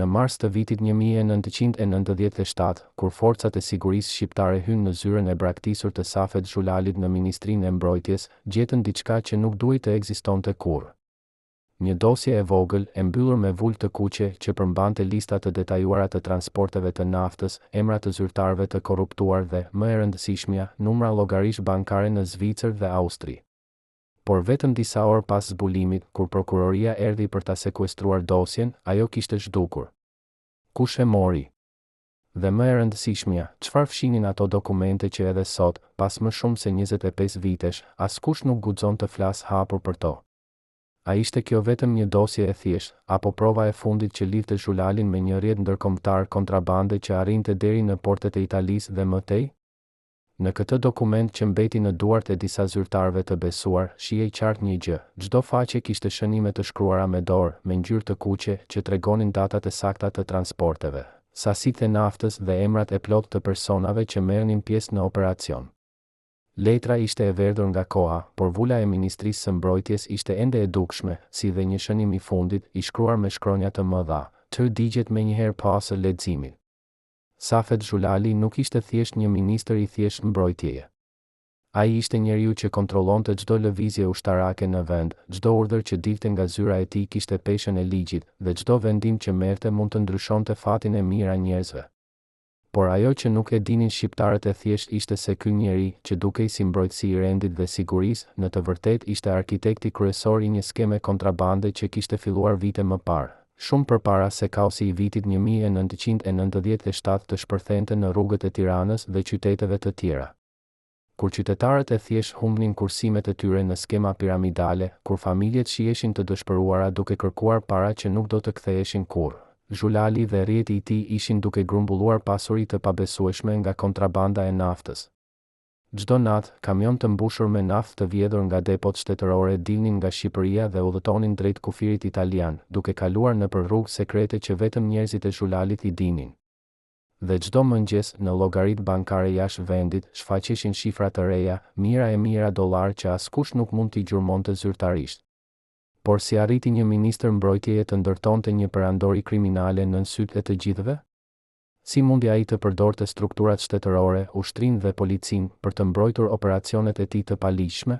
Në mars të vitit 1997, kur forcat e sigurisë shqiptare hynë në zyrën e braktisur të Safet Zhulalit në Ministrinë e Mbrojtjes, gjetën diçka që nuk duhej të ekzistonte kurrë. Një dosje e vogël, e mbyllur me vulë të kuqe, që përmbante lista të detajuara të transporteve të naftës, emra të zyrtarëve të korruptuar dhe, më e rëndësishmja, numra llogarish bankare në Zvicër dhe Austri. Por vetëm disa orë pas zbulimit, kur prokuroria erdhi për ta sekuestruar dosjen, ajo kishte zhdukur. Kush e mori? Dhe më e rëndësishmja, çfarë fshinin ato dokumente që edhe sot, pas më shumë se 25 vitesh, askush nuk guxon të flasë hapur për to? A ishte kjo vetëm një dosje e thjeshtë, apo prova e fundit që lidhte Zhulalin me një rrjet ndërkombëtar kontrabande që arrinte deri në portet e Italisë dhe më tej? Në këtë dokument që mbeti në duart e disa zyrtarëve të besuar, shihej qartë një gjë, çdo faqe kishte shënime të shkruara me dorë, me ngjyrë të kuqe, që tregonin datat e sakta të transporteve, sasitë e naftës dhe emrat e plotë të personave që merrnin pjesë në operacion. Letra ishte e verdhur nga koha, por vula e Ministrisë së Mbrojtjes ishte ende e dukshme, si dhe një shënim i fundit, i shkruar me shkronja të mëdha, Të digjet menjëherë pas leximit. Safet Zhulali nuk ishte thjesht një ministër i thjeshtë mbrojtjeje. Ai ishte njeriu që kontrollonte çdo lëvizje ushtarake në vend, çdo urdhër që dilte nga zyra e tij kishte peshën e ligjit, dhe çdo vendim që merrte mund të ndryshonte fatin e mijëra njerëzve. Por ajo që nuk e dinin shqiptarët e thjeshtë ishte se ky njeri, që dukej si mbrojtësi i rendit dhe sigurisë, në të vërtetë ishte arkitekti kryesor i një skeme kontrabande që kishte filluar vite më parë. Shumë përpara se kaosi i vitit 1997 të shpërthente në rrugët e Tiranës dhe qyteteve të tjera. Kur qytetarët e thjeshtë humbnin kursimet e tyre në skema piramidale, kur familjet shiheshin të dëshpëruara duke kërkuar para që nuk do të ktheheshin kurrë, Zhulali dhe rrjeti i tij ishin duke grumbulluar pasuri të pabesueshme nga kontrabanda e naftës. Çdo natë, kamionë të mbushur me naftë të vjedhur nga depot shtetërore dilnin nga Shqipëria dhe udhëtonin drejt kufirit italian, duke kaluar nëpër rrugë sekrete që vetëm njerëzit e Zhulalit i dinin. Dhe çdo mëngjes, në llogaritë bankare jashtë vendit, shfaqeshin shifra të reja, mijëra e mijëra dollarë që askush nuk mund t'i gjurmonte zyrtarisht. Por si arriti një ministër mbrojtjeje të ndërtonte një perandori kriminale nën sytë e të gjithëve? Si mundi ai të përdorte strukturat shtetërore, ushtrinë dhe policinë, për të mbrojtur operacionet e tij të paligjshme?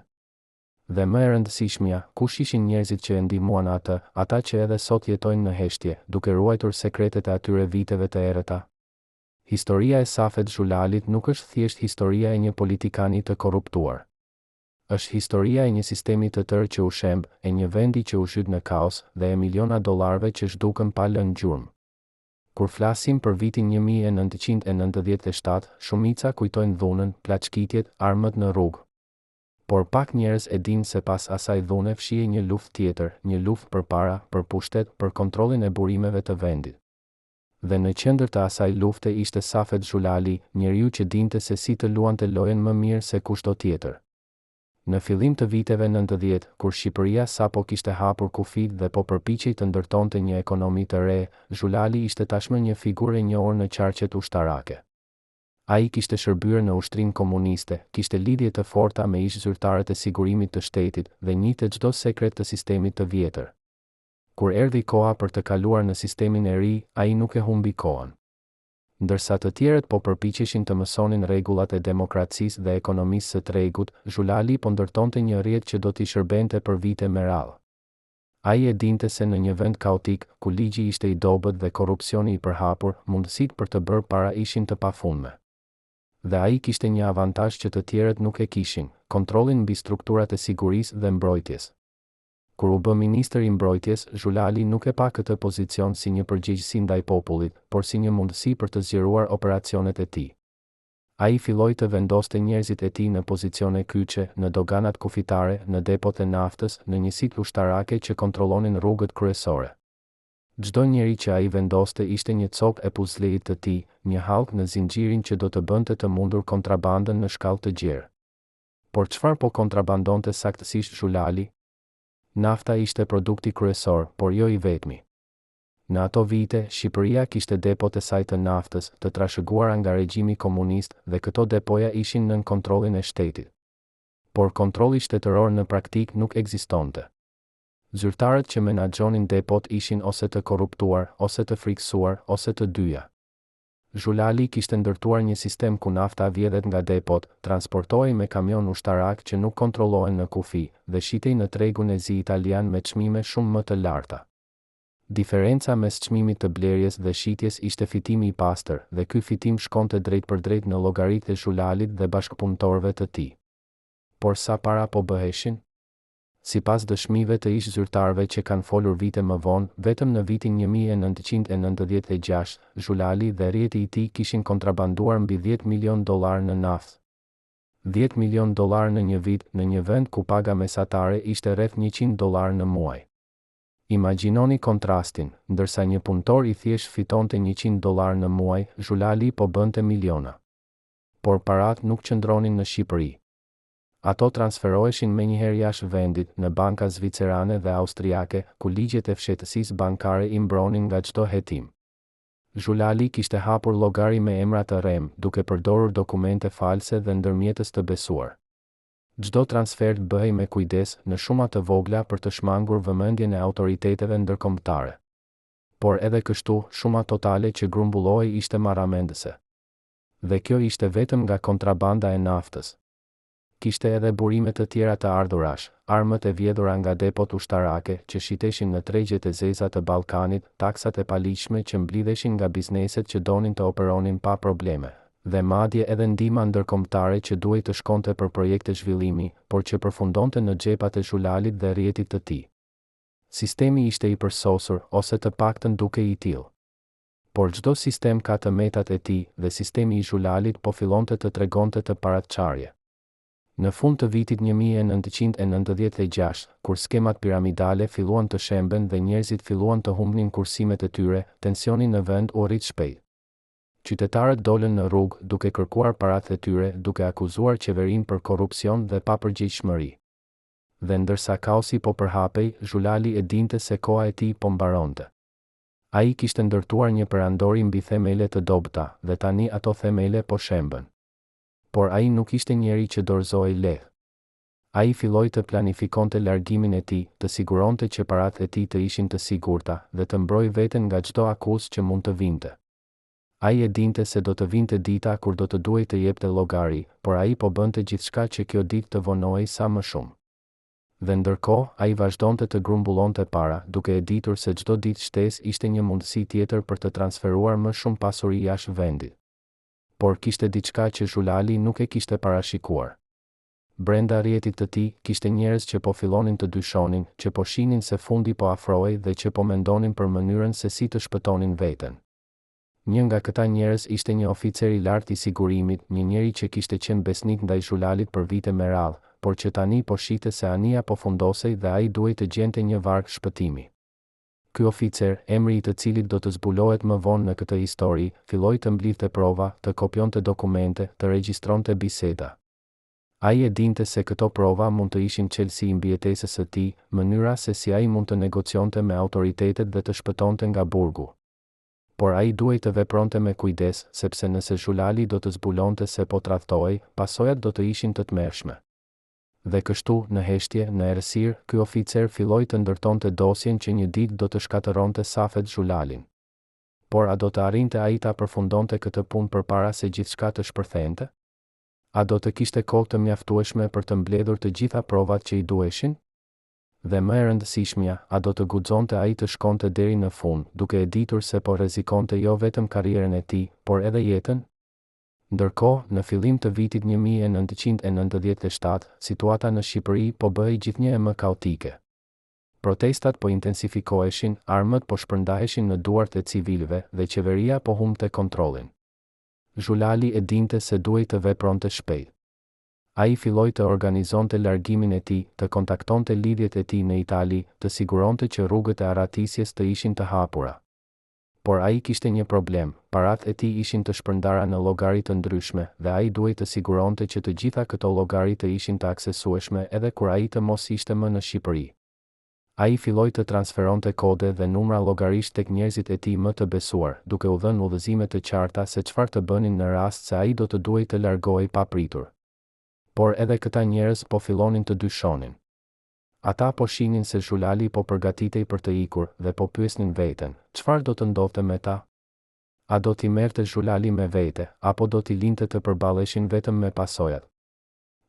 Dhe më e rëndësishmja, kush ishin njerëzit që e ndihmuan atë, ata që edhe sot jetojnë në heshtje, duke ruajtur sekretet e atyre viteve të errëta? Historia e Safet Zhulalit nuk është thjesht historia e një politikani të korruptuar. Është historia e një sistemi të tërë që u shemb, e një vendi që u zhyt në kaos, dhe e miliona dollarëve që zhdukën pa lënë gjurmë. Kur flasim për vitin 1997, shumica kujtojnë dhunën, plaçkitjet, armët në rrugë. Por pak njerëz e dinë se pas asaj dhune fshihej një luftë tjetër, një luftë për para, për pushtet, për kontrollin e burimeve të vendit. Dhe në qendër të asaj lufte ishte Safet Zhulali, njeriu që dinte se si të luante lojën më mirë se kushdo tjetër. Në fillim të viteve 90, kur Shqipëria sapo kishte hapur kufijtë dhe po përpiqej të ndërtonte një ekonomi të re, Zhulali ishte tashmë një figurë e njohur në qarqet ushtarake. Ai kishte shërbyer në ushtrinë komuniste, kishte lidhje të forta me ish-zyrtarët e sigurimit të shtetit dhe njihte çdo sekret të sistemit të vjetër. Kur erdhi koha për të kaluar në sistemin e ri, ai nuk e humbi kohën. Ndërsa të tjerët po përpiqeshin të mësonin rregullat e demokracisë dhe ekonomisë së tregut, Zhulali po ndërtonte një rrjet që do t'i shërbente për vite me radhë. Ai e dinte se në një vend kaotik, ku ligji ishte i dobët dhe korrupsioni i përhapur, mundësitë për të bërë para ishin të pafundme. Dhe ai kishte një avantazh që të tjerët nuk e kishin, kontrollin mbi strukturat e sigurisë dhe mbrojtjes. Kur u bë ministër i Mbrojtjes, Zhulali nuk e pa këtë pozicion si një përgjegjësi ndaj popullit, por si një mundësi për të zgjeruar operacionet e tij. Ai filloi të vendoste njerëzit e tij në pozicione kyçe, në doganat kufitare, në depot e naftës, në njësitë ushtarake që kontrollonin rrugët kryesore. Çdo njeri që ai vendoste ishte një copë e puzleit të tij, një hallkë në zinxhirin që do të bënte të mundur kontrabandën në shkallë të gjerë. Por çfarë po kontrabandonte saktësisht Zhulali? Nafta ishte produkti kryesor, por jo i vetmi. Në ato vite, Shqipëria kishte depot e saj të naftës, të trashëguara nga regjimi komunist, dhe këto depoja ishin nën kontrollin e shtetit. Por kontrolli shtetëror në praktikë nuk ekzistonte. Zyrtarët që menaxhonin depot ishin ose të korruptuar, ose të frikësuar, ose të dyja. Zhulali kishte ndërtuar një sistem ku nafta vjedhet nga depot, transportohej me kamionë ushtarakë që nuk kontrollohen në kufi, dhe shitej në tregun e zi italian me çmime shumë më të larta. Diferenca mes çmimit të blerjes dhe shitjes ishte fitimi i pastër, dhe ky fitim shkonte drejtpërdrejt në llogaritë e Zhulalit dhe bashkëpunëtorëve të tij. Por sa para po bëheshin? Sipas dëshmive të ish-zyrtarëve që kanë folur vite më vonë, vetëm në vitin 1996, Zhulali dhe rrjeti i tij kishin kontrabanduar mbi dhjetë milionë dollarë në naftë. Dhjetë milionë dollarë në një vit, në një vend ku paga mesatare ishte rreth 100 dollarë në muaj. Imagjinoni kontrastin, ndërsa një punëtor i thjeshtë fitonte 100 dollarë në muaj, Zhulali po bënte miliona. Por paratë nuk qëndronin në Shqipëri. Ato transferoheshin menjëherë jashtë vendit, në banka zvicerane dhe austriake, ku ligjet e fshehtësisë bankare i mbronin nga çdo hetim. Zhulali kishte hapur llogari me emra të rremë, duke përdorur dokumente false dhe ndërmjetës të besuar. Çdo transfert bëhej me kujdes, në shuma të vogla për të shmangur vëmendjen e autoriteteve ndërkombëtare. Por edhe kështu, shuma totale që grumbullohej ishte marramendëse. Dhe kjo ishte vetëm nga kontrabanda e naftës. Kishte edhe burime të tjera të ardhurash, armët e vjedhura nga depot ushtarake, që shiteshin në tregjet e zeza të Ballkanit, taksat e paligjshme që mblidheshin nga bizneset që donin të operonin pa probleme, dhe madje edhe ndihma ndërkombëtare që duhej të shkonte për projekte zhvillimi, por që përfundonte në xhepat e Zhulalit dhe rrjetit të tij. Sistemi ishte i përsosur, ose të paktën dukej i tillë. Por çdo sistem ka të metat e tij, dhe sistemi i Zhulalit po fillonte të tregonte të parat çarje. Në fund të vitit 1996, kur skemat piramidale filluan të shemben dhe njerëzit filluan të humbnin kursimet e tyre, tensioni në vend u rrit shpejt. Qytetarët dolën në rrugë, duke kërkuar paratë e tyre, duke akuzuar qeverinë për korrupsion dhe papërgjegjshmëri. Dhe ndërsa kaosi po përhapej, Zhulali e dinte se koha e tij po mbaronte. Ai kishte ndërtuar një perandori mbi themele të dobëta, dhe tani ato themele po shemben. Por ai nuk ishte njeri që dorëzohej lehtë. Ai filloi të planifikonte largimin e tij, të siguronte që paratë e tij të ishin të sigurta, dhe të mbrojë veten nga çdo akuzë që mund të vinte. Ai e dinte se do të vinte dita kur do të duhej të jepte llogari, por ai po bënte gjithçka që kjo ditë të vonohej sa më shumë. Dhe ndërkohë, ai vazhdonte të grumbullonte para, duke e ditur se çdo ditë shtesë ishte një mundësi tjetër për të transferuar më shumë pasuri jashtë vendit. Por kishte diçka që Zhulali nuk e kishte parashikuar. Brenda rrjetit të tij, kishte njerëz që po fillonin të dyshonin, që po shihnin se fundi po afrohej dhe që po mendonin për mënyrën se si të shpëtonin veten. Një nga këta njerëz ishte një oficer i lartë i sigurimit, një njeri që kishte qenë besnik ndaj Zhulalit për vite me radhë, por që tani po shihte se anija po fundosej dhe ai duhej të gjente një varkë shpëtimi. Ky oficer, emri i të cilit do të zbulohet më vonë në këtë histori, filloi të mblidhte prova, të kopjonte dokumente, të regjistronte biseda. Ai e dinte se këto prova mund të ishin çelësi i mbijetesës së tij, mënyra se si ai mund të negocionte me autoritetet dhe të shpëtonte nga burgu. Por ai duhej të vepronte me kujdes, sepse nëse Zhulali do të zbulonte se po tradhtohej, pasojat do të ishin të tmerrshme. Dhe kështu, në heshtje, në errësirë, ky oficer filloi të ndërtonte dosjen që një ditë do të shkatërronte Safet Zhulalin. Por a do të arrinte ai ta përfundonte këtë punë përpara se gjithçka të shpërthente? A do të kishte kohë të mjaftueshme për të mbledhur të gjitha provat që i duheshin? Dhe më e rëndësishmja, a do të guxonte ai të shkonte deri në fund, duke e ditur se po rrezikonte jo vetëm karrierën e tij, por edhe jetën? Ndërkohë, në fillim të vitit 1997, situata në Shqipëri po bëhej gjithnjë e më kaotike. Protestat po intensifikoheshin, armët po shpërndaheshin në duart e civilëve dhe qeveria po humbte kontrollin. Zhulali e dinte se duhej të vepronte shpejt. Ai filloi të organizonte largimin e tij, të kontaktonte lidhjet e tij në Itali, të siguronte që rrugët e arratisjes të ishin të hapura. Por ai kishte një problem, paratë e tij ishin të shpërndara në llogari të ndryshme, dhe ai duhej të siguronte që të gjitha këto llogari të ishin të aksesueshme edhe kur ai të mos ishte më në Shqipëri. Ai filloi të transferonte kode dhe numra llogarish tek njerëzit e tij më të besuar, duke u dhënë udhëzime të qarta se çfarë të bënin në rast se ai do të duhej të largohej papritur. Por edhe këta njerëz po fillonin të dyshonin. Ata po shihnin se Zhulali po përgatitej për të ikur dhe po pyesnin veten, çfarë do të ndodhte me ta? A do t'i merrte Zhulali me vete, apo do t'i linte të përballeshin vetëm me pasojat?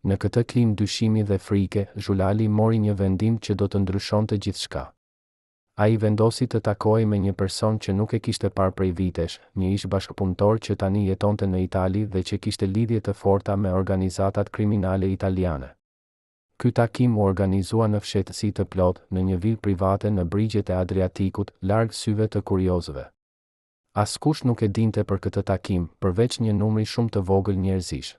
Në këtë klimë dyshimi dhe frike, Zhulali mori një vendim që do të ndryshonte gjithçka. Ai vendosi të takohej me një person që nuk e kishte parë prej vitesh, një ish-bashkëpunëtor që tani jetonte në Itali dhe që kishte lidhje të forta me organizatat kriminale italiane. Ky takim u organizua në fshehtësi të plotë, në një vilë private në brigjet e Adriatikut, larg syve të kuriozëve. Askush nuk e dinte për këtë takim, përveç një numri shumë të vogël njerëzish.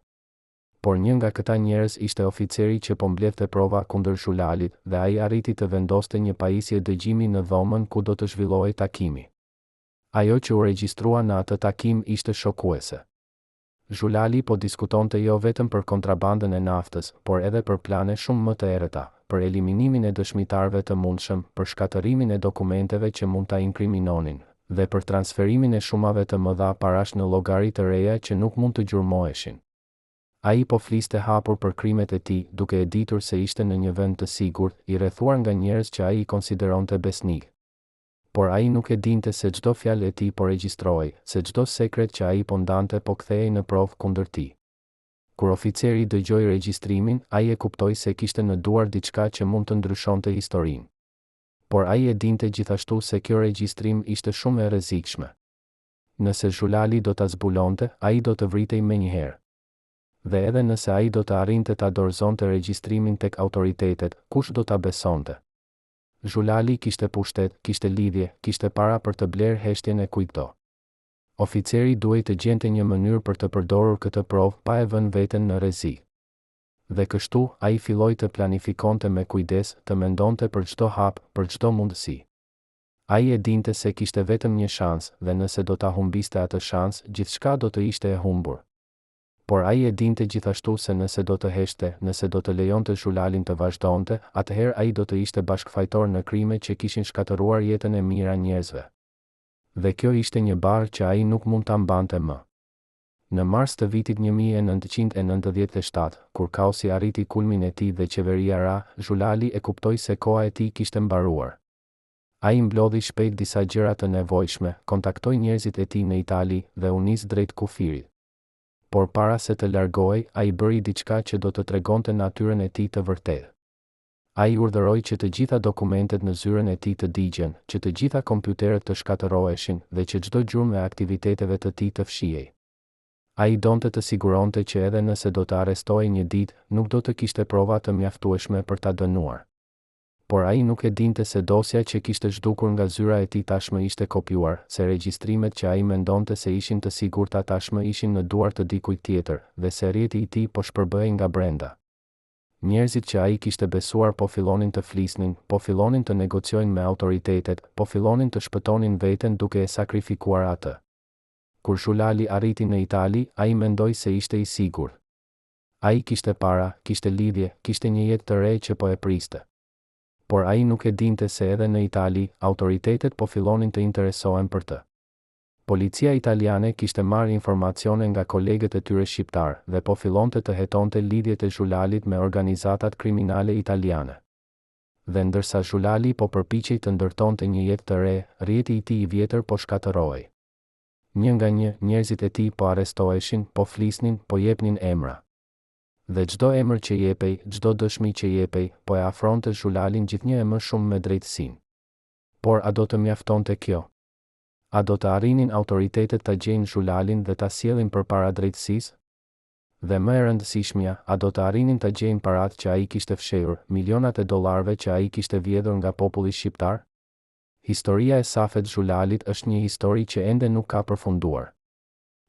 Por një nga këta njerëz ishte oficeri që po mbledhte prova kundër Zhulalit dhe ai arriti të vendoste një pajisje dëgjimi në dhomën ku do të zhvillohej takimi. Ajo që u regjistrua në atë takim ishte shokuese. Zhulali po diskutonte jo vetëm për kontrabandën e naftës, por edhe për plane shumë më të errëta, për eliminimin e dëshmitarëve të mundshëm, për shkatërrimin e dokumenteve që mund ta inkriminonin, dhe për transferimin e shumave të mëdha parash në llogari të reja që nuk mund të gjurmoheshin. Ai po fliste hapur për krimet e tij, duke e ditur se ishte në një vend të sigurt, i rrethuar nga njerëz që ai i konsideronte besnikë. Por ai nuk e dinte se çdo fjalë e tij po regjistrohej, se çdo sekret që ai po ndante po kthehej në provë kundër tij. Kur oficeri dëgjoi regjistrimin, ai e kuptoi se kishte në duar diçka që mund të ndryshonte historinë. Por ai e dinte gjithashtu se kjo regjistrim ishte shumë e rrezikshme. Nëse Zhulali do ta zbulonte, ai do të vritej menjëherë. Dhe edhe nëse ai do të arrinte ta dorëzonte regjistrimin tek autoritetet, kush do ta besonte? Zhulali kishte pushtet, kishte lidhje, kishte para për të blerë heshtjen e kujtdo. Oficeri duhej të gjente një mënyrë për të përdorur këtë provë pa e vënë veten në rrezik. Dhe kështu, ai filloi të planifikonte me kujdes, të mendonte për çdo hap, për çdo mundësi. Ai e dinte se kishte vetëm një shans, dhe nëse do ta humbiste atë shans, gjithçka do të ishte e humbur. Por ai e dinte gjithashtu se nëse do të heshtte, nëse do të lejonte Zhulalin të vazhdonte, atëherë ai do të ishte bashkëfajtor në krime që kishin shkatërruar jetën e mijëra njerëzve. Dhe kjo ishte një barrë që ai nuk mund ta mbante më. Në mars të vitit 1997, kur kaosi arriti kulmin e tij dhe qeveria ra, Zhulali e kuptoi se koha e tij kishte mbaruar. Ai mblodhi shpejt disa gjëra të nevojshme, kontaktoi njerëzit e tij në Itali dhe u nis drejt kufirit. Por para se të largohej, ai bëri diçka që do të tregonte natyrën e tij të vërtetë. Ai urdhëroi që të gjitha dokumentet në zyrën e tij të digjen, që të gjitha kompjuterët të shkatërroheshin dhe që çdo gjurmë e aktiviteteve të tij të fshihej. Ai donte të siguronte që edhe nëse do të arrestohej një ditë, nuk do të kishte prova të mjaftueshme për ta dënuar. Por ai nuk e dinte se dosja që kishte zhdukur nga zyra e tij tashmë ishte kopjuar, se regjistrimet që ai mendonte se ishin të sigurta tashmë ishin në duar të dikujt tjetër, dhe se rrjeti i tij po shpërbëhej nga brenda. Njerëzit që ai kishte besuar po fillonin të flisnin, po fillonin të negociojnë me autoritetet, po fillonin të shpëtonin veten duke e sakrifikuar atë. Kur Zhulali arriti në Itali, ai mendoi se ishte i sigurt. Ai kishte para, kishte lidhje, kishte një jetë të re që po e priste. Por ai nuk e dinte se edhe në Itali, autoritetet po fillonin të interesohen për të. Policia italiane kishte marrë informacione nga kolegët e tyre shqiptarë dhe po fillonte të hetonte lidhjet e Zhulalit me organizatat kriminale italiane. Dhe ndërsa Zhulali po përpiqej të ndërtonte një jetë të re, rrjeti i tij i vjetër po shkatërrohej. Një nga një, njerëzit e tij po arrestoheshin, po flisnin, po jepnin emra. Dhe çdo emër që jepej, çdo dëshmi që jepej, po e afronte Zhulalin gjithnjë e më shumë me drejtësinë. Por a do të mjaftonte kjo? A do të arrinin autoritetet ta gjejnë Zhulalin dhe ta sjellin përpara drejtësisë? Dhe më e rëndësishmja, a do të arrinin ta gjejnë paratë që ai kishte fshehur, milionat e dollarëve që ai kishte vjedhur nga populli shqiptar? Historia e Safet Zhulalit është një histori që ende nuk ka përfunduar.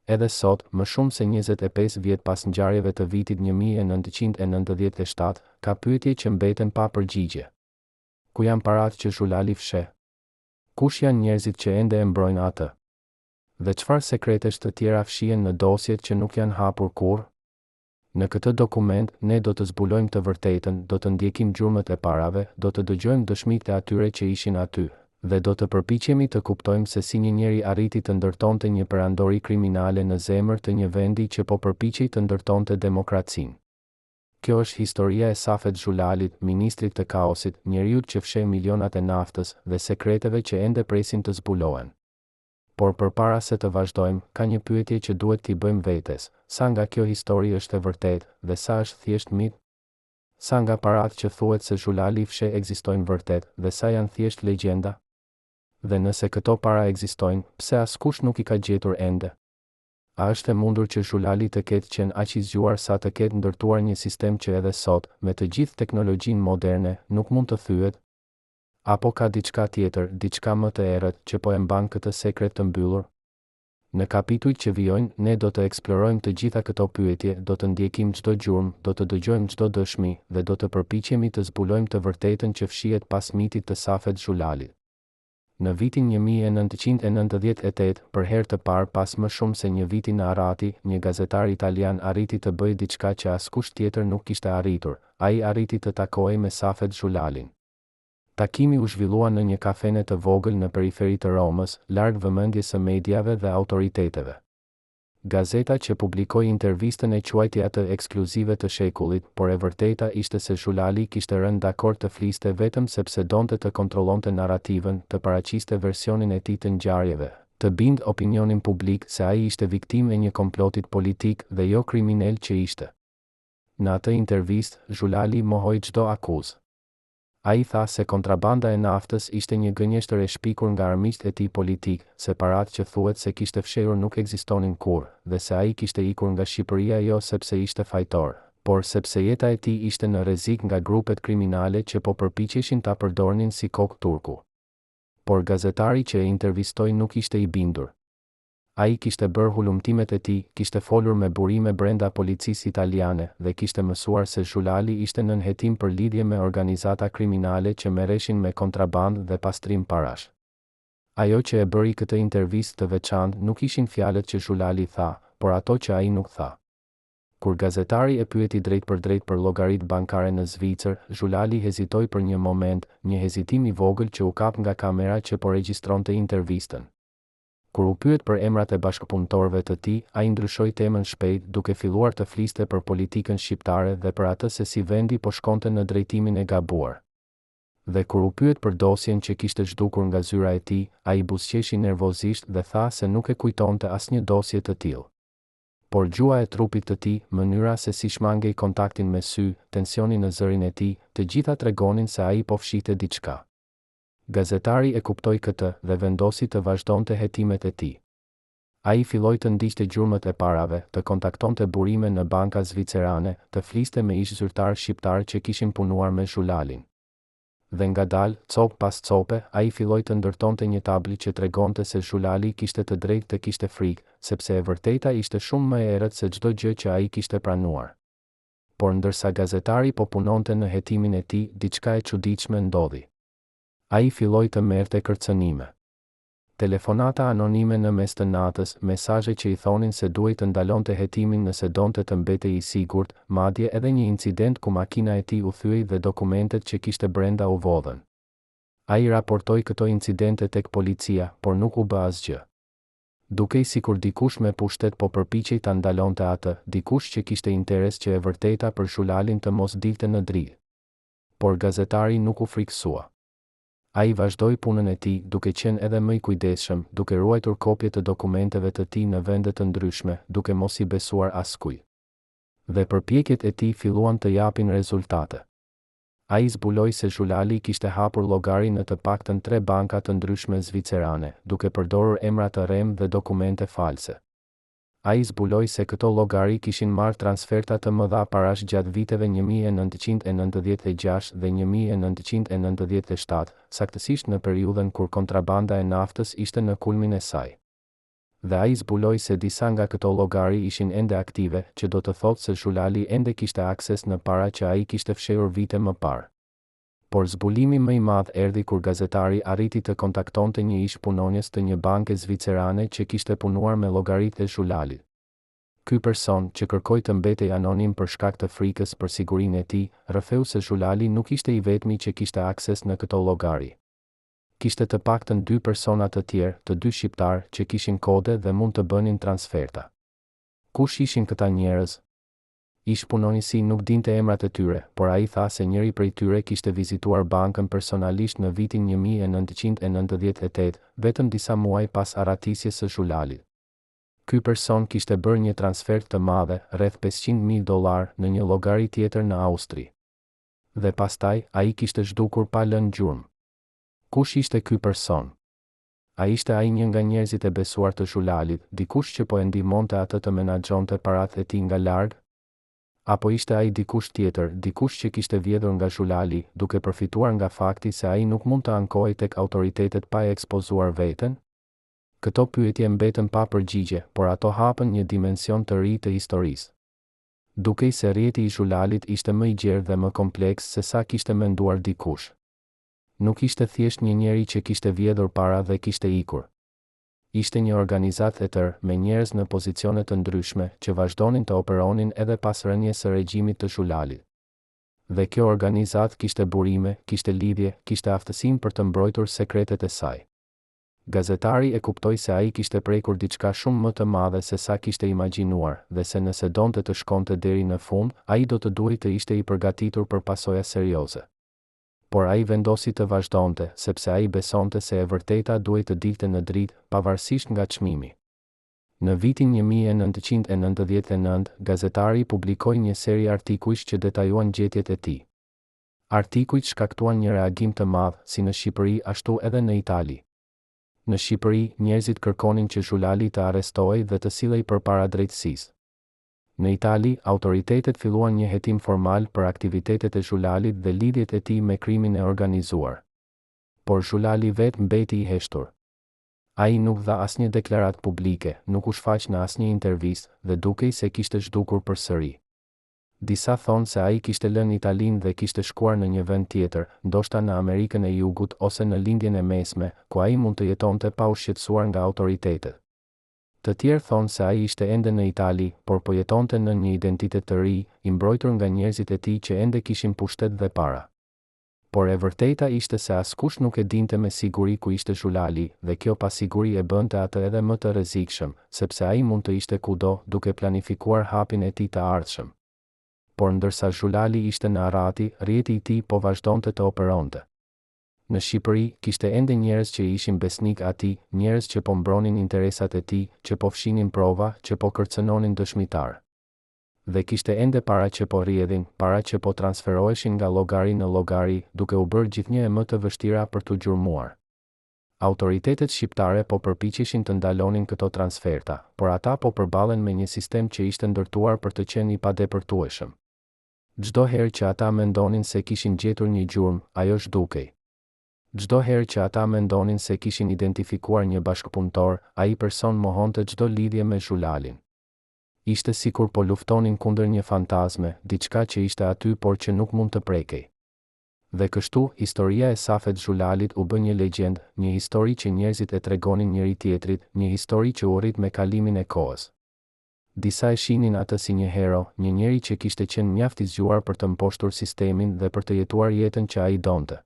Edhe sot, më shumë se 25 vjet pas ngjarjeve të vitit 1997, ka pyetje që mbeten pa përgjigje. Ku janë paratë që Zhulali fsheh? Kush janë njerëzit që ende e mbrojnë atë? Dhe çfarë sekretesh të tjera fshihen në dosjet që nuk janë hapur kurrë? Në këtë dokument, ne do të zbulojmë të vërtetën, do të ndjekim gjurmët e parave, do të dëgjojmë dëshmitë e atyre që ishin aty, dhe do të përpiqemi të kuptojmë se si një njeri arriti të ndërtonte një perandori kriminale në zemër të një vendi që po përpiqej të ndërtonte demokracinë. Kjo është historia e Safet Zhulalit, ministrit të kaosit, njeriut që fsheh milionat e naftës, dhe sekreteve që ende presin të zbulohen. Por përpara se të vazhdojmë, ka një pyetje që duhet t'i bëjmë vetes, sa nga kjo histori është e vërtetë, dhe sa është thjesht mit? Sa nga paratë që thuhet se Zhulali fsheh ekzistojnë vërtet, dhe sa janë thjesht legjenda? Dhe nëse këto para ekzistojnë, pse askush nuk i ka gjetur ende? A është e mundur që Zhulali të ketë qenë aq i zgjuar sa të ketë ndërtuar një sistem që edhe sot, me të gjithë teknologjinë moderne, nuk mund të thyhet? Apo ka diçka tjetër, diçka më të errët, që po e mban këtë sekret të mbyllur? Në kapitujt që vijojnë, ne do të eksplorojmë të gjitha këto pyetje, do të ndjekim çdo gjurmë, do të dëgjojmë çdo dëshmi, dhe do të përpiqemi të zbulojmë të vërtetën që fshihet pas mitit të Safet Zhulalit. Në vitin 1998, për herë të parë pas më shumë se një viti në arrati, një gazetar italian arriti të bëjë diçka që askush tjetër nuk kishte arritur, ai arriti të takohej me Safet Zhulalin. Takimi u zhvillua në një kafene të vogël në periferi të Romës, larg vëmendjes së mediave dhe autoriteteve. Gazeta që publikoi intervistën e quajti atë ekskluzive të shekullit, por e vërteta ishte se Zhulali kishte rënë dakord të fliste vetëm sepse donte të kontrollonte narrativën, të paraqiste versionin e tij të ngjarjeve, të bindë opinionin publik se ai ishte viktimë e një komplotit politik dhe jo kriminel që ishte. Në atë intervistë, Zhulali mohoi çdo akuzë. Ai tha se kontrabanda e naftës ishte një gënjeshtër e shpikur nga armiqtë e tij politikë, se paratë që thuhet se kishte fshehur nuk ekzistonin kurrë, dhe se ai kishte ikur nga Shqipëria jo sepse ishte fajtor, por sepse jeta e tij ishte në rrezik nga grupet kriminale që po përpiqeshin ta përdornin si kokë turku. Por gazetari që e intervistoi nuk ishte i bindur. Ai kishte bërë hulumtimet e tij, kishte folur me burime brenda policisë italiane dhe kishte mësuar se Zhulali ishte nën hetim për lidhje me organizata kriminale që merreshin me kontrabandë dhe pastrim parash. Ajo që e bëri këtë intervistë të veçantë nuk ishin fjalët që Zhulali tha, por ato që ai nuk tha. Kur gazetari e pyeti drejtpërdrejt për llogaritë bankare në Zvicër, Zhulali hezitoi për një moment, një hezitim i vogël që u kap nga kamera që po regjistronte intervistën. Kur u pyet për emrat e bashkëpunëtorëve të tij, ai ndryshoi temën shpejt, duke filluar të fliste për politikën shqiptare dhe për atë se si vendi po shkonte në drejtimin e gabuar. Dhe kur u pyet për dosjen që kishte zhdukur nga zyra e tij, ai buzëqeshi nervozisht dhe tha se nuk e kujtonte asnjë dosje të tillë. Por gjuha e trupit të tij, mënyra se si shmangej kontaktin me sy, tensioni në zërin e tij, të gjitha tregonin se ai po fshihte diçka. Gazetari e kuptoi këtë dhe vendosi të vazhdonte hetimet e tij. Ai filloi të ndiqte gjurmët e parave, të kontaktonte burime në banka zvicerane, të fliste me ish-zyrtarë shqiptarë që kishin punuar me Zhulalin. Dhe ngadalë, copë pas cope, ai filloi të ndërtonte një tablo që tregonte se Zhulali kishte të drejtë të kishte frikë, sepse e vërteta ishte shumë më e errët se çdo gjë që ai kishte pranuar. Por ndërsa gazetari po punonte në hetimin e tij, diçka e çuditshme ndodhi. Ai filloi të merrte kërcënime. Telefonata anonime në mes të natës, mesazhe që i thonin se duhej të ndalonte hetimin nëse donte të mbetej i sigurt, madje edhe një incident ku makina e tij u thyej dhe dokumentet që kishte brenda u vodhën. Ai raportoi këto incidente tek policia, por nuk u bë asgjë. Dukej sikur dikush me pushtet po përpiqej ta ndalonte atë, dikush që kishte interes që e vërteta për Zhulalin të mos dilte në dritë. Por gazetari nuk u frikësua. Ai vazhdoi punën e tij, duke qenë edhe më i kujdesshëm, duke ruajtur kopje të dokumenteve të tij në vende të ndryshme, duke mos i besuar askujt. Dhe përpjekjet e tij filluan të japin rezultate. Ai zbuloi se Zhulali kishte hapur llogari në të paktën tre banka të ndryshme zvicerane, duke përdorur emra të rremë dhe dokumente false. Ai zbuloi se këto llogari kishin marrë transferta të mëdha parash gjatë viteve 1996 dhe 1997, saktësisht në periudhën kur kontrabanda e naftës ishte në kulmin e saj. Dhe ai zbuloi se disa nga këto llogari ishin ende aktive, që do të thotë se Zhulali ende kishte akses në para që ai kishte fshehur vite më parë. Por zbulimi më i madh erdhi kur gazetari arriti të kontaktonte një ish-punonjës të një banke zvicerane që kishte punuar me llogaritë e Zhulalit. Ky person, që kërkoi të mbetej anonim për shkak të frikës për sigurinë e tij, rrëfeu se Zhulali nuk ishte i vetmi që kishte akses në këto llogari. Kishte të paktën dy persona të tjerë, të dy shqiptarë, që kishin kode dhe mund të bënin transferta. Kush ishin këta njerëz? Ish-punonjësi nuk dinte emrat e tyre, por ai tha se njëri prej tyre kishte vizituar bankën personalisht në vitin 1998, vetëm disa muaj pas arratisjes së Zhulalit. Ky person kishte bërë një transfertë të madhe, rreth 500,000 dollarë, në një llogari tjetër në Austri. Dhe pastaj, ai kishte zhdukur pa lënë gjurmë. Kush ishte ky person? A ishte ai një nga njerëzit e besuar të Zhulalit, dikush që po e ndihmonte atë të menaxhonte paratë e tij nga larg? Apo ishte ai dikush tjetër, dikush që kishte vjedhur nga Zhulali, duke përfituar nga fakti se ai nuk mund të ankohej tek autoritetet pa e ekspozuar veten? Këto pyetje mbetën pa përgjigje, por ato hapën një dimension të ri të historisë. Dukej se rrjeti i Zhulalit ishte më i gjerë dhe më kompleks se sa kishte menduar dikush. Nuk ishte thjesht një njeri që kishte vjedhur para dhe kishte ikur. Ishte një organizatë e tërë, me njerëz në pozicione të ndryshme, që vazhdonin të operonin edhe pas rënies së regjimit të Zhulalit. Dhe kjo organizatë kishte burime, kishte lidhje, kishte aftësinë për të mbrojtur sekretet e saj. Gazetari e kuptoi se ai kishte prekur diçka shumë më të madhe se sa kishte imagjinuar, dhe se nëse donte të shkonte deri në fund, ai do të duhej të ishte i përgatitur për pasoja serioze. Por ai vendosi të vazhdonte, sepse ai besonte se e vërteta duhej të dilte në dritë, pavarësisht nga çmimi. Në vitin 1999, gazetari publikoi një seri artikujsh që detajuan gjetjet e tij. Artikujt shkaktuan një reagim të madh, si në Shqipëri ashtu edhe në Itali. Në Shqipëri, njerëzit kërkonin që Zhulali të arrestohej dhe të sillej përpara drejtësisë. Në Itali, autoritetet filluan një hetim formal për aktivitetet e Zhulalit dhe lidhjet e tij me krimin e organizuar. Por Zhulali vetë mbeti i heshtur. Ai nuk dha asnjë deklaratë publike, nuk u shfaq në asnjë intervistë, dhe dukej se kishte zhdukur përsëri. Disa thonë se ai kishte lënë Italinë dhe kishte shkuar në një vend tjetër, ndoshta në Amerikën e Jugut ose në Lindjen e Mesme, ku ai mund të jetonte pa u shqetësuar nga autoritetet. Të tjerë thonë se ai ishte ende në Itali, por po jetonte nën një identitet të ri, i mbrojtur nga njerëzit e tij që ende kishin pushtet dhe para. Por e vërteta ishte se askush nuk e dinte me siguri ku ishte Zhulali, dhe kjo pasiguri e bënte atë edhe më të rrezikshëm, sepse ai mund të ishte kudo, duke planifikuar hapin e tij të ardhshëm. Por ndërsa Zhulali ishte në arrati, rrjeti i tij po vazhdonte të operonte. Në Shqipëri, kishte ende njerëz që i ishin besnikë atij, njerëz që po mbronin interesat e tij, që po fshinin prova, që po kërcënonin dëshmitarë. Dhe kishte ende para që po rrjedhin, para që po transferoheshin nga llogari në llogari, duke u bërë gjithnjë e më të vështira për t'u gjurmuar. Autoritetet shqiptare po përpiqeshin të ndalonin këto transferta, por ata po përballen me një sistem që ishte ndërtuar për të qenë i padepërtueshëm. Çdo herë që ata mendonin se kishin gjetur një gjurmë, ajo zhdukej. Çdo herë që ata mendonin se kishin identifikuar një bashkëpunëtor, ai person mohonte çdo lidhje me Zhulalin. Ishte sikur po luftonin kundër një fantazme, diçka që ishte aty por që nuk mund të prekej. Dhe kështu, historia e Safet Zhulalit u bë një legjendë, një histori që njerëzit e tregonin njëri-tjetrit, një histori që u rrit me kalimin e kohës. Disa e shihnin atë si një hero, një njeri që kishte qenë mjaft i zgjuar për të mposhtur sistemin dhe për të jetuar jetën që ai donte.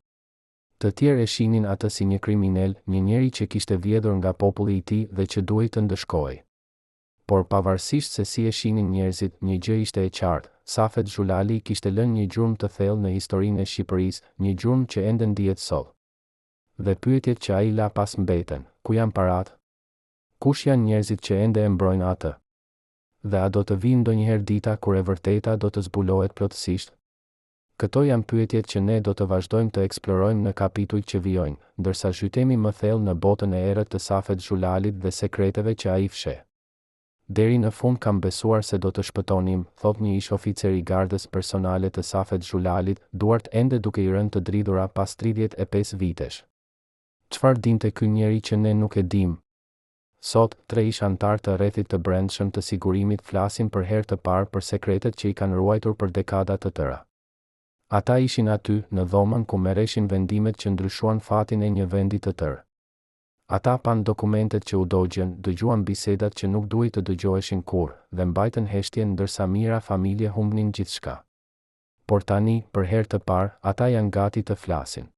Të tjerë e shihnin atë si një kriminel, një njeri që kishte vjedhur nga populli i tij dhe që duhej të ndëshkohej. Por pavarësisht se si e shihnin njerëzit, një gjë ishte e qartë, Safet Zhulali kishte lënë një gjurmë të thellë në historinë e Shqipërisë, një gjurmë që ende ndihet sot. Dhe pyetjet që ai la pas mbeten, ku janë paratë? Kush janë njerëzit që ende e mbrojnë atë? Dhe a do të vijë ndonjëherë dita kur e vërteta do të zbulohet plotësisht? Këto janë pyetjet që ne do të vazhdojmë të eksplorojmë në kapitujt që vijojnë, ndërsa zhytemi më thellë në botën e errët të Safet Zhulalit dhe sekreteve që ai fsheh. Deri në fund kam besuar se do të shpëtonim, thotë një ish-oficer i gardës personale të Safet Zhulalit, duart ende duke i rënë të dridhura pas 35 vitesh. Çfarë dinte ky njeri që ne nuk e dimë? Sot, tre ish-anëtarë të rrethit të brendshëm të sigurimit flasin për herë të parë për sekretet që i kanë ruajtur për dekada të tëra. Ata ishin aty, në dhomën ku merreshin vendimet që ndryshuan fatin e një vendi të tërë. Ata panë dokumentet që u dogjën, dëgjuan bisedat që nuk duhej të dëgjoheshin kurrë, dhe mbajtën heshtjen ndërsa mijëra familje humbnin gjithçka. Por tani, për herë të parë, ata janë gati të flasin.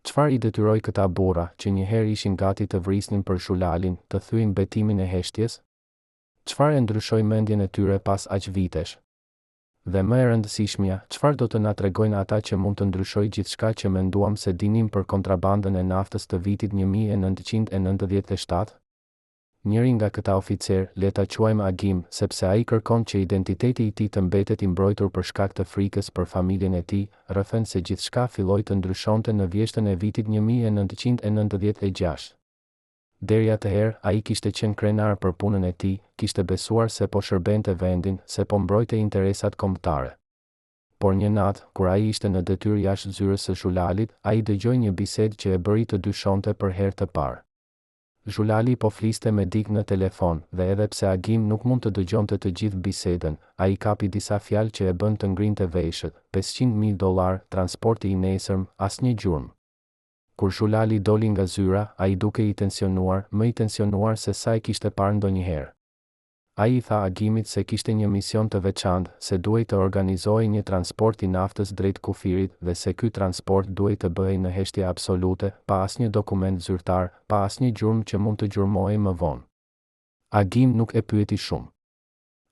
Çfarë i detyroi këta burra, që një herë ishin gati të vrisnin për Zhulalin, të thyejnë betimin e heshtjes? Çfarë e ndryshoi mendjen e tyre pas aq vitesh? Dhe më e rëndësishmja, çfarë do të na tregojnë ata që mund të ndryshojë gjithçka që menduam se dinim për kontrabandën e naftës të vitit 1997? Njëri nga këta oficerë, le ta quajmë Agim, sepse ai kërkon që identiteti i tij të mbetet i mbrojtur për shkak të frikës për familjen e tij, rrëfen se gjithçka filloi të ndryshonte në vjeshtën e vitit 1996. Deri atëherë, ai kishte qenë krenar për punën e tij, kishte besuar se po shërbente vendin, se po mbrojte interesat kombëtare. Por një natë, kur ai ishte në detyrë jashtë zyrës së Zhulalit, ai dëgjoi një bisedë që e bëri të dyshonte për herë të parë. Zhulali po fliste me dikë në telefon, dhe edhe pse Agim nuk mund të dëgjonte të gjithë bisedën, ai kapi disa fjalë që e bënë të ngrinte veshët, 500,000 dollarë, transporti i nesërm, asnjë gjurmë. Kur Zhulali doli nga zyra, ai dukej i tensionuar, më i tensionuar se sa e kishte parë ndonjëherë. Ai i tha Agimit se kishte një mision të veçantë, se duhej të organizohej një transport i naftës drejt kufirit dhe se ky transport duhej të bëhej në heshtje absolute, pa asnjë dokument zyrtar, pa asnjë gjurmë që mund të gjurmohej më vonë. Agim nuk e pyeti shumë.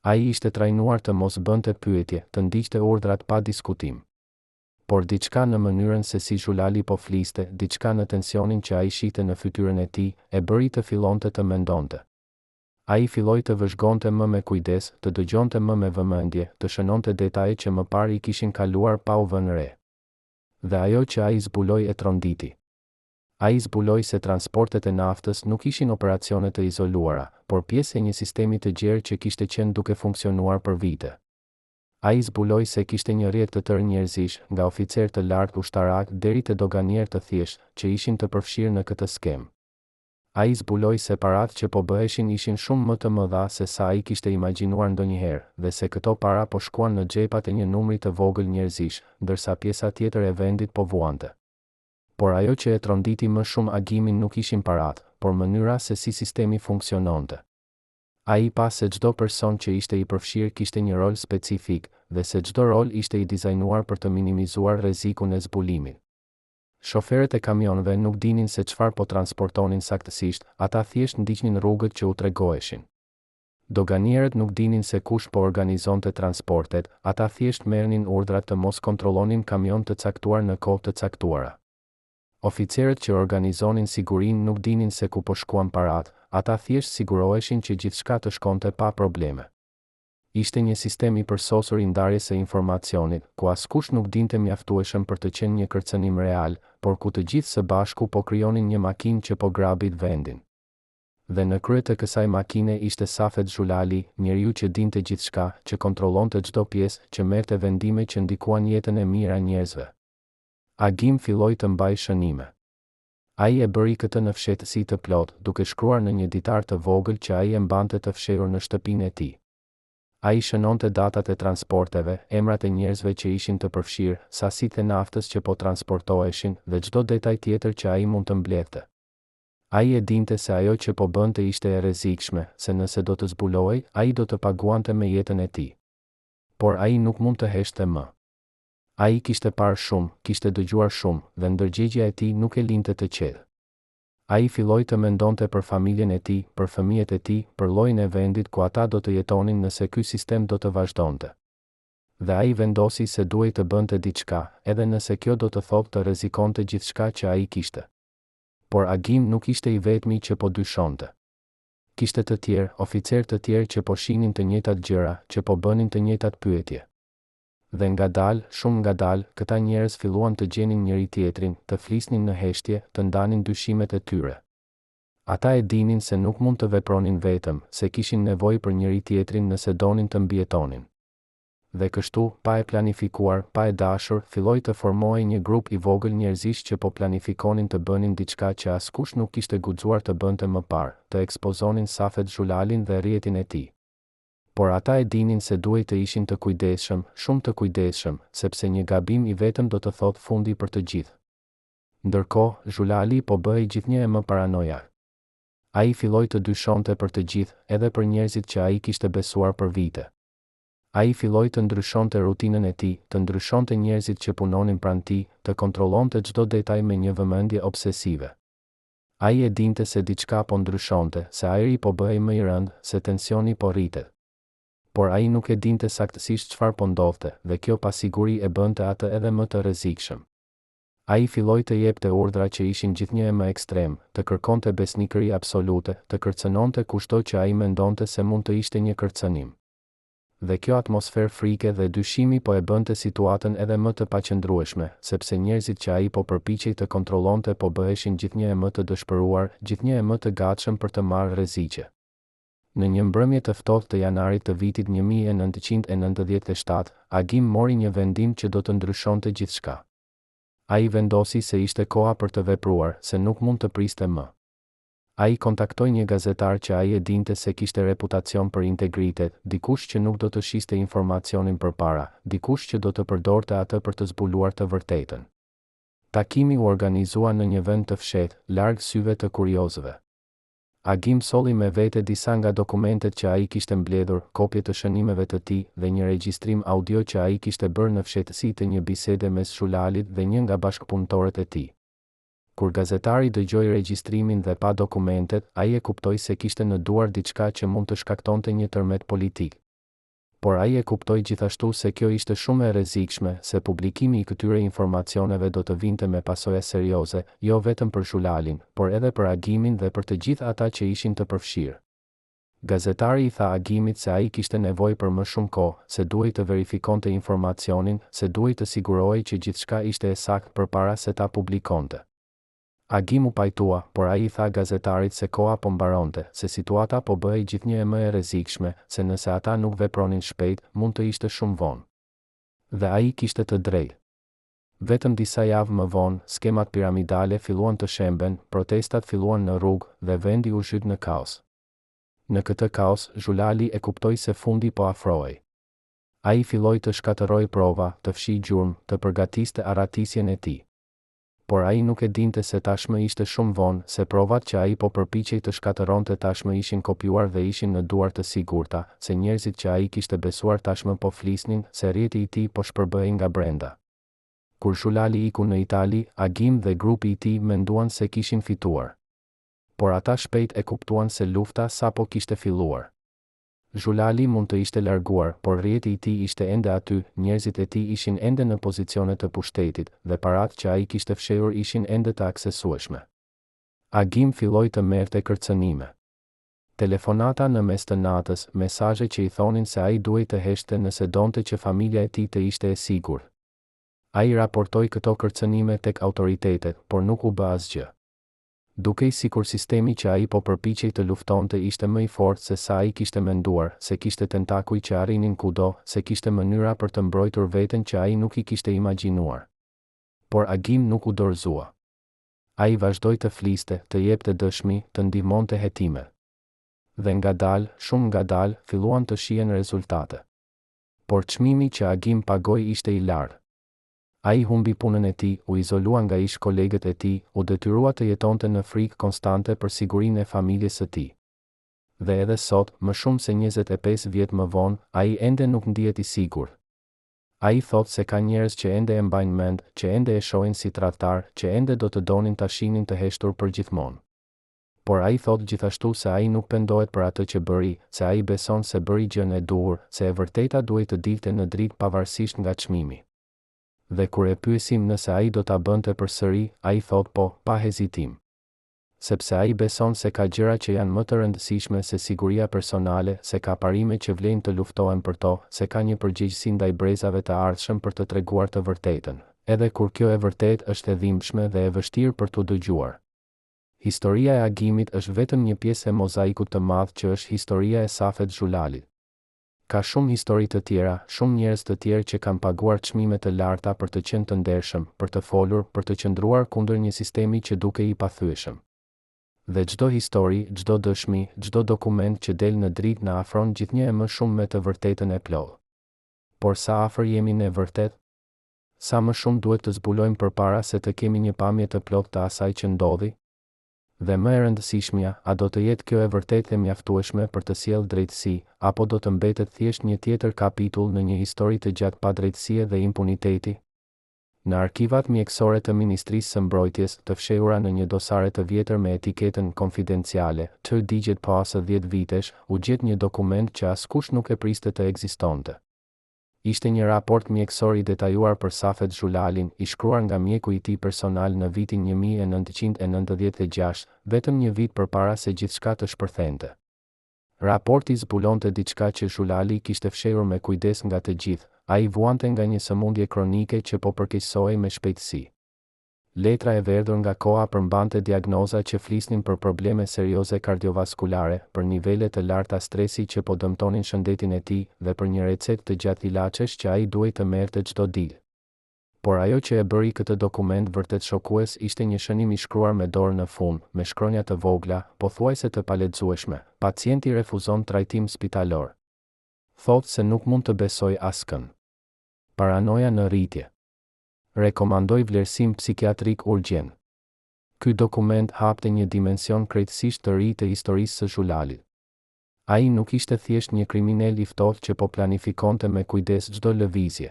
Ai ishte trajnuar të mos bënte pyetje, të ndiqte urdhrat pa diskutim. Por diçka në mënyrën se si Zhulali po fliste, diçka në tensionin që ai shihte në fytyrën e tij, e bëri të fillonte të mendonte. Ai filloi të vëzhgonte më me kujdes, të dëgjonte më me vëmendje, të shënonte detaje që më parë i kishin kaluar pa u vënë re. Dhe ajo që ai zbuloi e tronditi. Ai zbuloi se transportet e naftës nuk ishin operacione të izoluara, por pjesë e një sistemi të gjerë që kishte qenë duke funksionuar për vite. Ai zbuloi se kishte një rrjet të tërë njerëzish, nga oficerë të lartë ushtarakë deri te doganierë të thjeshtë, që ishin të përfshirë në këtë skemë. Ai zbuloi se paratë që po bëheshin ishin shumë më të mëdha se sa ai kishte imagjinuar ndonjëherë, dhe se këto para po shkuan në xhepat e një numri të vogël njerëzish, ndërsa pjesa tjetër e vendit po vuante. Por ajo që e tronditi më shumë Agimin nuk ishin paratë, por mënyra se si sistemi funksiononte. Ai pa se çdo person që ishte i përfshirë kishte një rol specifik, dhe se çdo rol ishte i dizajnuar për të minimizuar rrezikun e zbulimit. Shoferët e kamionëve nuk dinin se çfarë po transportonin saktësisht, ata thjesht ndiqnin rrugët që u tregoheshin. Doganierët nuk dinin se kush po organizonte transportet, ata thjesht merrnin urdhrat të mos kontrollonin kamionë të caktuar në kohë të caktuara. Oficerët që organizonin sigurinë nuk dinin se ku po shkuan paratë, ata thjesht siguroheshin që gjithçka të shkonte pa probleme. Ishte një sistem i përsosur i ndarjes së informacionit, ku askush nuk dinte mjaftueshëm për të qenë një kërcënim real, por ku të gjithë së bashku po krijonin një makinë që po grabit vendin. Dhe në krye të kësaj makine ishte Safet Zhulali, njeriu që dinte gjithçka, që kontrollonte çdo pjesë, që merrte vendime që ndikuan jetën e mijëra njerëzve. Agim filloi të mbajë shënime. Ai e bëri këtë në fshehtësi të plotë, duke shkruar në një ditar të vogël që ai e mbante të fshehur në shtëpinë e tij. Ai shënonte datat e transporteve, emrat e njerëzve që ishin të përfshirë, sasitë e naftës që po transportoheshin dhe çdo detaj tjetër që ai mund të mbledhte. Ai e dinte se ajo që po bënte ishte e rrezikshme, se nëse do të zbulohej, ai do të paguante me jetën e tij. Por ai nuk mund të heshtte më. Ai kishte parë shumë, kishte dëgjuar shumë, dhe ndërgjegjja e tij nuk e linte të qetë. Ai filloi të mendonte për familjen e tij, për fëmijët e tij, për llojin e vendit ku ata do të jetonin nëse ky sistem do të vazhdonte. Dhe ai vendosi se duhej të bënte diçka, edhe nëse kjo do të thotë të rrezikonte gjithçka që ai kishte. Por Agim nuk ishte i vetmi që po dyshonte. Kishte të tjerë, oficerë të tjerë që po shihnin të njëjtat gjëra, që po bënin të njëjtat pyetje. Dhe ngadalë, shumë ngadalë, këta njerëz filluan të gjenin njëri-tjetrin, të flisnin në heshtje, të ndanin dyshimet e tyre. Ata e dinin se nuk mund të vepronin vetëm, se kishin nevojë për njëri-tjetrin nëse donin të mbijetonin. Dhe kështu, pa e planifikuar, pa e dashur, filloi të formohej një grup i vogël njerëzish që po planifikonin të bënin diçka që askush nuk kishte guxuar të bënte më parë, të ekspozonin Safet Zhulalin dhe rrjetin e tij. Por ata e dinin se duhej të ishin të kujdesshëm, shumë të kujdesshëm, sepse një gabim i vetëm do të thotë fundi për të gjithë. Ndërkohë, Zhulali po bëhej gjithnjë e më paranojak. Ai filloi të dyshonte për të gjithë, edhe për njerëzit që ai kishte besuar për vite. Ai filloi të ndryshonte rutinën e tij, të ndryshonte njerëzit që punonin pranë tij, të kontrollonte çdo detaj me një vëmendje obsesive. Ai e dinte se diçka po ndryshonte, se ajri po bëhej më i rëndë, se tensioni po rritet. Por ai nuk e dinte saktësisht çfarë po ndodhte, dhe kjo pasiguri e bënte atë edhe më të rrezikshëm. Ai filloi të jepte urdhra që ishin gjithnjë e më ekstremë, të kërkonte besnikëri absolute, të kërcënonte kushdo që ai mendonte se mund të ishte një kërcënim. Dhe kjo atmosferë frike dhe dyshimi po e bënte situatën edhe më të paqëndrueshme, sepse njerëzit që ai po përpiqej të kontrollonte po bëheshin gjithnjë e më të dëshpëruar, gjithnjë e më të gatshëm për të marrë rreziqe. Në një mbrëmje të ftohtë të janarit të vitit 1997, Agim mori një vendim që do të ndryshonte gjithçka. Ai vendosi se ishte koha për të vepruar, se nuk mund të priste më. Ai kontaktoi një gazetar që ai e dinte se kishte reputacion për integritet, dikush që nuk do të shiste informacionin për para, dikush që do të përdorte atë për të zbuluar të vërtetën. Takimi u organizua në një vend të fshehtë, larg syve të kuriozëve. Agim solli me vete disa nga dokumentet që ai kishte mbledhur, kopje të shënimeve të tij, dhe një regjistrim audio që ai kishte bërë në fshehtësi të një bisede mes Zhulalit dhe një nga bashkëpunëtorët e tij. Kur gazetari dëgjoi regjistrimin dhe pa dokumentet, ai e kuptoi se kishte në duar diçka që mund të shkaktonte një tërmet politik. Por ai e kuptoi gjithashtu se kjo ishte shumë e rrezikshme, se publikimi i këtyre informacioneve do të vinte me pasoja serioze, jo vetëm për Zhulalin, por edhe për Agimin dhe për të gjithë ata që ishin të përfshirë. Gazetari i tha Agimit se ai kishte nevojë për më shumë kohë, se duhej të verifikonte informacionin, se duhej të sigurohej që gjithçka ishte e saktë përpara se ta publikonte. Agim u pajtua, por ai i tha gazetarit se koha po mbaronte, se situata po bëhej gjithnjë e më e rrezikshme, se nëse ata nuk vepronin shpejt, mund të ishte shumë vonë. Dhe ai kishte të drejtë. Vetëm disa javë më vonë, skemat piramidale filluan të shemben, protestat filluan në rrugë, dhe vendi u zhyt në kaos. Në këtë kaos, Zhulali e kuptoi se fundi po afrohej. Ai filloi të shkatërrojë prova, të fshijë gjurmë, të përgatiste arratisjen e tij. Por ai nuk e dinte se tashmë ishte shumë vonë, se provat që ai po përpiqej të shkatërronte tashmë ishin kopjuar dhe ishin në duar të sigurta, se njerëzit që ai kishte besuar tashmë po flisnin, se rrjeti i tij po shpërbëhej nga brenda. Kur Zhulali iku në Itali, Agim dhe grupi i tij menduan se kishin fituar. Por ata shpejt e kuptuan se lufta sapo kishte filluar. Zhulali mund të ishte larguar, por rrjeti i tij ishte ende aty, njerëzit e tij ishin ende në pozicione të pushtetit, dhe paratë që ai kishte fshehur ishin ende të aksesueshme. Agim filloi të merrte kërcënime. Telefonata në mes të natës, mesazhe që i thonin se ai duhej të heshtte nëse donte që familja e tij të ishte e sigurt. Ai raportoi këto kërcënime tek autoritetet, por nuk u bë asgjë. Dukej sikur sistemi që ai po përpiqej të luftonte ishte më i fortë se sa ai kishte menduar, se kishte tentakuj që arrinin kudo, se kishte mënyra për të mbrojtur veten që ai nuk i kishte imagjinuar. Por Agim nuk u dorëzua. Ai vazhdoi të fliste, të jepte dëshmi, të ndihmonte hetimet. Dhe ngadalë, shumë ngadalë, filluan të shihen rezultate. Por çmimi që Agim pagoi ishte i lartë. Ai humbi punën e tij, u izolua nga ish-kolegët e tij, u detyrua të jetonte në frikë konstante për sigurinë e familjes së tij. Dhe edhe sot, më shumë se 25 vjet më vonë, ai ende nuk ndihet i sigurt. Ai thotë se ka njerëz që ende e mbajnë mend, që ende e shohin si tradhtar, që ende do të donin ta shihnin të heshtur përgjithmonë. Por ai thotë gjithashtu se ai nuk pendohet për atë që bëri, se ai beson se bëri gjënë e duhur, se e vërteta duhej të dilte në dritë pavarësisht nga çmimi. Dhe kur e pyesim nëse ai do ta bënte përsëri, ai thotë po, pa hezitim. Sepse ai beson se ka gjëra që janë më të rëndësishme se siguria personale, se ka parime që vlejnë të luftohen për to, se ka një përgjegjësi ndaj brezave të ardhshëm për të treguar të vërtetën, edhe kur kjo e vërtetë është e dhimbshme dhe e vështirë për t'u dëgjuar. Historia e Agimit është vetëm një pjesë e mozaikut të madh që është historia e Safet Zhulalit. Ka shumë histori të tjera, shumë njerëz të tjerë që kanë paguar çmime të larta për të qenë të ndershëm, për të folur, për të qëndruar kundër një sistemi që dukej i pathyeshëm. Dhe çdo histori, çdo dëshmi, çdo dokument që del në dritë na afron gjithnjë e më shumë me të vërtetën e plotë. Por sa afër jemi ne vërtet? Sa më shumë duhet të zbulojmë përpara se të kemi një pamje të plotë të asaj që ndodhi? Dhe më e rëndësishmja, a do të jetë kjo e vërtetë e mjaftueshme për të sjellë drejtësi, apo do të mbetet thjesht një tjetër kapitull në një histori të gjatë padrejtësie dhe impuniteti? Në arkivat mjekësore të Ministrisë së Mbrojtjes, të fshehura në një dosare të vjetër me etiketën Konfidenciale, që digjet pas 10 vitesh, u gjet një dokument që askush nuk e priste të ekzistonte. Ishte një raport mjekësor i detajuar për Safet Zhulalin, i shkruar nga mjeku i tij personal në vitin 1996, vetëm një vit përpara se gjithçka të shpërthente. Raporti zbulonte diçka që Zhulali kishte fshehur me kujdes nga të gjithë, ai vuante nga një sëmundje kronike që po përkeqësohej me shpejtësi. Letra e verdhur nga koha përmbante diagnoza që flisnin për probleme serioze kardiovaskulare, për nivele të larta stresi që po dëmtonin shëndetin e tij, dhe për një recetë të gjatë ilaçesh që ai duhej të merrte çdo ditë. Por ajo që e bëri këtë dokument vërtet shokues ishte një shënim i shkruar me dorë në fund, me shkronja të vogla, pothuajse të palexueshme, Pacienti refuzon trajtim spitalor. Thotë se nuk mund të besojë askënd. Paranoja në rritje. Rekomandoj vlerësim psikiatrik urgjent. Ky dokument hapte një dimension krejtësisht të ri të historisë së Zhulalit. Ai nuk ishte thjesht një kriminel i ftohtë që po planifikonte me kujdes çdo lëvizje.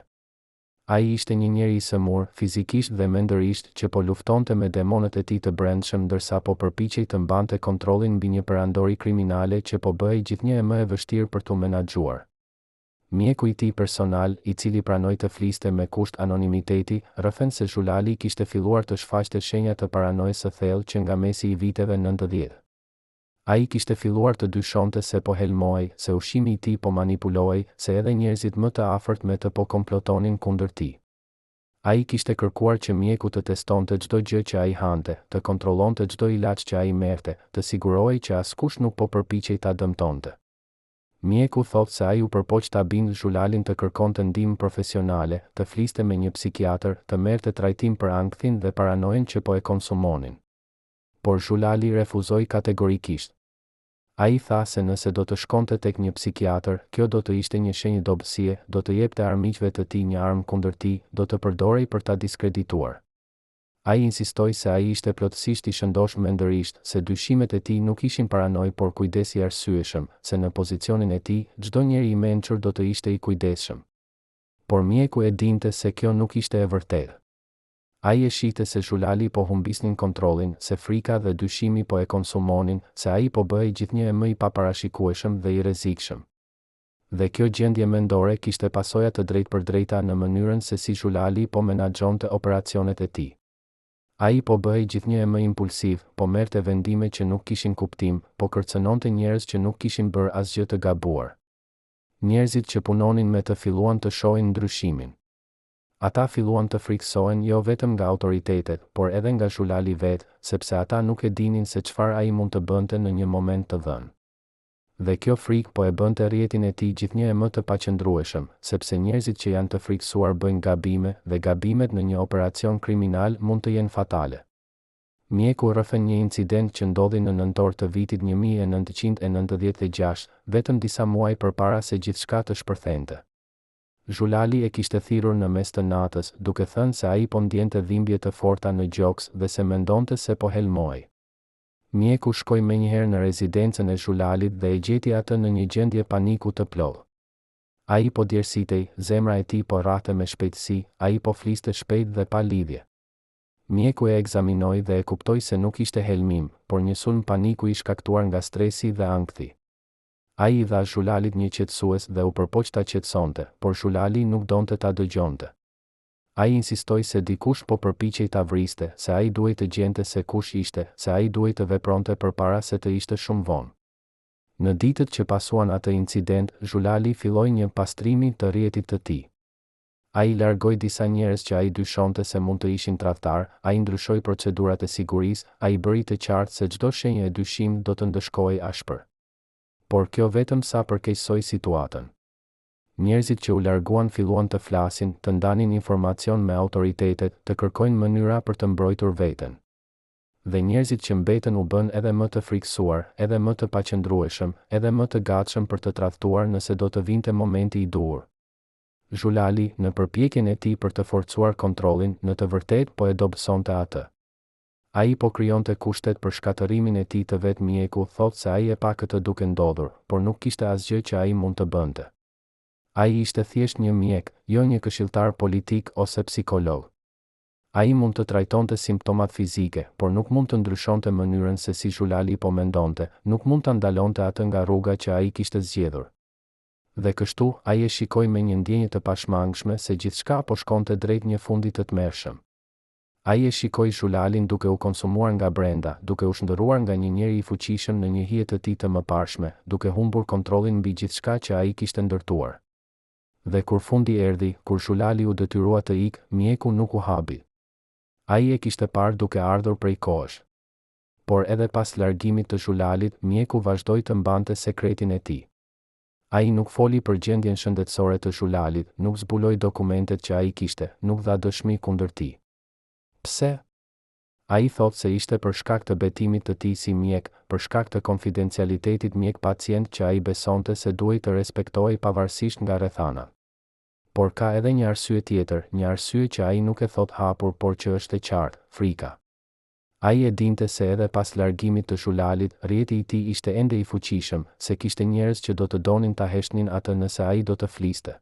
Ai ishte një njeri i sëmurë, fizikisht dhe mendërisht, që po luftonte me demonët e tij të brendshëm ndërsa po përpiqej të mbante kontrollin mbi një perandori kriminale që po bëhej gjithnjë e më e vështirë për t'u menaxhuar. Mjeku i tij personal, i cili pranoi të fliste me kusht anonimiteti, rrëfen se Zhulali kishte filluar të shfaqte shenja të paranojës së thellë që nga mesi i viteve 90. Ai kishte filluar të dyshonte se po helmohej, se ushqimi i tij po manipulohej, se edhe njerëzit më të afërt me të po komplotonin kundër tij. Ai kishte kërkuar që mjeku të testonte çdo gjë që ai hante, të kontrollonte çdo ilaç që ai merrte, të sigurohej që askush nuk po përpiqej ta dëmtonte. Mjeku thotë se ai u përpoq ta bindë Zhulalin të kërkonte ndihmë profesionale, të fliste me një psikiatër, të merrte trajtim për ankthin dhe paranojën që po e konsumonin. Por Zhulali refuzoi kategorikisht. Ai tha se nëse do të shkonte tek një psikiatër, kjo do të ishte një shenjë dobësie, do të jepte armiqve të tij një armë kundër tij, do të përdorej për ta diskredituar. Ai insistoi se ai ishte plotësisht i shëndoshë mendërisht, se dyshimet e tij nuk ishin paranojë por kujdes i arsyeshëm, se në pozicionin e tij, çdo njeri i mençur do të ishte i kujdesshëm. Por mjeku e dinte se kjo nuk ishte e vërtetë. Ai e shihte se Zhulali po humbisnin kontrollin, se frika dhe dyshimi po e konsumonin, se ai po bëhej gjithnjë e më i paparashikueshëm dhe i rrezikshëm. Dhe kjo gjendje mendore kishte pasoja të drejtpërdrejta në mënyrën se si Zhulali po menaxhonte operacionet e tij. Ai po bëhej gjithnjë e më impulsiv, po merrte vendime që nuk kishin kuptim, po kërcënonte njerëz që nuk kishin bërë asgjë të gabuar. Njerëzit që punonin me të filluan të shohin ndryshimin. Ata filluan të frikësohen jo vetëm nga autoritetet, por edhe nga Zhulali vetë, sepse ata nuk e dinin se çfarë ai mund të bënte në një moment të dhënë. Dhe kjo frikë po e bënte rrjetin e tij gjithnjë e më të paqëndrueshëm, sepse njerëzit që janë të frikësuar bëjnë gabime, dhe gabimet në një operacion kriminal mund të jenë fatale. Mjeku rrëfen një incident që ndodhi në nëntor të vitit 1996, vetëm disa muaj përpara se gjithçka të shpërthente. Zhulali e kishte thirrur në mes të natës, duke thënë se ai po ndjente dhimbje të forta në gjoks dhe se mendonte se po helmohej. Mjeku shkoi menjëherë në rezidencën e Zhulalit dhe e gjeti atë në një gjendje paniku të plotë. Ai po djersitej, zemra e tij po rrahte me shpejtësi, ai po fliste shpejt dhe pa lidhje. Mjeku e ekzaminoi dhe e kuptoi se nuk ishte helmim, por një sulm paniku i shkaktuar nga stresi dhe ankthi. Ai i dha Zhulalit një qetësues dhe u përpoq ta qetësonte, por Zhulali nuk donte ta dëgjonte. Ai insistoi se dikush po përpiqej ta vriste, se ai duhej të gjente se kush ishte, se ai duhej të vepronte përpara se të ishte shumë vonë. Në ditët që pasuan atë incident, Zhulali filloi një pastrimi të rrjetit të tij. Ai largoi disa njerëz që ai dyshonte se mund të ishin tradhtarë, ai ndryshoi procedurat e sigurisë, ai bëri të qartë se çdo shenjë e dyshimtë do të ndëshkohej ashpër. Por kjo vetëm sa përkeqësoi situatën. Njerëzit që u larguan filluan të flasin, të ndanin informacion me autoritetet, të kërkojnë mënyra për të mbrojtur veten. Dhe njerëzit që mbetën u bënë edhe më të frikësuar, edhe më të paqëndrueshëm, edhe më të gatshëm për të tradhtuar nëse do të vinte momenti i duhur. Zhulali, në përpjekjen e tij për të forcuar kontrollin, në të vërtetë po e dobësonte atë. Ai po krijonte kushtet për shkatërrimin e tij të vetë mjeku thotë se ai e pa këtë duke ndodhur, por nuk kishte asgjë që ai mund të bënte. Ai ishte thjesht një mjek, jo një këshilltar politik ose psikolog. Ai mund të trajtonte simptomat fizike, por nuk mund të ndryshonte mënyrën se si Zhulali po mendonte, nuk mund ta ndalonte atë nga rruga që ai kishte zgjedhur. Dhe kështu, ai e shikoi me një ndjenjë të pashmangshme se gjithçka po shkonte drejt një fundi të tmerrshëm. Ai e shikoi Zhulalin duke u konsumuar nga brenda, duke u shndërruar nga një njeri i fuqishëm në një hije të tij të mëparshme, duke humbur kontrollin mbi gjithçka që ai kishte ndërtuar. Dhe kur fundi erdhi, kur Zhulali u detyrua të ikë, mjeku nuk u habit. Ai e kishte parë duke ardhur prej kohësh. Por edhe pas largimit të Zhulalit, mjeku vazhdoi të mbante sekretin e tij. Ai nuk foli për gjendjen shëndetësore të Zhulalit, nuk zbuloi dokumentet që ai kishte, nuk dha dëshmi kundër tij. Pse? Ai thotë se ishte për shkak të betimit të tij si mjek, për shkak të konfidencialitetit mjek-pacient që ai besonte se duhej të respektohej pavarësisht nga rrethanat. Por ka edhe një arsye tjetër, një arsye që ai nuk e thotë hapur por që është e qartë, frika. Ai e dinte se edhe pas largimit të Zhulalit, rrjeti i tij ishte ende i fuqishëm, se kishte njerëz që do të donin ta heshtnin atë nëse ai do të fliste.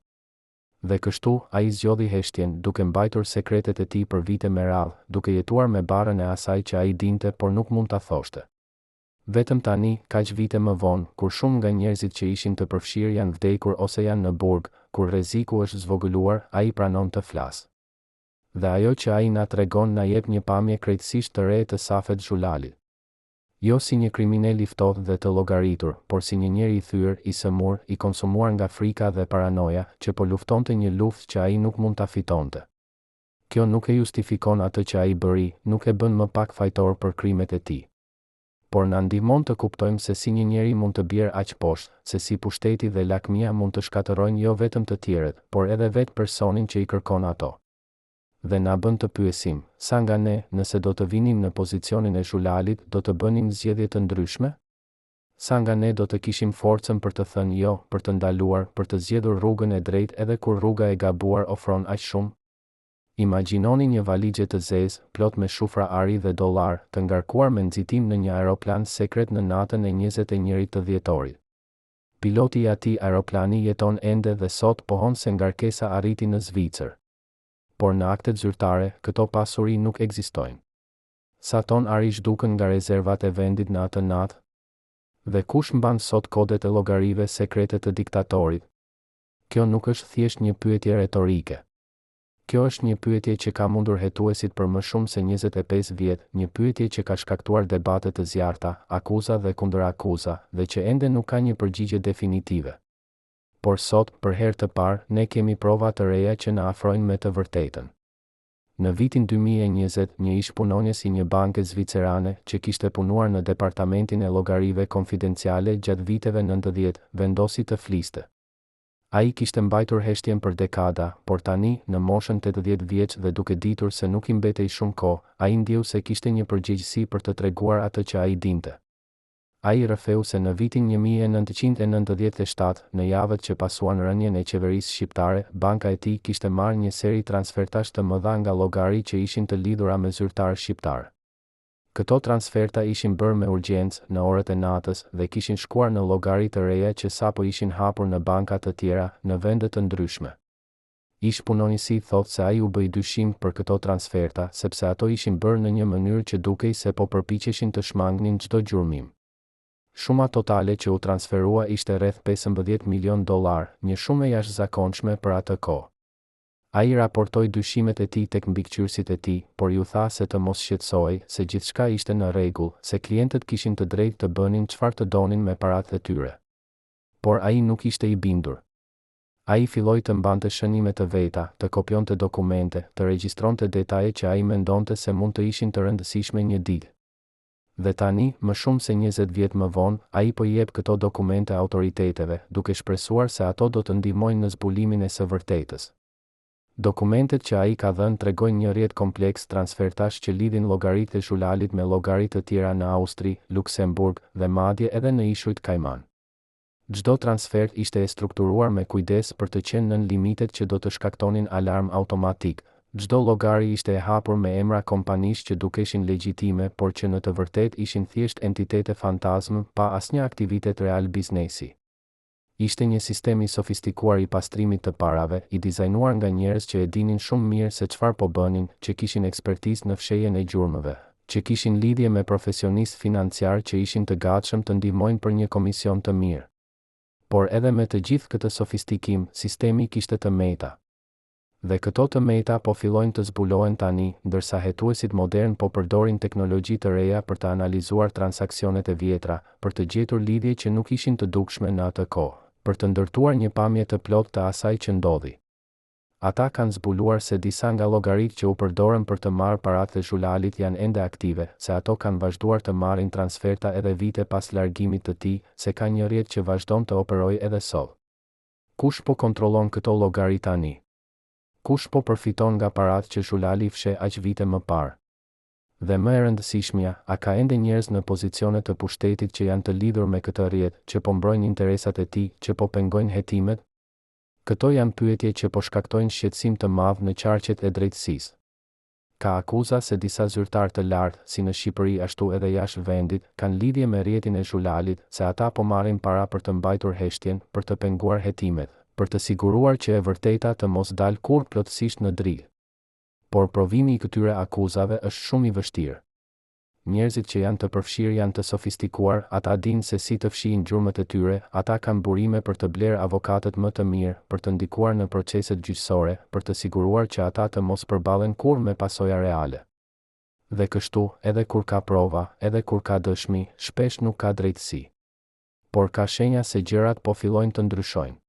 Dhe kështu, ai zgjodhi heshtjen, duke mbajtur sekretet e tij për vite me radhë, duke jetuar me barrën e asaj që ai dinte por nuk mund ta thoshte. Vetëm tani, kaq vite më vonë, kur shumë nga njerëzit që ishin të përfshirë janë vdekur ose janë në burg, kur rreziku është zvogëluar, ai pranon të flasë. Dhe ajo që ai na tregon na jep një pamje krejtësisht të re të Safet Zhulalit. Jo si një kriminel i ftohtë dhe të llogaritur, por si një njeri i thyer, i sëmurë, i konsumuar nga frika dhe paranoja, që po luftonte një luftë që ai nuk mund ta fitonte. Kjo nuk e justifikon atë që ai bëri, nuk e bën më pak fajtor për krimet e tij. Por na ndihmon të kuptojmë se si një njeri mund të bjerë aq poshtë, se si pushteti dhe lakmia mund të shkatërrojnë jo vetëm të tjerët, por edhe vetë personin që i kërkon ato. Dhe na bën të pyesim, sa nga ne, nëse do të vinim në pozicionin e Zhulalit, do të bënim zgjedhje të ndryshme? Sa nga ne do të kishim forcën për të thënë jo, për të ndaluar, për të zgjedhur rrugën e drejtë edhe kur rruga e gabuar ofron aq shumë? Imagjinoni një valixhe të zezë, plot me shufra ari dhe dollarë, të ngarkuar me nxitim në një aeroplan sekret në natën e 21-rit të dhjetorit. Piloti i atij aeroplani jeton ende dhe sot pohon se ngarkesa arriti në Zvicër. Por në aktet zyrtare, këto pasuri nuk ekzistojnë. Sa ton ari zhdukën nga rezervat e vendit në atë natë? Dhe kush mban sot kodet e llogarive sekrete të diktatorit? Kjo nuk është thjesht një pyetje retorike. Kjo është një pyetje që ka mundur hetuesit për më shumë se 25 vjet, një pyetje që ka shkaktuar debate të zjarrta, akuza dhe kundërakuza, dhe që ende nuk ka një përgjigje definitive. Por sot, për herë të parë, ne kemi prova të reja që na afrojnë me të vërtetën. Në vitin 2020, një ish-punonjës i një banke zvicerane, që kishte punuar në departamentin e llogarive konfidenciale gjatë viteve 90, vendosi të fliste. Ai kishte mbajtur heshtjen për dekada, por tani, në moshën 80 vjeç dhe duke ditur se nuk i mbetej shumë kohë, ai ndjeu se kishte një përgjegjësi për të treguar atë që ai dinte. Ai rrëfeu se në vitin 1997, në javët që pasuan rënien e qeverisë shqiptare, banka e tij kishte marrë një seri transfertash të mëdha nga llogari që ishin të lidhura me zyrtarë shqiptarë. Këto transferta ishin bërë me urgjencë, në orët e natës, dhe kishin shkuar në llogari të reja që sapo ishin hapur në banka të tjera, në vende të ndryshme. Ish-punonjësi thotë se ai u bë i dyshimtë për këto transferta, sepse ato ishin bërë në një mënyrë që dukej se po përpiqeshin të shmangnin çdo gjurmim. Shuma totale që u transferua ishte rreth 15 milionë dollarë, një shumë e jashtëzakonshme për atë kohë. Ai raportoi dyshimet e tij tek mbikëqyrësit e tij, por iu tha se të mos shqetësohej, se gjithçka ishte në rregull, se klientët kishin të drejtë të bënin çfarë të donin me paratë e tyre. Por ai nuk ishte i bindur. Ai filloi të mbante shënime të veta, të kopjonte dokumente, të regjistronte detaje që ai mendonte se mund të ishin të rëndësishme një ditë. Dhe tani, më shumë se 20 vjet më vonë, ai po i jep këto dokumente autoriteteve, duke shpresuar se ato do të ndihmojnë në zbulimin e së vërtetës. Dokumentet që ai ka dhënë tregojnë një rrjet kompleks transfertash që lidhin llogaritë e Zhulalit me llogari të tjera në Austri, Luksemburg, dhe madje edhe në Ishujt Kajman. Çdo transfertë ishte e strukturuar me kujdes për të qenë nën limitet që do të shkaktonin alarm automatik. Çdo llogari ishte e hapur me emra kompanish që dukeshin legjitime por që në të vërtetë ishin thjesht entitete fantazmë pa asnjë aktivitet real biznesi. Ishte një sistem i sofistikuar i pastrimit të parave, i dizajnuar nga njerëz që e dinin shumë mirë se çfarë po bënin, që kishin ekspertizë në fshehjen e gjurmëve, që kishin lidhje me profesionistë financiarë që ishin të gatshëm të ndihmojnë për një komision të mirë. Por edhe me të gjithë këtë sofistikim, sistemi kishte të meta. Dhe këto të meta po fillojnë të zbulohen tani, ndërsa hetuesit modernë po përdorin teknologji të reja për të analizuar transaksionet e vjetra, për të gjetur lidhje që nuk ishin të dukshme në atë kohë, për të ndërtuar një pamje të plotë të asaj që ndodhi. Ata kanë zbuluar se disa nga llogaritë që u përdorën për të marrë paratë e Zhulalit janë ende aktive, se ato kanë vazhduar të marrin transferta edhe vite pas largimit të tij, se ka një rrjet që vazhdon të operojë edhe sot. Kush po kontrollon këto llogari tani? Kush po përfiton nga paratë që Zhulali fsheh aq vite më parë? Dhe më e rëndësishmja, a ka ende njerëz në pozicione të pushtetit që janë të lidhur me këtë rrjet, që po mbrojnë interesat e tij, që po pengojnë hetimet? Këto janë pyetje që po shkaktojnë shqetësim të madh në qarqet e drejtësisë. Ka akuza se disa zyrtarë të lartë, si në Shqipëri ashtu edhe jashtë vendit, kanë lidhje me rrjetin e Zhulalit, se ata po marrin para për të mbajtur heshtjen, për të penguar hetimet, për të siguruar që e vërteta të mos dalë kurrë plotësisht në dritë. Por provimi i këtyre akuzave është shumë i vështirë. Njerëzit që janë të përfshirë janë të sofistikuar, ata dinë se si të fshijnë gjurmët e tyre, ata kanë burime për të blerë avokatët më të mirë, për të ndikuar në proceset gjyqësore, për të siguruar që ata të mos përballen kurrë me pasoja reale. Dhe kështu, edhe kur ka prova, edhe kur ka dëshmi, shpesh nuk ka drejtësi. Por ka shenja se gjërat po fillojnë të ndryshojnë.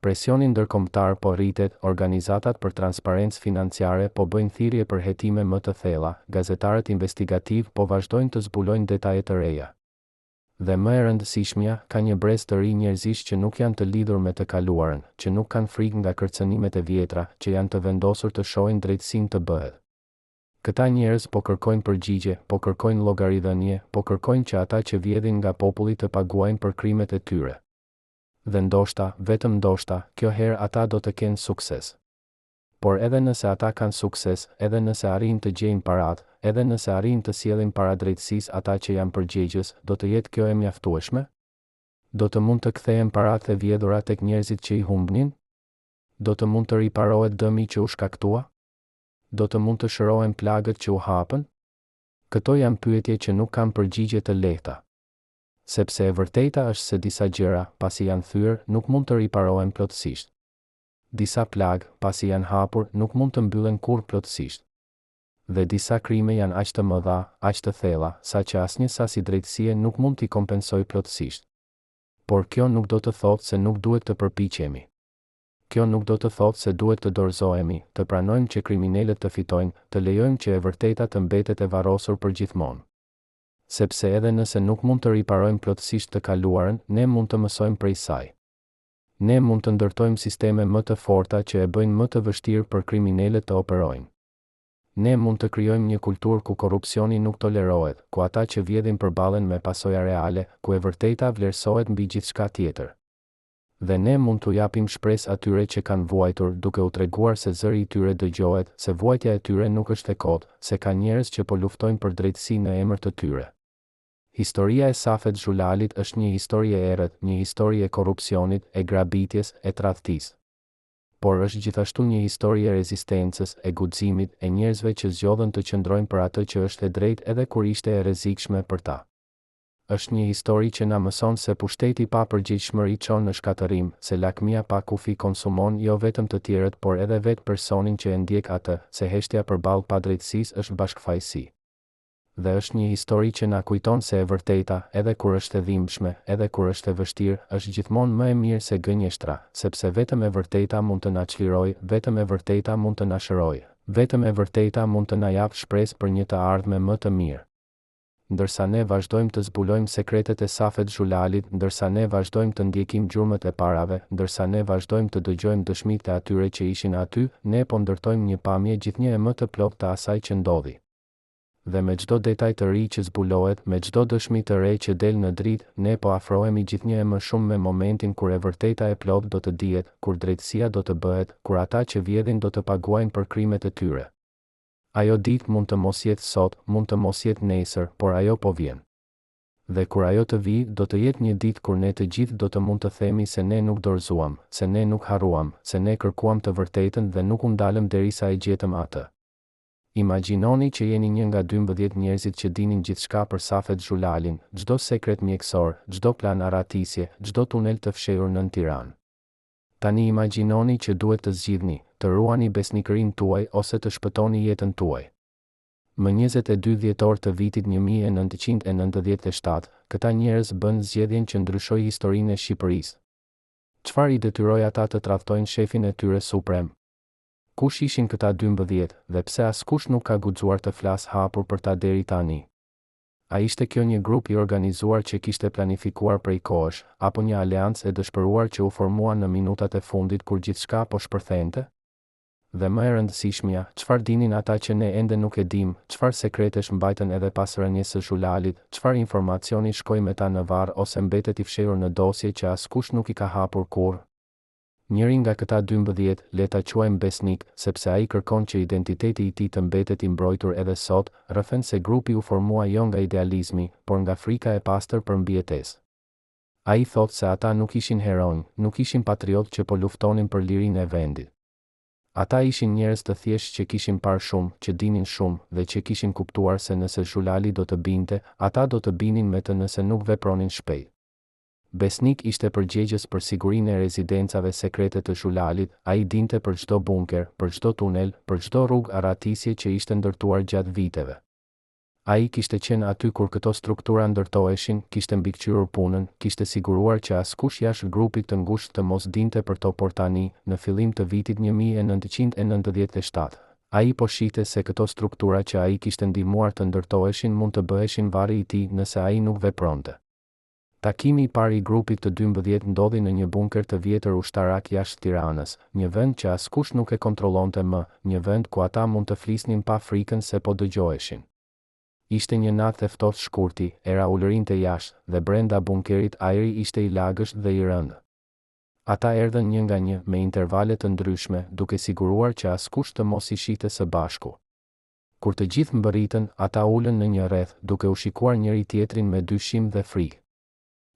Presioni ndërkombëtar po rritet, organizatat për transparencë financiare po bëjnë thirrje për hetime më të thella, gazetarët investigativë po vazhdojnë të zbulojnë detaje të reja. Dhe më e rëndësishmja, ka një brez të ri njerëzish që nuk janë të lidhur me të kaluarën, që nuk kanë frikë nga kërcënimet e vjetra, që janë të vendosur të shohin drejtësinë të bëhet. Këta njerëz po kërkojnë përgjigje, po kërkojnë llogaridhënie, po kërkojnë që ata që vjedhin nga populli të paguajnë për krimet e tyre. Dhe ndoshta, vetëm ndoshta, kjo herë ata do të kenë sukses. Por edhe nëse ata kanë sukses, edhe nëse arrijnë të gjejnë paratë, edhe nëse arrijnë të sjellin para drejtësisë ata që janë përgjegjës, do të jetë kjo e mjaftueshme? Do të mund të kthehen paratë e vjedhura tek njerëzit që i humbnin? Do të mund të riparohet dëmi që u shkaktua? Do të mund të shërohen plagët që u hapën? Këto janë pyetje që nuk kanë përgjigje të lehta. Sepse e vërteta është se disa gjëra, pasi janë thyer, nuk mund të riparohen plotësisht. Disa plagë, pasi janë hapur, nuk mund të mbyllen kurrë plotësisht. Dhe disa krime janë aq të mëdha, aq të thella, saqë asnjë sasi drejtësie nuk mund t'i kompensojë plotësisht. Por kjo nuk do të thotë se nuk duhet të përpiqemi. Kjo nuk do të thotë se duhet të dorëzohemi, të pranojmë që kriminelët të fitojnë, të lejojmë që e vërteta të mbetet e varrosur përgjithmonë. Sepse edhe nëse nuk mund të riparojmë plotësisht të kaluarën, ne mund të mësojmë prej saj. Ne mund të ndërtojmë sisteme më të forta që e bëjnë më të vështirë për kriminelët të operojnë. Ne mund të krijojmë një kulturë ku korrupsioni nuk tolerohet, ku ata që vjedhin përballen me pasoja reale, ku e vërteta vlerësohet mbi gjithçka tjetër. Dhe ne mund t'u japim shpresë atyre që kanë vuajtur, duke u treguar se zëri i tyre dëgjohet, se vuajtja e tyre nuk është e kotë, se ka njerëz që po luftojnë për drejtësi në emër të tyre. Historia e Safet Zhulalit është një histori e errët, një histori e korrupsionit, e grabitjes, e tradhtisë. Por është gjithashtu një histori e rezistencës, e guximit, e njerëzve që zgjodhën të qëndrojnë për atë që është e drejtë edhe kur ishte e rrezikshme për ta. Është një histori që na mëson se pushteti pa përgjegjshmëri çon në shkatërrim, se lakmia pa kufi konsumon jo vetëm të tjerët por edhe vetë personin që e ndjek atë, se heshtja përballë padrejtësisë është bashkëfajësi. Dhe është një histori që na kujton se e vërteta, edhe kur është e dhimbshme, edhe kur është e vështirë, është gjithmonë më e mirë se gënjeshtra, sepse vetëm e vërteta mund të na çlirojë, vetëm e vërteta mund të na shërojë, vetëm e vërteta mund të na japë shpresë për një të ardhme më të mirë. Ndërsa ne vazhdojmë të zbulojmë sekretet e Safet Zhulalit, ndërsa ne vazhdojmë të ndjekim gjurmët e parave, ndërsa ne vazhdojmë të dëgjojmë dëshmitë e atyre që ishin aty, ne po ndërtojmë një pamje gjithnjë e më të plotë të asaj që ndodhi. Dhe me çdo detaj të ri që zbulohet, me çdo dëshmi të re që del në dritë, ne po afrohemi gjithnjë e më shumë me momentin kur e vërteta e plotë do të dihet, kur drejtësia do të bëhet, kur ata që vjedhin do të paguajnë për krimet e tyre. Ajo ditë mund të mos jetë sot, mund të mos jetë nesër, por ajo po vjen. Dhe kur ajo të vijë, do të jetë një ditë kur ne të gjithë do të mund të themi se ne nuk dorëzuam, se ne nuk harruam, se ne kërkuam të vërtetën dhe nuk u ndalëm derisa e gjetëm atë. Imagjinoni që jeni një nga 12 njerëzit që dinin gjithçka për Safet Zhulalin, çdo sekret mjekësor, çdo plan arratisje, çdo tunel të fshehur nën Tiranë. Tani imagjinoni që duhet të zgjidhni, të ruani besnikërinë tuaj ose të shpëtoni jetën tuaj. Më 22 dhjetor të vitit 1997, këta njerëz bënë zgjedhjen që ndryshoi historinë e Shqipërisë. Çfarë i detyroi ata të tradhtojnë shefin e tyre suprem? Kush ishin këta 12, dhe pse askush nuk ka guxuar të flasë hapur për ta deri tani? A ishte kjo një grup i organizuar që kishte planifikuar prej kohësh, apo një aleancë e dëshpëruar që u formua në minutat e fundit kur gjithçka po shpërthente? Dhe më e rëndësishmja, çfarë dinin ata që ne ende nuk e dimë, çfarë sekretesh mbajtën edhe pas rënies së Zhulalit, çfarë informacioni shkoi me ta në varr ose mbetet i fshehur në dosje që askush nuk i ka hapur kurrë? Njëri nga këta 12, le ta quajmë Besnik, sepse ai kërkon që identiteti i tij të mbetet i mbrojtur edhe sot, rrëfen se grupi u formua jo nga idealizmi, por nga frika e pastër për mbijetesë. Ai thotë se ata nuk ishin heronj, nuk ishin patriotë që po luftonin për lirinë e vendit. Ata ishin njerëz të thjeshtë që kishin parë shumë, që dinin shumë, dhe që kishin kuptuar se nëse Zhulali do të binte, ata do të binin me të nëse nuk vepronin shpejt. Besnik ishte përgjegjës për sigurinë e rezidencave sekrete të Zhulalit, ai dinte për çdo bunker, për çdo tunel, për çdo rrugë arratisje që ishte ndërtuar gjatë viteve. Ai kishte qenë aty kur këto struktura ndërtoheshin, kishte mbikëqyrur punën, kishte siguruar që askush jashtë grupit të ngushtë të mos dinte për to por tani, në fillim të vitit 1997, ai po shihte se këto struktura që ai kishte ndihmuar të ndërtoheshin mund të bëheshin varri i tij nëse ai nuk vepronte. Takimi i parë i grupit të 12 ndodhi në një bunker të vjetër ushtarak jashtë Tiranës, një vend që askush nuk e kontrollonte më, një vend ku ata mund të flisnin pa frikën se po dëgjoheshin. Ishte një natë e ftohtë shkurti, era ulërinte jashtë, dhe brenda bunkerit ajri ishte i lagësht dhe i rëndë. Ata erdhën një nga një, me intervale të ndryshme, duke siguruar që askush të mos i shihte së bashku. Kur të gjithë mbërritën, ata u ulën në një rreth, duke u shikuar njëri-tjetrin me dyshim dhe frikë.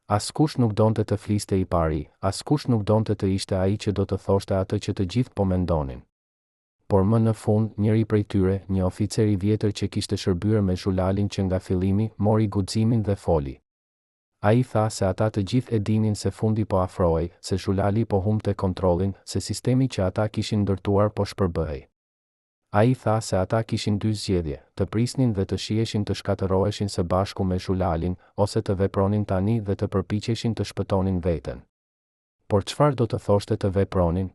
Askush nuk donte të fliste i pari, askush nuk donte të ishte ai që do të thoshte atë që të gjithë po mendonin. Por më në fund, njëri prej tyre, një oficer i vjetër që kishte shërbyer me Zhulalin që nga fillimi, mori guximin dhe foli. Ai tha se ata të gjithë e dinin se fundi po afrohej, se Zhulali po humbte kontrollin, se sistemi që ata kishin ndërtuar po shpërbëhej. Ai tha se ata kishin dy zgjedhje, të prisnin dhe të shiheshin të shkatërroheshin së bashku me Zhulalin, ose të vepronin tani dhe të përpiqeshin të shpëtonin veten. Por çfarë do të thoshte të vepronin?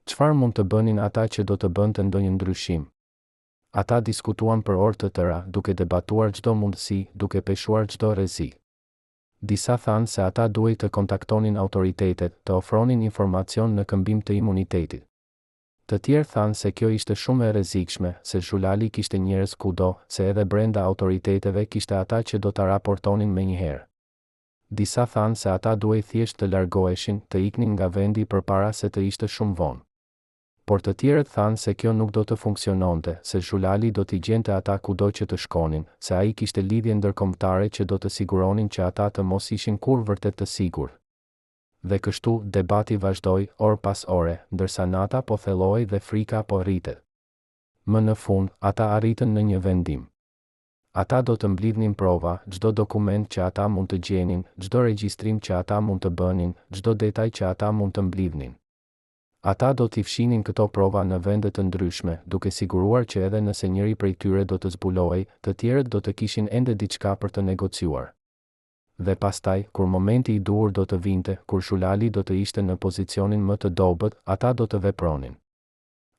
Çfarë mund të bënin ata që do të bënte ndonjë ndryshim? Ata diskutuan për orë të tëra, duke debatuar çdo mundësi, duke peshuar çdo rrezik. Disa thanë se ata duhej të kontaktonin autoritetet, të ofronin informacion në këmbim të imunitetit. Të tjerë thanë se kjo ishte shumë e rrezikshme, se Zhulali kishte njerëz kudo, se edhe brenda autoriteteve kishte ata që do ta raportonin menjëherë. Disa thanë se ata duhej thjesht të largoheshin, të iknin nga vendi përpara se të ishte shumë vonë. Por të tjerët thanë se kjo nuk do të funksiononte, se Zhulali do t'i gjente ata kudo që të shkonin, se ai kishte lidhje ndërkombëtare që do të siguronin që ata të mos ishin kurrë vërtet të sigurt. Dhe kështu, debati vazhdoi, orë pas ore, ndërsa nata po thellohej dhe frika po rritet. Më në fund, ata arritën në një vendim. Ata do të mblidhnin prova, çdo dokument që ata mund të gjenin, çdo regjistrim që ata mund të bënin, çdo detaj që ata mund të mblidhnin. Ata do t'i fshinin këto prova në vende të ndryshme, duke siguruar që edhe nëse njëri prej tyre do të zbulohej, të tjerët do të kishin ende diçka për të negociuar. Dhe pastaj, kur momenti i duhur do të vinte, kur Zhulali do të ishte në pozicionin më të dobët, ata do të vepronin.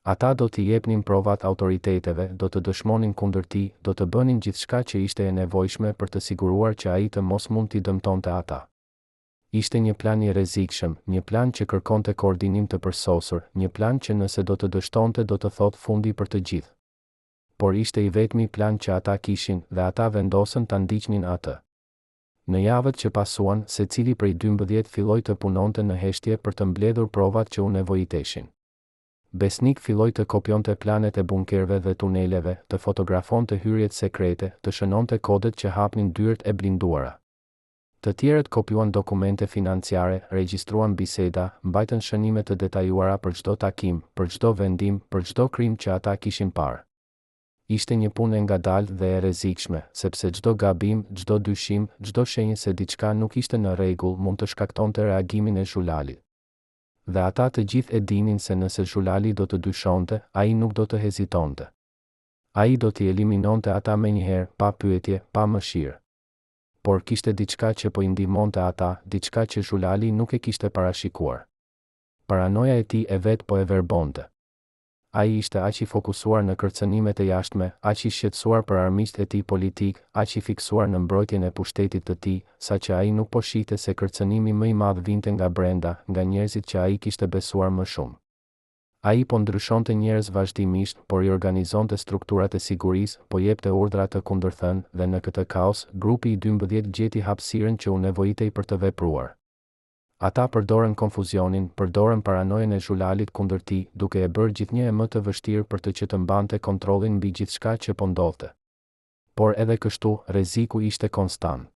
Ata do t'i jepnin provat autoriteteve, do të dëshmonin kundër tij, do të bënin gjithçka që ishte e nevojshme për të siguruar që ai të mos mund t'i dëmtonte ata. Ishte një plan i rrezikshëm, një plan që kërkonte koordinim të përsosur, një plan që nëse do të dështonte do të thotë fundi për të gjithë. Por ishte i vetmi plan që ata kishin dhe ata vendosën ta ndiqnin atë. Në javët që pasuan, secili prej 12 filloi të punonte në heshtje për të mbledhur provat që u nevojiteshin. Besnik filloi të kopjonte planet e bunkerëve dhe tuneleve, të fotografonte hyrjet sekrete, të shënonte kodet që hapnin dyert e blinduara. Të tjerët kopjuan dokumente financiare, regjistruan biseda, mbajtën shënime të detajuara për çdo takim, për çdo vendim, për çdo krim që ata kishin parë. Ishte një punë e ngadaltë dhe e rrezikshme, sepse çdo gabim, çdo dyshim, çdo shenjë se diçka nuk ishte në rregull mund të shkaktonte reagimin e Zhulalit. Dhe ata të gjithë e dinin se nëse Zhulali do të dyshonte, ai nuk do të hezitonte. Ai do t'i eliminonte ata menjëherë, pa pyetje, pa mëshirë. Por kishte diçka që po i ndihmonte ata, diçka që Zhulali nuk e kishte parashikuar. Paranoja e tij e vetë po e verbonte. Ai ishte aq i fokusuar në kërcënimet e jashtme, aq i shqetësuar për armiqtë e tij politikë, aq i fiksuar në mbrojtjen e pushtetit të tij, saqë ai nuk po shihte se kërcënimi më i madh vinte nga brenda, nga njerëzit që ai kishte besuar më shumë. Ai po ndryshonte njerëz vazhdimisht, po riorganizonte strukturat e sigurisë, po jepte urdhra të kundërthënë, dhe në këtë kaos, grupi i 12 gjeti hapësirën që u nevojitej për të vepruar. Ata përdorën konfuzionin, përdorën paranojën e Zhulalit kundër tij, duke e bërë gjithnjë e më të vështirë për të që të mbante kontrollin mbi gjithçka që po ndodhte. Por edhe kështu, rreziku ishte konstant.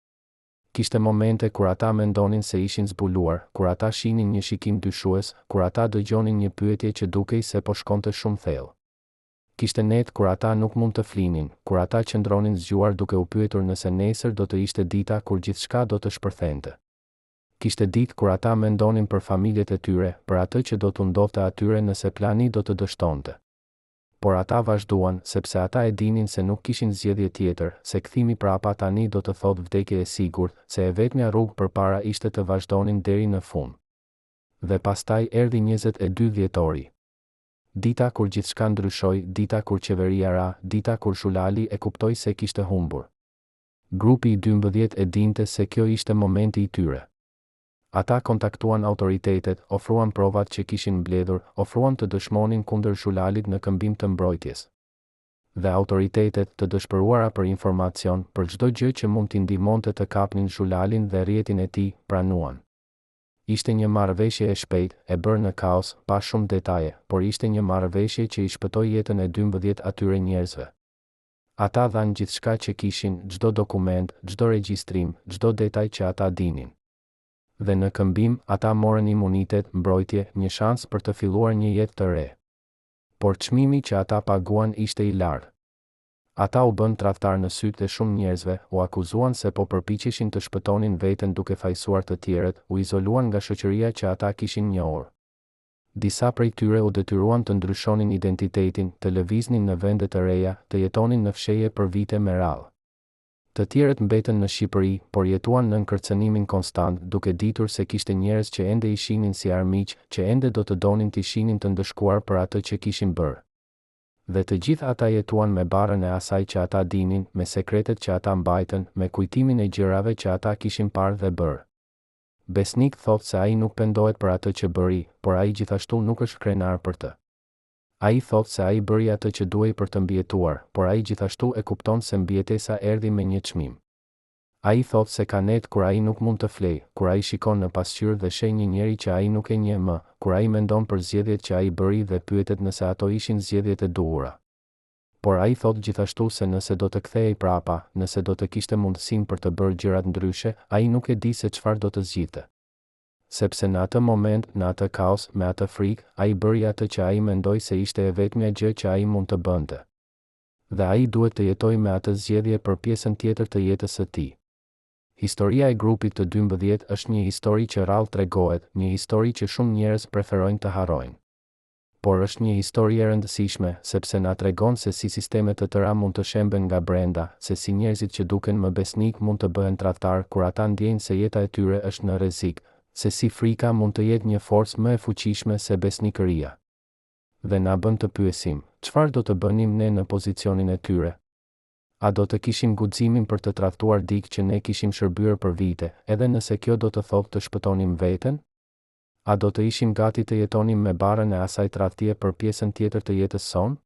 Kishte momente kur ata mendonin se ishin zbuluar, kur ata shihnin një shikim dyshues, kur ata dëgjonin një pyetje që dukej se po shkonte shumë thellë. Kishte netë kur ata nuk mund të flinin, kur ata qëndronin zgjuar duke u pyetur nëse nesër do të ishte dita kur gjithçka do të shpërthente. Kishte ditë kur ata mendonin për familjet e tyre, për atë që do t'u ndodhte atyre nëse plani do të dështonte. Por ata vazhduan, sepse ata e dinin se nuk kishin zgjedhje tjetër, se kthimi prapa tani do të thotë vdekje e sigurt, se e vetmja rrugë përpara ishte të vazhdonin deri në fund. Dhe pastaj erdhi 22 dhjetori. Dita kur gjithçka ndryshoi, dita kur qeveria ra, dita kur Zhulali e kuptoi se kishte humbur. Grupi i 12 e dinte se kjo ishte momenti i tyre. Ata kontaktuan autoritetet, ofruan provat që kishin mbledhur, ofruan të dëshmonin kundër Zhulalit në këmbim të mbrojtjes. Dhe autoritetet, të dëshpëruara për informacion, për çdo gjë që mund t'i ndihmonte të kapnin Zhulalin dhe rrjetin e tij, pranuan. Ishte një marrëveshje e shpejtë, e bërë në kaos, pa shumë detaje, por ishte një marrëveshje që i shpëtoi jetën e 12 atyre njerëzve. Ata dhanë gjithçka që kishin, çdo dokument, çdo regjistrim, çdo detaj që ata dinin. Dhe në këmbim, ata morën imunitet, mbrojtje, një shans për të filluar një jetë të re. Por çmimi që ata paguan ishte i lartë. Ata u bënë tradhtarë në sytë e shumë njerëzve, u akuzuan se po përpiqeshin të shpëtonin veten duke fajësuar të tjerët, u izoluan nga shoqëria që ata kishin njohur. Disa prej tyre u detyruan të ndryshonin identitetin, të lëviznin në vende të reja, të jetonin në fshehje për vite me radhë. Të tjerët mbetën në Shqipëri, por jetuan nën kërcënimin konstant, duke ditur se kishte njerëz që ende i shihnin si armiq, që ende do të donin t'i shihnin të ndëshkuar për atë që kishin bërë. Dhe të gjithë ata jetuan me barrën e asaj që ata dinin, me sekretet që ata mbajtën, me kujtimin e gjërave që ata kishin parë dhe bërë. Besnik thotë se ai nuk pendohet për atë që bëri, por ai gjithashtu nuk është krenar për të. Ai thotë se ai bëri atë që duhej për të mbijetuar, por ai gjithashtu e kupton se mbijetesa erdhi me një çmim. Ai thotë se ka netë kur ai nuk mund të flejë, kur ai shikon në pasqyrë dhe sheh një njeri që ai nuk e njeh më, kur ai mendon për zgjedhjet që ai bëri dhe pyetet nëse ato ishin zgjedhjet e duhura. Por ai thotë gjithashtu se nëse do të kthehej prapa, nëse do të kishte mundësinë për të bërë gjërat ndryshe, ai nuk e di se çfarë do të zgjidhte. Sepse në atë moment, në atë kaos, me atë frikë, ai bëri atë që ai mendoi se ishte e vetmja gjë që ai mund të bënte. Dhe ai duhet të jetojë me atë zgjedhje për pjesën tjetër të jetës së tij. Historia e grupit të 12 është një histori që rrallë tregohet, një histori që shumë njerëz preferojnë të harrojnë. Por është një histori e rëndësishme, sepse na tregon se si sisteme të tëra mund të shemben nga brenda, se si njerëzit që duken më besnikë mund të bëhen tradhtarë kur ata ndjejnë se jeta e tyre është në rrezik, se si frika mund të jetë një forcë më e fuqishme se besnikëria. Dhe na bën të pyesim, çfarë do të bënim ne në pozicionin e tyre? A do të kishim guximin për të tradhtuar dikë që ne kishim shërbyer për vite, edhe nëse kjo do të thotë të shpëtonim veten? A do të ishim gati të jetonim me barrën e asaj tradhtie për pjesën tjetër të jetës sonë?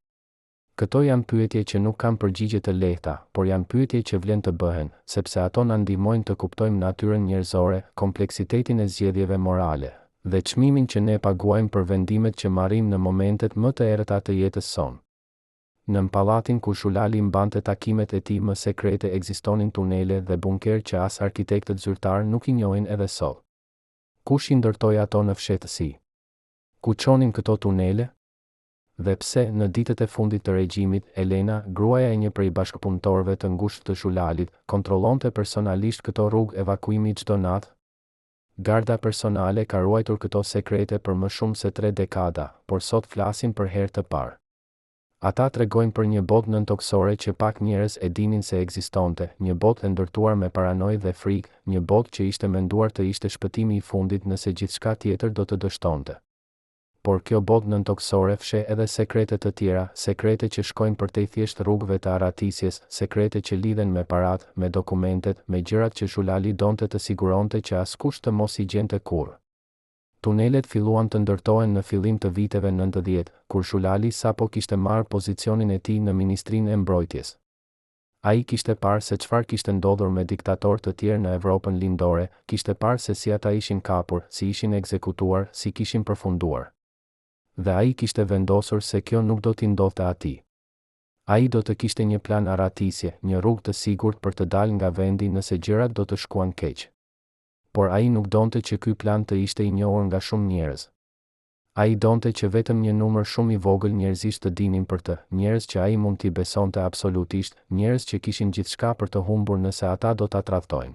Këto janë pyetje që nuk kanë përgjigje të lehta, por janë pyetje që vlen të bëhen, sepse ato na ndihmojnë të kuptojmë natyrën njerëzore, kompleksitetin e zgjedhjeve morale, dhe çmimin që ne paguajmë për vendimet që marrim në momentet më të errëta të jetës sonë. Nën pallatin ku Zhulali mbante takimet e tij më sekrete ekzistonin tunele dhe bunkerë që as arkitektët zyrtarë nuk i njohin edhe sot. Kush i ndërtoi ato në fshehtësi? Ku çonin këto tunele? Dhe pse, në ditët e fundit të regjimit, Elena, gruaja e një prej bashkëpunëtorëve të ngushtë të Zhulalit, kontrollonte personalisht këto rrugë evakuimi çdo natë? Garda personale ka ruajtur këto sekrete për më shumë se tre dekada, por sot flasin për herë të parë. Ata tregojnë për një botë nëntokësore që pak njerëz e dinin se ekzistonte, një botë e ndërtuar me paranojë dhe frikë, një botë që ishte menduar të ishte shpëtimi i fundit nëse gjithçka tjetër do të dështonte. Por kjo botë nëntokësore fsheh edhe sekrete të tjera, sekrete që shkojnë përtej thjesht rrugëve të arratisjes, sekrete që lidhen me paratë, me dokumentet, me gjërat që Zhulali donte të siguronte që askush të mos i gjente kurrë. Tunelet filluan të ndërtohen në fillim të viteve 90, kur Zhulali sapo kishte marrë pozicionin e tij në Ministrinë e Mbrojtjes. Ai kishte parë se çfarë kishte ndodhur me diktatorë të tjerë në Evropën Lindore, kishte parë se si ata ishin kapur, si ishin ekzekutuar, si kishin përfunduar. Dhe ai kishte vendosur se kjo nuk do t'i ndodhte atij. Ai do të kishte një plan arratisje, një rrugë të sigurt për të dalë nga vendi nëse gjërat do të shkuan keq. Por ai nuk donte që ky plan të ishte i njohur nga shumë njerëz. Ai donte që vetëm një numër shumë i vogël njerëzish të dinin për të, njerëz që ai mund t'i besonte absolutisht, njerëz që kishin gjithçka për të humbur nëse ata do ta tradhtojnë.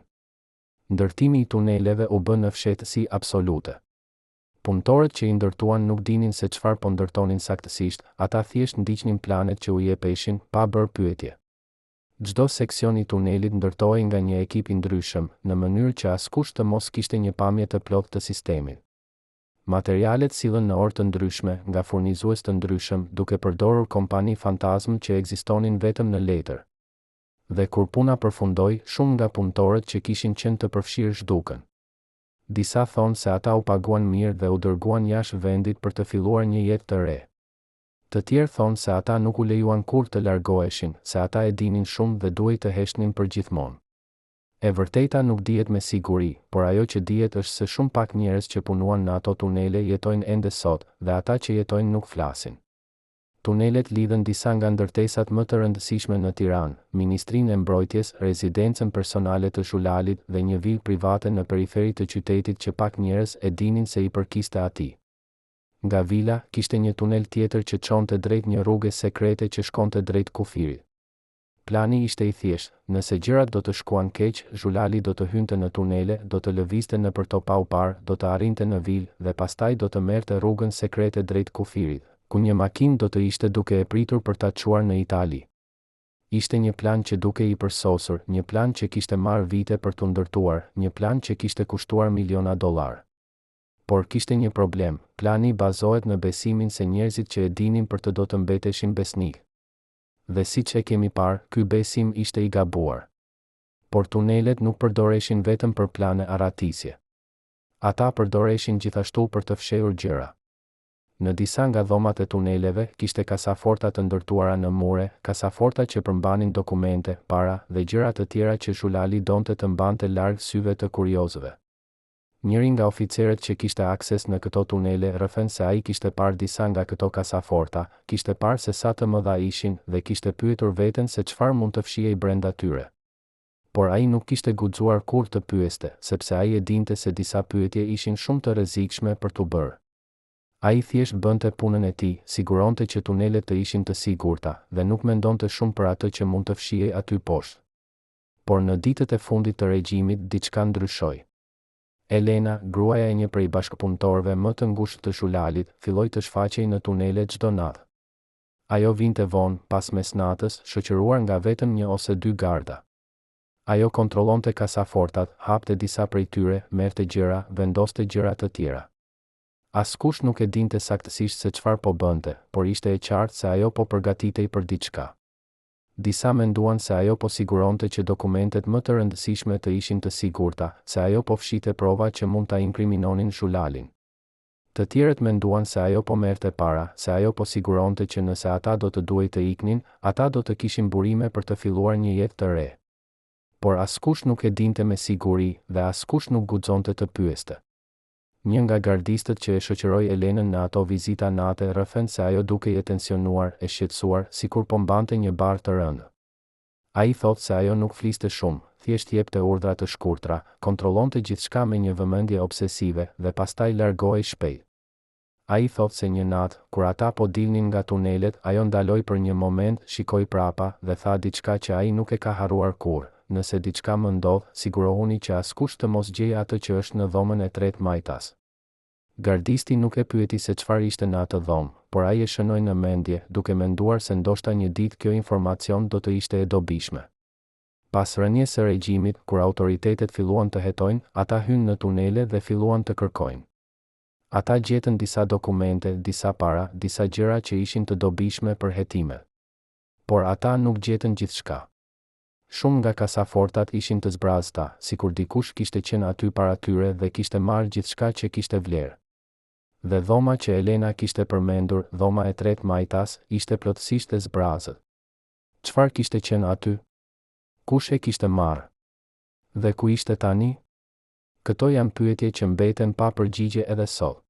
Ndërtimi i tuneleve u bë në fshehtësi absolute. Punëtorët që i ndërtuan nuk dinin se çfarë po ndërtonin saktësisht, ata thjesht ndiqnin planet që u jepeshin, pa bërë pyetje. Çdo seksion i tunelit ndërtohej nga një ekip i ndryshëm, në mënyrë që askush të mos kishte një pamje të plotë të sistemit. Materialet sillen në orë të ndryshme, nga furnizues të ndryshëm, duke përdorur kompani fantazmë që ekzistonin vetëm në letër. Dhe kur puna përfundoi, shumë nga punëtorët që kishin qenë të përfshirë zhdukën. Disa thonë se ata u paguan mirë dhe u dërguan jashtë vendit për të filluar një jetë të re. Të tjerë thonë se ata nuk u lejuan kurrë të largoheshin, se ata e dinin shumë dhe duhej të heshtnin përgjithmonë. E vërteta nuk dihet me siguri, por ajo që dihet është se shumë pak njerëz që punuan në ato tunele jetojnë ende sot, dhe ata që jetojnë nuk flasin. Tunelet lidhën disa nga ndërtesat më të rëndësishme në Tiranë, Ministrinë e Mbrojtjes, rezidencën personale të Zhulalit dhe një vilë private në periferi të qytetit që pak njerëz e dinin se i përkiste atij. Nga vila, kishte një tunel tjetër që çonte drejt një rruge sekrete që shkonte drejt kufirit. Plani ishte i thjeshtë, nëse gjërat do të shkuan keq, Zhulali do të hynte në tunele, do të lëvizte nëpër to pa u parë, do të arrinte në vilë, dhe pastaj do të merrte rrugën sekrete drejt kufirit, ku një makinë do të ishte duke e pritur për ta çuar në Itali. Ishte një plan që dukej i përsosur, një plan që kishte marrë vite për t'u ndërtuar, një plan që kishte kushtuar miliona dollarë. Por kishte një problem, plani bazohet në besimin se njerëzit që e dinin për të do të mbeteshin besnikë. Dhe siç e kemi parë, ky besim ishte i gabuar. Por tunelet nuk përdoreshin vetëm për plane arratisje. Ata përdoreshin gjithashtu për të fshehur gjëra. Në disa nga dhomat e tuneleve, kishte kasaforta të ndërtuara në mure, kasaforta që përmbanin dokumente, para, dhe gjëra të tjera që Zhulali donte të mbante larg syve të kuriozëve. Njëri nga oficerët që kishte akses në këto tunele rrëfen se ai kishte parë disa nga këto kasaforta, kishte parë se sa të mëdha ishin dhe kishte pyetur veten se çfarë mund të fshihej brenda tyre. Por ai nuk kishte guxuar kurrë të pyeste, sepse ai e dinte se disa pyetje ishin shumë të rrezikshme për t'u bërë. Ai thjesht bënte punën e tij, siguronte që tunelet të ishin të sigurta, dhe nuk mendonte shumë për atë që mund të fshihej aty poshtë. Por në ditët e fundit të regjimit, diçka ndryshoi. Elena, gruaja e një prej bashkëpunëtorëve më të ngushtë të Zhulalit, filloi të shfaqej në tunele çdo natë. Ajo vinte vonë, pas mesnatës, shoqëruar nga vetëm një ose dy garda. Ajo kontrollonte kasafortat, hapte disa prej tyre, merrte gjëra, vendoste gjëra të tjera. Askush nuk e dinte saktësisht se çfarë po bënte, por ishte e qartë se ajo po përgatitej për diçka. Disa menduan se ajo po siguronte që dokumentet më të rëndësishme të ishin të sigurta, se ajo po fshihte prova që mund ta inkriminonin Zhulalin. Të tjerët menduan se ajo po merrte para, se ajo po siguronte që nëse ata do të duhej të iknin, ata do të kishin burime për të filluar një jetë të re. Por askush nuk e dinte me siguri, dhe askush nuk guxonte të pyeste. Një nga gardistët që e shoqëroi Elenën në ato vizita nate rrëfen se ajo dukej e tensionuar, e shqetësuar, sikur po mbante një barrë të rëndë. Ai thotë se ajo nuk fliste shumë, thjesht jepte urdhra të shkurtra, kontrollonte gjithçka me një vëmendje obsesive dhe pastaj largohej shpejt. Ai thotë se një natë, kur ata po dilnin nga tunelet, ajo ndaloi për një moment, shikoi prapa dhe tha diçka që ai nuk e ka harruar kurrë, Nëse diçka më ndodh, sigurohuni që askush të mos gjejë atë që është në dhomën e tretë majtas. Gardisti nuk e pyeti se çfarë ishte në atë dhomë, por ai e shënoi në mendje, duke menduar se ndoshta një ditë kjo informacion do të ishte e dobishme. Pas rënies së regjimit, kur autoritetet filluan të hetojnë, ata hynë në tunele dhe filluan të kërkojnë. Ata gjetën disa dokumente, disa para, disa gjëra që ishin të dobishme për hetimet. Por ata nuk gjetën gjithçka. Shumë nga kasafortat ishin të zbrazëta, sikur dikush kishte qenë aty para tyre dhe kishte marrë gjithçka që kishte vlerë. Dhe dhoma që Elena kishte përmendur, dhoma e tretë majtas, ishte plotësisht e zbrazët. Çfarë kishte qenë aty? Kush e kishte marrë? Dhe ku ishte tani? Këto janë pyetje që mbeten pa përgjigje edhe sot.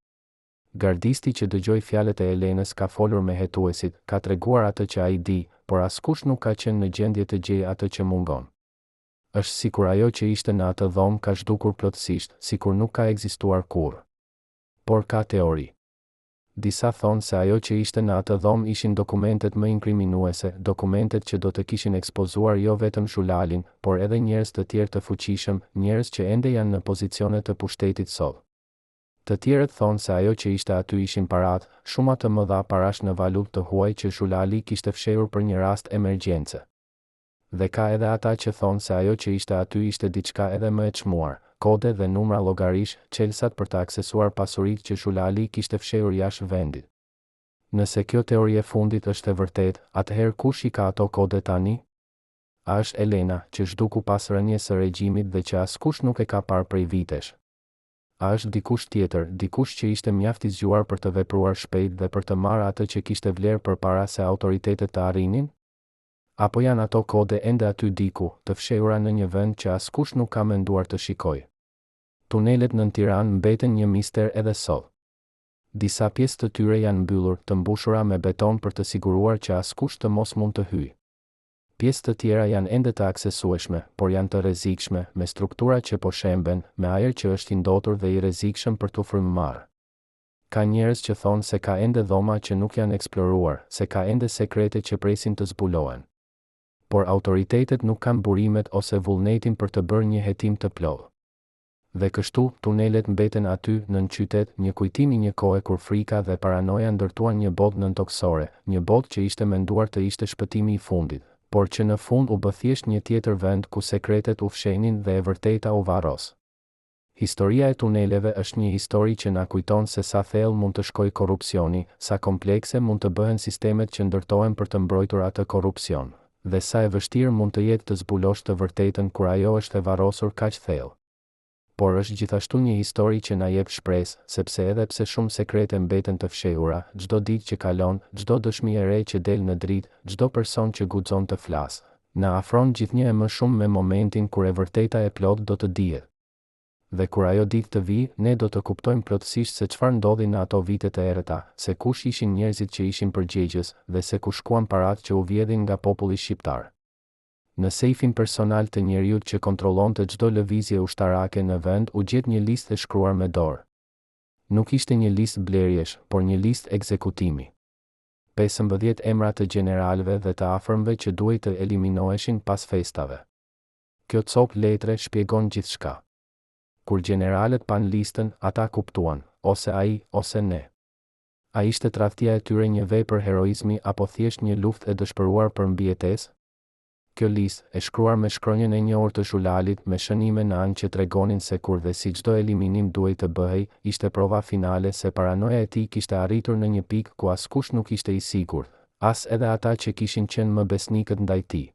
Gardisti që dëgjoi fjalët e Elenës ka folur me hetuesit, ka treguar atë që ai di, por askush nuk ka qenë në gjendje të gjejë atë që mungon. Është sikur ajo që ishte në atë dhomë ka zhdukur plotësisht, sikur nuk ka ekzistuar kurrë. Por ka teori. Disa thonë se ajo që ishte në atë dhomë ishin dokumentet më inkriminuese, dokumentet që do të kishin ekspozuar jo vetëm Zhulalin, por edhe njerëz të tjerë të fuqishëm, njerëz që ende janë në pozicione të pushtetit sot. Të tjerët thonë se ajo që ishte aty ishin paratë, shuma të mëdha parash në valutë të huaj që Zhulali kishte fshehur për një rast emergjence. Dhe ka edhe ata që thonë se ajo që ishte aty ishte diçka edhe më e çmuar, kode dhe numra llogarish, çelësat për të aksesuar pasuritë që Zhulali kishte fshehur jashtë vendit. Nëse kjo teori e fundit është e vërtetë, atëherë kush i ka ato kode tani? A është Elena, që zhduku pas rënies së regjimit dhe që askush nuk e ka parë prej vitesh? A është dikush tjetër, dikush që ishte mjaft i zgjuar për të vepruar shpejt dhe për të marrë atë që kishte vlerë përpara se autoritetet të arrinin? Apo janë ato kode ende aty diku, të fshehura në një vend që askush nuk ka menduar të shikojë? Tunelet nën Tiranë mbeten një mister edhe sot. Disa pjesë të tyre janë mbyllur, të mbushura me beton për të siguruar që askush të mos mund të hyjë. Pjesë të tjera janë ende të aksesueshme, por janë të rrezikshme, me struktura që po shemben, me ajër që është i ndotur dhe i rrezikshëm për t'u frymëmarrë. Ka njerëz që thonë se ka ende dhoma që nuk janë eksploruar, se ka ende sekrete që presin të zbulohen. Por autoritetet nuk kanë burimet ose vullnetin për të bërë një hetim të plotë. Dhe kështu, tunelet mbeten aty, nën qytet, një kujtim i një kohe kur frika dhe paranoja ndërtuan një botë nëntokësore, një botë që ishte menduar të ishte shpëtimi i fundit, por që në fund u bë thjesht një tjetër vend ku sekretet u fshehnin dhe e vërteta u varros. Historia e tuneleve është një histori që na kujton se sa thellë mund të shkojë korrupsioni, sa komplekse mund të bëhen sistemet që ndërtohen për të mbrojtur atë korrupsion, dhe sa e vështirë mund të jetë të zbulosh të vërtetën kur ajo është e varrosur kaq thellë. Por është gjithashtu një histori që na jep shpresë, sepse edhe pse shumë sekrete mbeten të fshehura, çdo ditë që kalon, çdo dëshmi e re që del në dritë, çdo person që guxon të flasë, na afron gjithnjë e më shumë me momentin kur e vërteta e plotë do të dihet. Dhe kur ajo ditë të vijë, ne do të kuptojmë plotësisht se çfarë ndodhi në ato vite të errëta, se kush ishin njerëzit që ishin përgjegjës, dhe se ku shkuan paratë që u vjedhin nga populli shqiptar. Në sejfin personal të njeriut që kontrollonte çdo lëvizje ushtarake në vend u gjet një listë e shkruar me dorë. Nuk ishte një listë blerjesh, por një listë ekzekutimi. 15 emra të gjeneralëve dhe të afërmve që duhej të eliminoheshin pas festave. Kjo copë letre shpjegon gjithçka. Kur gjeneralët panë listën, ata kuptuan, ose ai, ose ne. A ishte tradhtia e tyre një vepër heroizmi apo thjesht një luftë e dëshpëruar për mbijetesë? Kjo listë, e shkruar me shkronjën e njohur të Zhulalit me shënime në anë që tregonin se kur dhe si çdo eliminim duhej të bëhej, ishte prova finale se paranoja e tij kishte arritur në një pikë ku askush nuk ishte i sigurt, as edhe ata që kishin qenë më besnikët ndaj tij.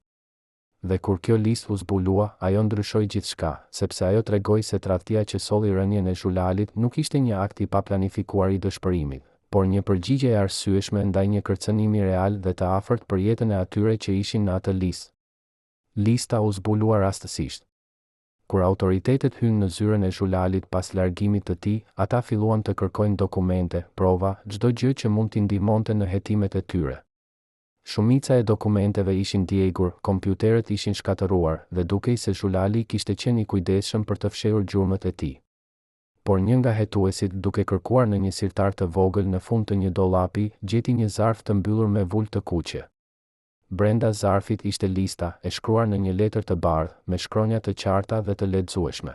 Dhe kur kjo listë u zbulua, ajo ndryshoi gjithçka, sepse ajo tregoi se tradhtia që solli rënien e Zhulalit nuk ishte një akt i paplanifikuar i dëshpërimit, por një përgjigje e arsyeshme ndaj një kërcënimi real dhe të afërt për jetën e atyre që ishin në atë listë. Lista u zbulua rastësisht. Kur autoritetet hynë në zyrën e Zhulalit pas largimit të tij, ata filluan të kërkojnë dokumente, prova, çdo gjë që mund t'i ndihmonte në hetimet e tyre. Shumica e dokumenteve ishin djegur, kompjuterët ishin shkatërruar, dhe dukej se Zhulali kishte qenë i kujdesshëm për të fshehur gjurmët e tij. Por një nga hetuesit, duke kërkuar në një sirtar të vogël në fund të një dollapi, gjeti një zarf të mbyllur me vulë të kuqe. Brenda zarfit ishte lista, e shkruar në një letër të bardhë, me shkronja të qarta dhe të lexueshme.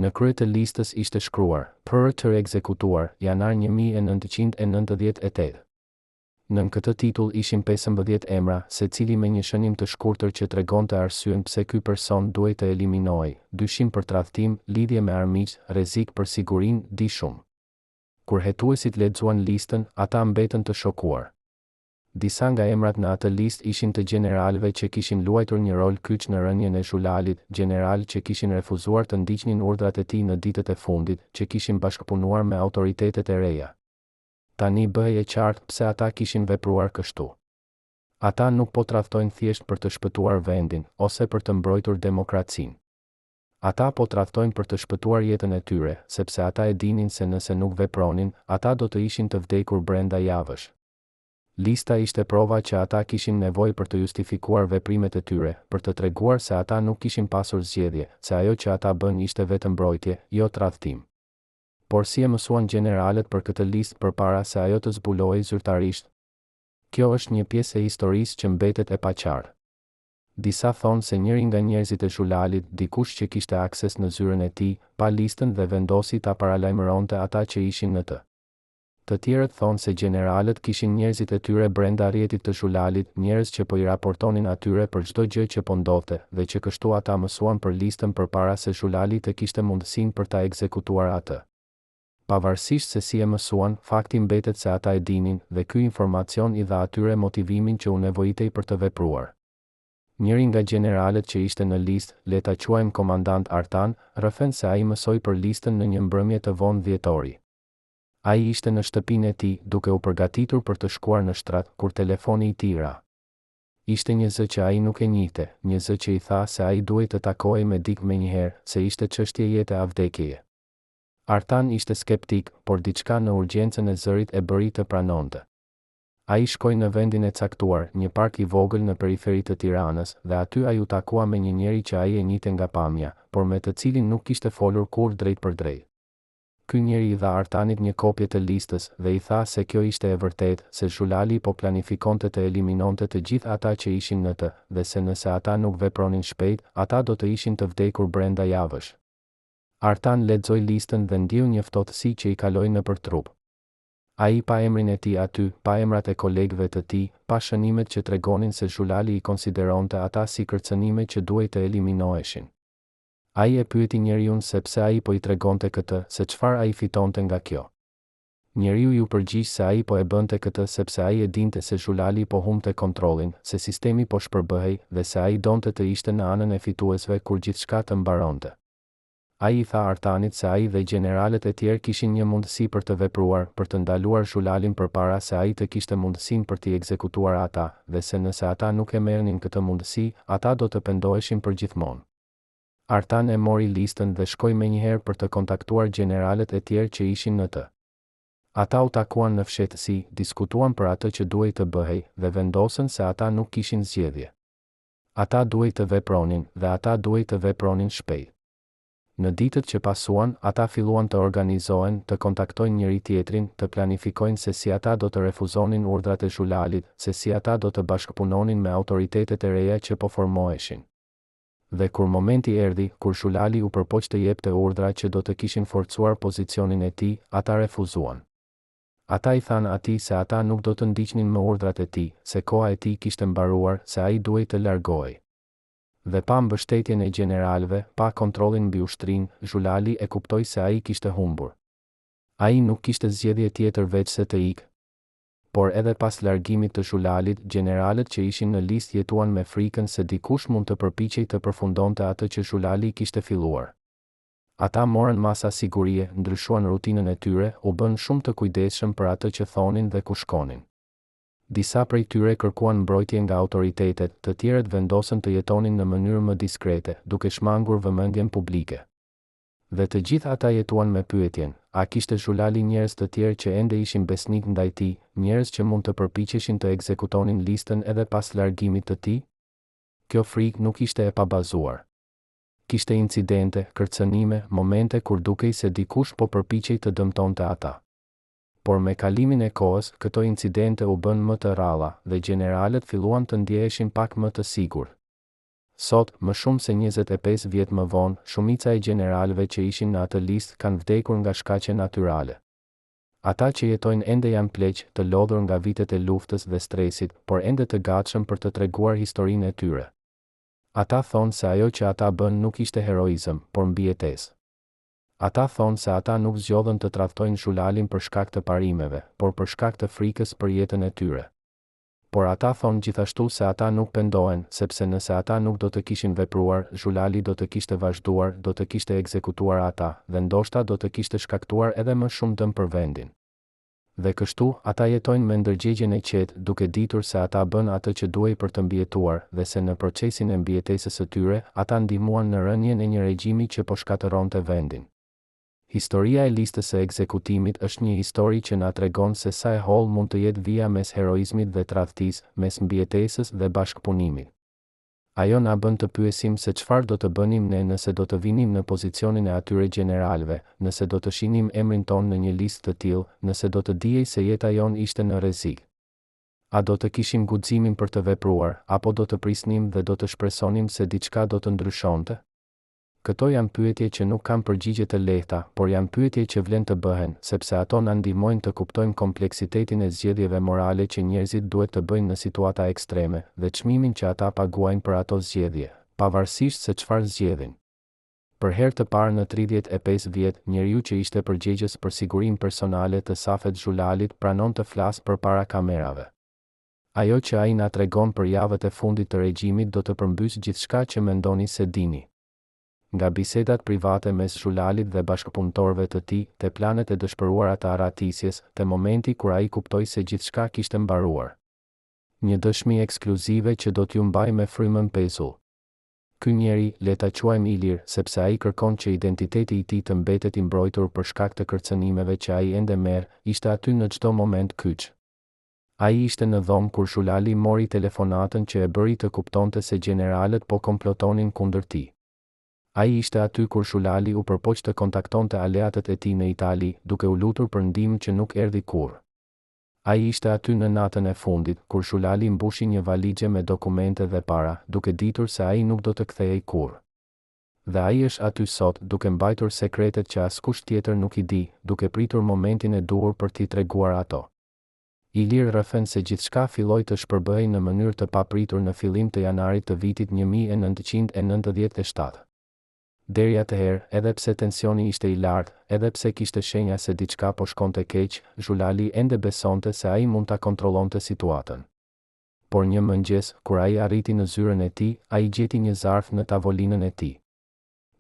Në krye të listës ishte shkruar, Për të ekzekutuar, janar 1998. Nën këtë titull ishin 15 emra, secili me një shënim të shkurtër që tregonte arsyen pse ky person duhej të eliminohej, dyshim për tradhtim, lidhje me armiqtë, rrezik për sigurinë, di shumë. Kur hetuesit lexuan listën, ata mbetën të shokuar. Disa nga emrat në atë listë ishin të gjeneralëve që kishin luajtur një rol kyç në rënien e Zhulalit, gjeneralë që kishin refuzuar të ndiqnin urdhrat e tij në ditët e fundit, që kishin bashkëpunuar me autoritetet e reja. Tani bëhej e qartë pse ata kishin vepruar kështu. Ata nuk po tradhtojnë thjesht për të shpëtuar vendin, ose për të mbrojtur demokracinë. Ata po tradhtojnë për të shpëtuar jetën e tyre, sepse ata e dinin se nëse nuk vepronin, ata do të ishin të vdekur brenda javësh. Lista ishte prova që ata kishin nevojë për të justifikuar veprimet e tyre, për të treguar se ata nuk kishin pasur zgjedhje, se ajo që ata bënë ishte vetëmbrojtje, jo tradhtim. Por si e mësuan gjeneralët për këtë listë përpara se ajo të zbulohej zyrtarisht? Kjo është një pjesë e historisë që mbetet e paqartë. Disa thonë se njëri nga njerëzit e Zhulalit, dikush që kishte akses në zyrën e tij, pa listën dhe vendosi ta paralajmëronte ata që ishin në të. Të tjerët thonë se gjeneralët kishin njerëzit e tyre brenda rrjetit të Zhulalit, njerëz që po i raportonin atyre për çdo gjë që po ndodhte, dhe që kështu ata mësuan për listën përpara se Zhulali të kishte mundësinë për ta ekzekutuar atë. Pavarësisht se si e mësuan, fakti mbetet se ata e dinin, dhe ky informacion i dha atyre motivimin që u nevojitej për të vepruar. Njëri nga gjeneralët që ishte në listë, le ta quajmë komandant Artan, rrëfen se ai mësoi për listën në një mbrëmje të vonë dhjetori. Ai ishte në shtëpinë e tij, duke u përgatitur për të shkuar në shtrat, kur telefoni i tij ra. Ishte një zë që ai nuk e njihte, një zë që i tha se ai duhej të takohej me dikë menjëherë, se ishte çështje jete a vdekjeje. Artan ishte skeptik, por diçka në urgjencën e zërit e bëri të pranonte. Ai shkoi në vendin e caktuar, një park i vogël në periferi të Tiranës, dhe aty ai u takua me një njeri që ai e njihte nga pamja, por me të cilin nuk kishte folur kurrë drejtpërdrejt. Ky njeri i dha Artanit një kopje të listës dhe i tha se kjo ishte e vërtetë, se Zhulali po planifikonte të eliminonte të gjithë ata që ishin në të, dhe se nëse ata nuk vepronin shpejt, ata do të ishin të vdekur brenda javësh. Artan lexoi listën dhe ndjeu një ftohtësi që i kaloi nëpër trup. Ai pa emrin e tij aty, pa emrat e kolegëve të tij, pa shënimet që tregonin se Zhulali i konsideronte ata si kërcënime që duhej të eliminoheshin. Ai e pyeti njeriun se pse ai po i tregonte këtë, se çfarë ai fitonte nga kjo. Njeriu iu përgjigj se ai po e bënte këtë sepse ai e dinte se Zhulali po humbte kontrollin, se sistemi po shpërbëhej dhe se ai donte të ishte në anën e fituesve kur gjithçka të mbaronte. Ai i tha Artanit se ai dhe gjeneralët e tjerë kishin një mundësi për të vepruar, për të ndaluar Zhulalin përpara se ai të kishte mundësinë për t'i ekzekutuar ata, dhe se nëse ata nuk e merrnin këtë mundësi, ata do të pendoheshin përgjithmonë. Artan e mori listën dhe shkoi menjëherë për të kontaktuar gjeneralët e tjerë që ishin në të. Ata u takuan në fshehtësi, diskutuan për atë që duhej të bëhej, dhe vendosën se ata nuk kishin zgjedhje. Ata duhej të vepronin, dhe ata duhej të vepronin shpejt. Në ditët që pasuan, ata filluan të organizohen, të kontaktojnë njëri-tjetrin, të planifikojnë se si ata do të refuzonin urdhrat e Zhulalit, se si ata do të bashkëpunonin me autoritetet e reja që po formoheshin. Dhe kur momenti erdhi, kur Zhulali u përpoq të jepte urdhra që do të kishin forcuar pozicionin e tij, ata refuzuan. Ata i thanë atij se ata nuk do të ndiqnin më urdhrat e tij, se koha e tij kishte mbaruar, se ai duhej të largohej. Dhe pa mbështetjen e gjeneralëve, pa kontrollin mbi ushtrinë, Zhulali e kuptoi se ai kishte humbur. Ai nuk kishte zgjedhje tjetër veçse të ikë. Por edhe pas largimit të Zhulalit, gjeneralët që ishin në listë jetuan me frikën se dikush mund të përpiqej të përfundonte atë që Zhulali kishte filluar. Ata morën masa sigurie, ndryshuan rutinën e tyre, u bënë shumë të kujdesshëm për atë që thonin dhe ku shkonin. Disa prej tyre kërkuan mbrojtje nga autoritetet, të tjerët vendosën të jetonin në mënyrë më diskrete, duke shmangur vëmendjen publike. Dhe të gjithë ata jetuan me pyetjen, a kishte Zhulali njerëz të tjerë që ende ishin besnikë ndaj tij, njerëz që mund të përpiqeshin të ekzekutonin listën edhe pas largimit të tij? Kjo frikë nuk ishte e pabazuar. Kishte incidente, kërcënime, momente kur dukej se dikush po përpiqej të dëmtonte ata. Por me kalimin e kohës, këto incidente u bënë më të rralla, dhe gjeneralët filluan të ndjeheshin pak më të sigurt. Sot, më shumë se 25 vjet më vonë, shumica e gjeneralëve që ishin në atë listë kanë vdekur nga shkaqe natyrale. Ata që jetojnë ende janë pleq, të lodhur nga vitet e luftës dhe stresit, por ende të gatshëm për të treguar historinë e tyre. Ata thonë se ajo që ata bënë nuk ishte heroizëm, por mbijetesë. Ata thonë se ata nuk zgjodhën të tradhtojnë Zhulalin për shkak të parimeve, por për shkak të frikës për jetën e tyre. Por ata thonë gjithashtu se ata nuk pendohen, sepse nëse ata nuk do të kishin vepruar, Zhulali do të kishte vazhduar, do të kishte ekzekutuar ata, dhe ndoshta do të kishte shkaktuar edhe më shumë dëm për vendin. Dhe kështu, ata jetojnë me ndërgjegjen e qetë, duke ditur se ata bënë atë që duhej për të mbijetuar, dhe se në procesin e mbijetesës së tyre, ata ndihmuan në rënien e një regjimi që po shkatërronte vendin. Historia e listës së ekzekutimit është një histori që na tregon se sa e hollë mund të jetë vija mes heroizmit dhe tradhtisë, mes mbijetesës dhe bashkëpunimit. Ajo na bën të pyesim se çfarë do të bënim ne nëse do të vinim në pozicionin e atyre gjeneralëve, nëse do të shihnim emrin tonë në një listë të tillë, nëse do të dihej se jeta jonë ishte në rrezik. A do të kishim guximin për të vepruar, apo do të prisnim dhe do të shpresonim se diçka do të ndryshonte? Këto janë pyetje që nuk kanë përgjigje të lehta, por janë pyetje që vlen të bëhen, sepse ato na ndihmojnë të kuptojmë kompleksitetin e zgjedhjeve morale që njerëzit duhet të bëjnë në situata ekstreme, dhe çmimin që ata paguajnë për ato zgjedhje, pavarësisht se çfarë zgjedhin. Për herë të parë në 35 vjet, njeriu që ishte përgjegjës për sigurinë personale të Safet Zhulalit pranon të flasë përpara kamerave. Ajo që ai na tregon për javët e fundit të regjimit do të përmbysë gjithçka që mendoni se dini. Nga bisedat private mes Zhulalit dhe bashkëpunëtorëve të tij, te planet e dëshpëruara të arratisjes, te momenti kur ai kuptoi se gjithçka kishte mbaruar. Një dëshmi ekskluzive që do t'ju mbajë me frymën pezull. Ky njeri, le ta quajmë Ilir, sepse ai kërkon që identiteti i tij të mbetet i mbrojtur për shkak të kërcënimeve që ai ende merr, ishte aty në çdo moment kyç. Ai ishte në dhomë kur Zhulali mori telefonatën që e bëri të kuptonte se gjeneralët po komplotonin kundër tij. Ai ishte aty kur Zhulali u përpoq të kontaktonte aleatët e tij në Itali, duke u lutur për ndihmë që nuk erdhi kurrë. Ai ishte aty në natën e fundit, kur Zhulali mbushi një valixhe me dokumente dhe para, duke ditur se ai nuk do të kthehej kurrë. Dhe ai është aty sot, duke mbajtur sekretet që askush tjetër nuk i di, duke pritur momentin e duhur për t'i treguar ato. Ilir rrëfen se gjithçka filloi të shpërbëhej në mënyrë të papritur në fillim të janarit të vitit 1997. Deri atëherë, edhe pse tensioni ishte i lartë, edhe pse kishte shenja se diçka po shkonte keq, Zhulali ende besonte se ai mund ta kontrollonte situatën. Por një mëngjes, kur ai arriti në zyrën e tij, ai gjeti një zarf në tavolinën e tij.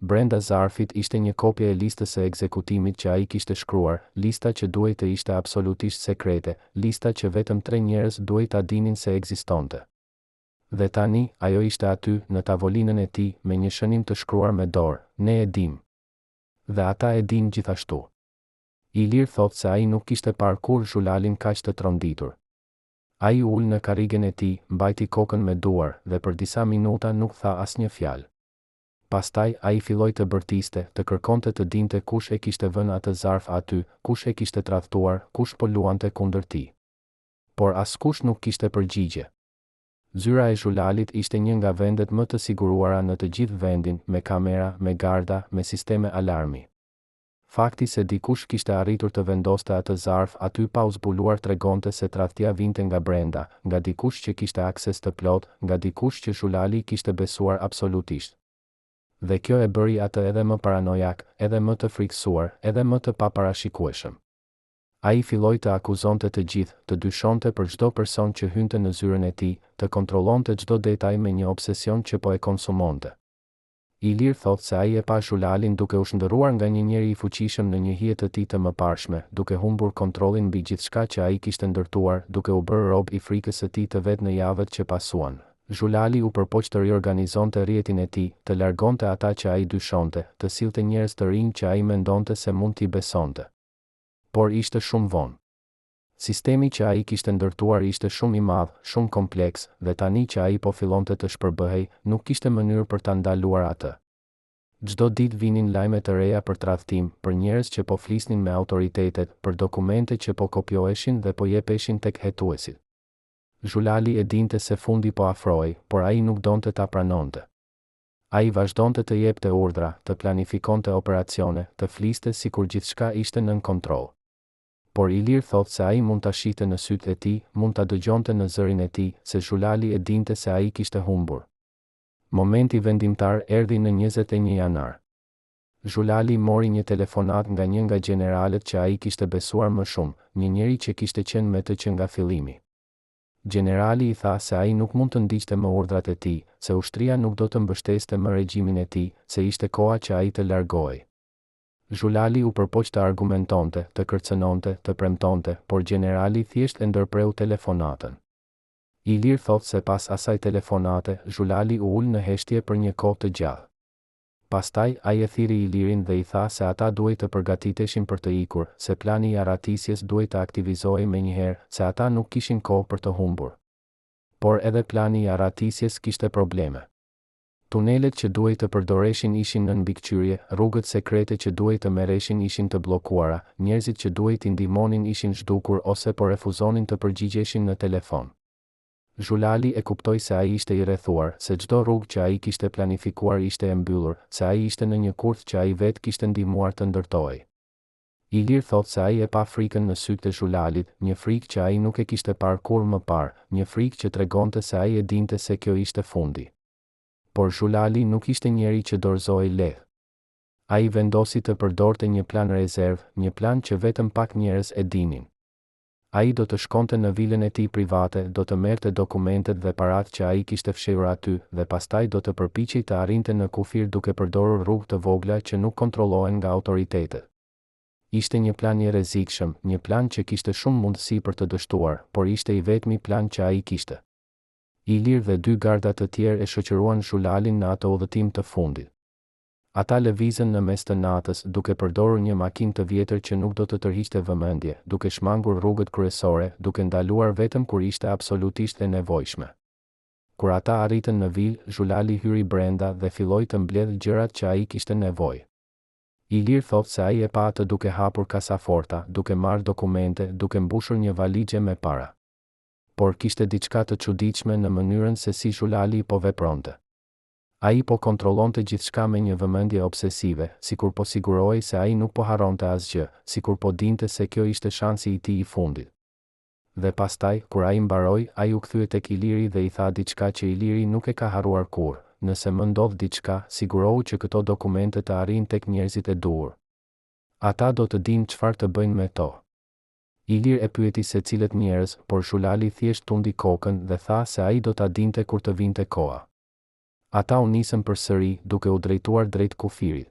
Brenda zarfit ishte një kopje e listës së ekzekutimit që ai kishte shkruar, lista që duhej të ishte absolutisht sekrete, lista që vetëm tre njerëz duhej ta dinin se ekzistonte. Dhe tani, ajo ishte aty, në tavolinën e tij, me një shënim të shkruar me dorë, Ne e dimë. Dhe ata e dinë gjithashtu. Ilir thotë se ai nuk kishte parë kurrë Zhulalin kaq të tronditur. Ai u ul në karrigen e tij, mbajti kokën me duar, dhe për disa minuta nuk tha asnjë fjalë. Pastaj, ai filloi të bërtiste, të kërkonte të dinte kush e kishte vënë atë zarf aty, kush e kishte tradhtuar, kush po luante kundër tij. Por askush nuk kishte përgjigje. Zyra e Zhulalit ishte një nga vendet më të siguruara në të gjithë vendin, me kamera, me garda, me sisteme alarmi. Fakti se dikush kishte arritur të vendoste atë zarf aty pa u zbuluar tregonte se tradhtia vinte nga brenda, nga dikush që kishte akses të plotë, nga dikush që Zhulali kishte besuar absolutisht. Dhe kjo e bëri atë edhe më paranojak, edhe më të frikësuar, edhe më të paparashikueshëm. Ai filloi të akuzonte të gjithë, të dyshonte për çdo person që hynte në zyrën e tij, të kontrollonte çdo detaj me një obsesion që po e konsumonte. Ilir thotë se ai e pa Zhulalin duke u shndërruar nga një njeri i fuqishëm në një hije të tij të mëparshme, duke humbur kontrollin mbi gjithçka që ai kishte ndërtuar, duke u bërë rob i frikës së tij të vet në javët që pasuan. Zhulali u përpoq të riorganizonte rrjetin e tij, të largonte ata që ai dyshonte, të sillte njerëz të rinj që ai mendonte se mund t'i besonte. Por ishte shumë vonë. Sistemi që ai kishte ndërtuar ishte shumë i madh, shumë kompleks, dhe tani që ai po fillonte të shpërbëhej, nuk kishte mënyrë për ta ndaluar atë. Çdo ditë vinin lajme të reja për tradhtim, për njerëz që po flisnin me autoritetet, për dokumente që po kopjoheshin dhe po jepeshin tek hetuesit. Zhulali e dinte se fundi po afrohej, por ai nuk donte ta pranonte. Ai vazhdonte të jepte urdhra, të planifikonte operacione, të fliste sikur gjithçka ishte nën kontroll. Por Ilir thotë se ai mund ta shihte në sytë e tij, mund ta dëgjonte në zërin e tij, se Zhulali e dinte se ai kishte humbur. Momenti vendimtar erdhi në 21 janar. Zhulali mori një telefonatë nga një nga gjeneralët që ai kishte besuar më shumë, një njeri që kishte qenë me të që nga fillimi. Gjenerali i tha se ai nuk mund të ndiqte më urdhrat e tij, se ushtria nuk do të mbështeste më regjimin e tij, se ishte koha që ai të largohej. Zhulali u përpoq të argumentonte, të kërcënonte, të premtonte, por gjenerali thjesht e ndërpreu telefonatën. Ilir thotë se pas asaj telefonate, Zhulali u ul në heshtje për një kohë të gjatë. Pastaj, ai e thirri Ilirin dhe i tha se ata duhej të përgatiteshin për të ikur, se plani i arratisjes duhej të aktivizohej menjëherë, se ata nuk kishin kohë për të humbur. Por edhe plani i arratisjes kishte probleme. Tunelet që duhej të përdoreshin ishin nën mbikëqyrje, rrugët sekrete që duhej të merreshin ishin të bllokuara, njerëzit që duhej t'i ndihmonin ishin zhdukur ose po refuzonin të përgjigjeshin në telefon. Zhulali e kuptoi se ai ishte i rrethuar, se çdo rrugë që ai kishte planifikuar ishte e mbyllur, se ai ishte në një kurth që ai vetë kishte ndihmuar të ndërtohej. Ilir thotë se ai e pa frikën në sytë e Zhulalit, një frikë që ai nuk e kishte parë kurrë më parë, një frikë që tregonte se ai e dinte se kjo ishte fundi. Por Zhulali nuk ishte njeri që dorëzohej lehtë. Ai vendosi të përdorte një plan rezervë, një plan që vetëm pak njerëz e dinin. Ai do të shkonte në vilën e tij private, do të merrte dokumentet dhe paratë që ai kishte fshehur aty, dhe pastaj do të përpiqej të arrinte në kufir duke përdorur rrugë të vogla që nuk kontrollohen nga autoritetet. Ishte një plan i rrezikshëm, një plan që kishte shumë mundësi për të dështuar, por ishte i vetmi plan që ai kishte. Ilir dhe dy garda të tjerë e shoqëruan Zhulalin në atë udhëtim të fundit. Ata lëvizën në mes të natës, duke përdorur një makinë të vjetër që nuk do të tërhiqte vëmendje, duke shmangur rrugët kryesore, duke ndaluar vetëm kur ishte absolutisht e nevojshme. Kur ata arritën në vilë, Zhulali hyri brenda dhe filloi të mbledhë gjërat që ai kishte nevojë. Ilir thotë se ai e pa atë duke hapur kasaforta, duke marrë dokumente, duke mbushur një valixhe me para. Por kishte diçka të çuditshme në mënyrën se si Zhulali po vepronte. Ai po kontrollonte gjithçka me një vëmendje obsesive, sikur po sigurohej se ai nuk po harronte asgjë, sikur po dinte se kjo ishte shansi i tij i fundit. Dhe pastaj, kur ai mbaroi, ai u kthye tek Iliri dhe i tha diçka që Iliri nuk e ka harruar kurrë, Nëse më ndodh diçka, sigurohu që këto dokumente të arrijnë tek njerëzit e duhur. Ata do të dinë çfarë të bëjnë me to. Ilir e pyeti se cilët njerëz, por Zhulali thjesht tundi kokën dhe tha se ai do ta dinte kur të vinte koha. Ata u nisën përsëri, duke u drejtuar drejt kufirit.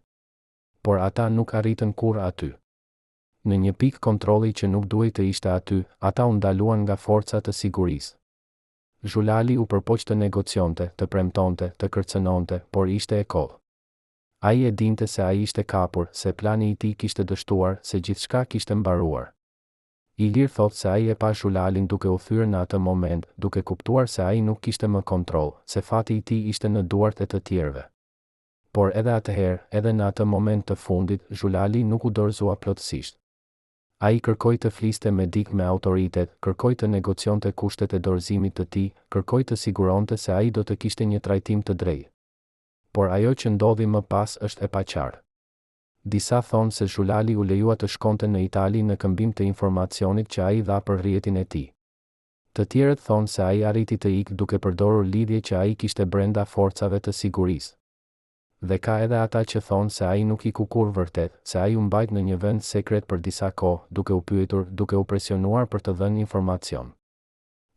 Por ata nuk arritën kurrë aty. Në një pikë kontrolli që nuk duhej të ishte aty, ata u ndaluan nga forca të sigurisë. Zhulali u përpoq të negocionte, të premtonte, të kërcënonte, por ishte e kotë. Ai e dinte se ai ishte kapur, se plani i tij kishte dështuar, se gjithçka kishte mbaruar. Ilir thotë se ai e pa Zhulalin duke u thyer në atë moment, duke kuptuar se ai nuk kishte më kontroll, se fati i tij ishte në duart e të tjerëve. Por edhe atëherë, edhe në atë moment të fundit, Zhulali nuk u dorëzua plotësisht. Ai kërkoi të fliste me dikë me autoritet, kërkoi të negocionte kushtet e dorëzimit të tij, kërkoi të siguronte se ai do të kishte një trajtim të drejtë. Por ajo që ndodhi më pas është e paqartë. Disa thonë se Zhulali u lejua të shkonte në Itali në këmbim të informacionit që ai dha për rrjetin e tij. Të tjerët thonë se ai arriti të ikë duke përdorur lidhje që ai kishte brenda forcave të sigurisë. Dhe ka edhe ata që thonë se ai nuk iku kurrë vërtet, se ai u mbajt në një vend sekret për disa kohë, duke u pyetur, duke u presionuar për të dhënë informacion.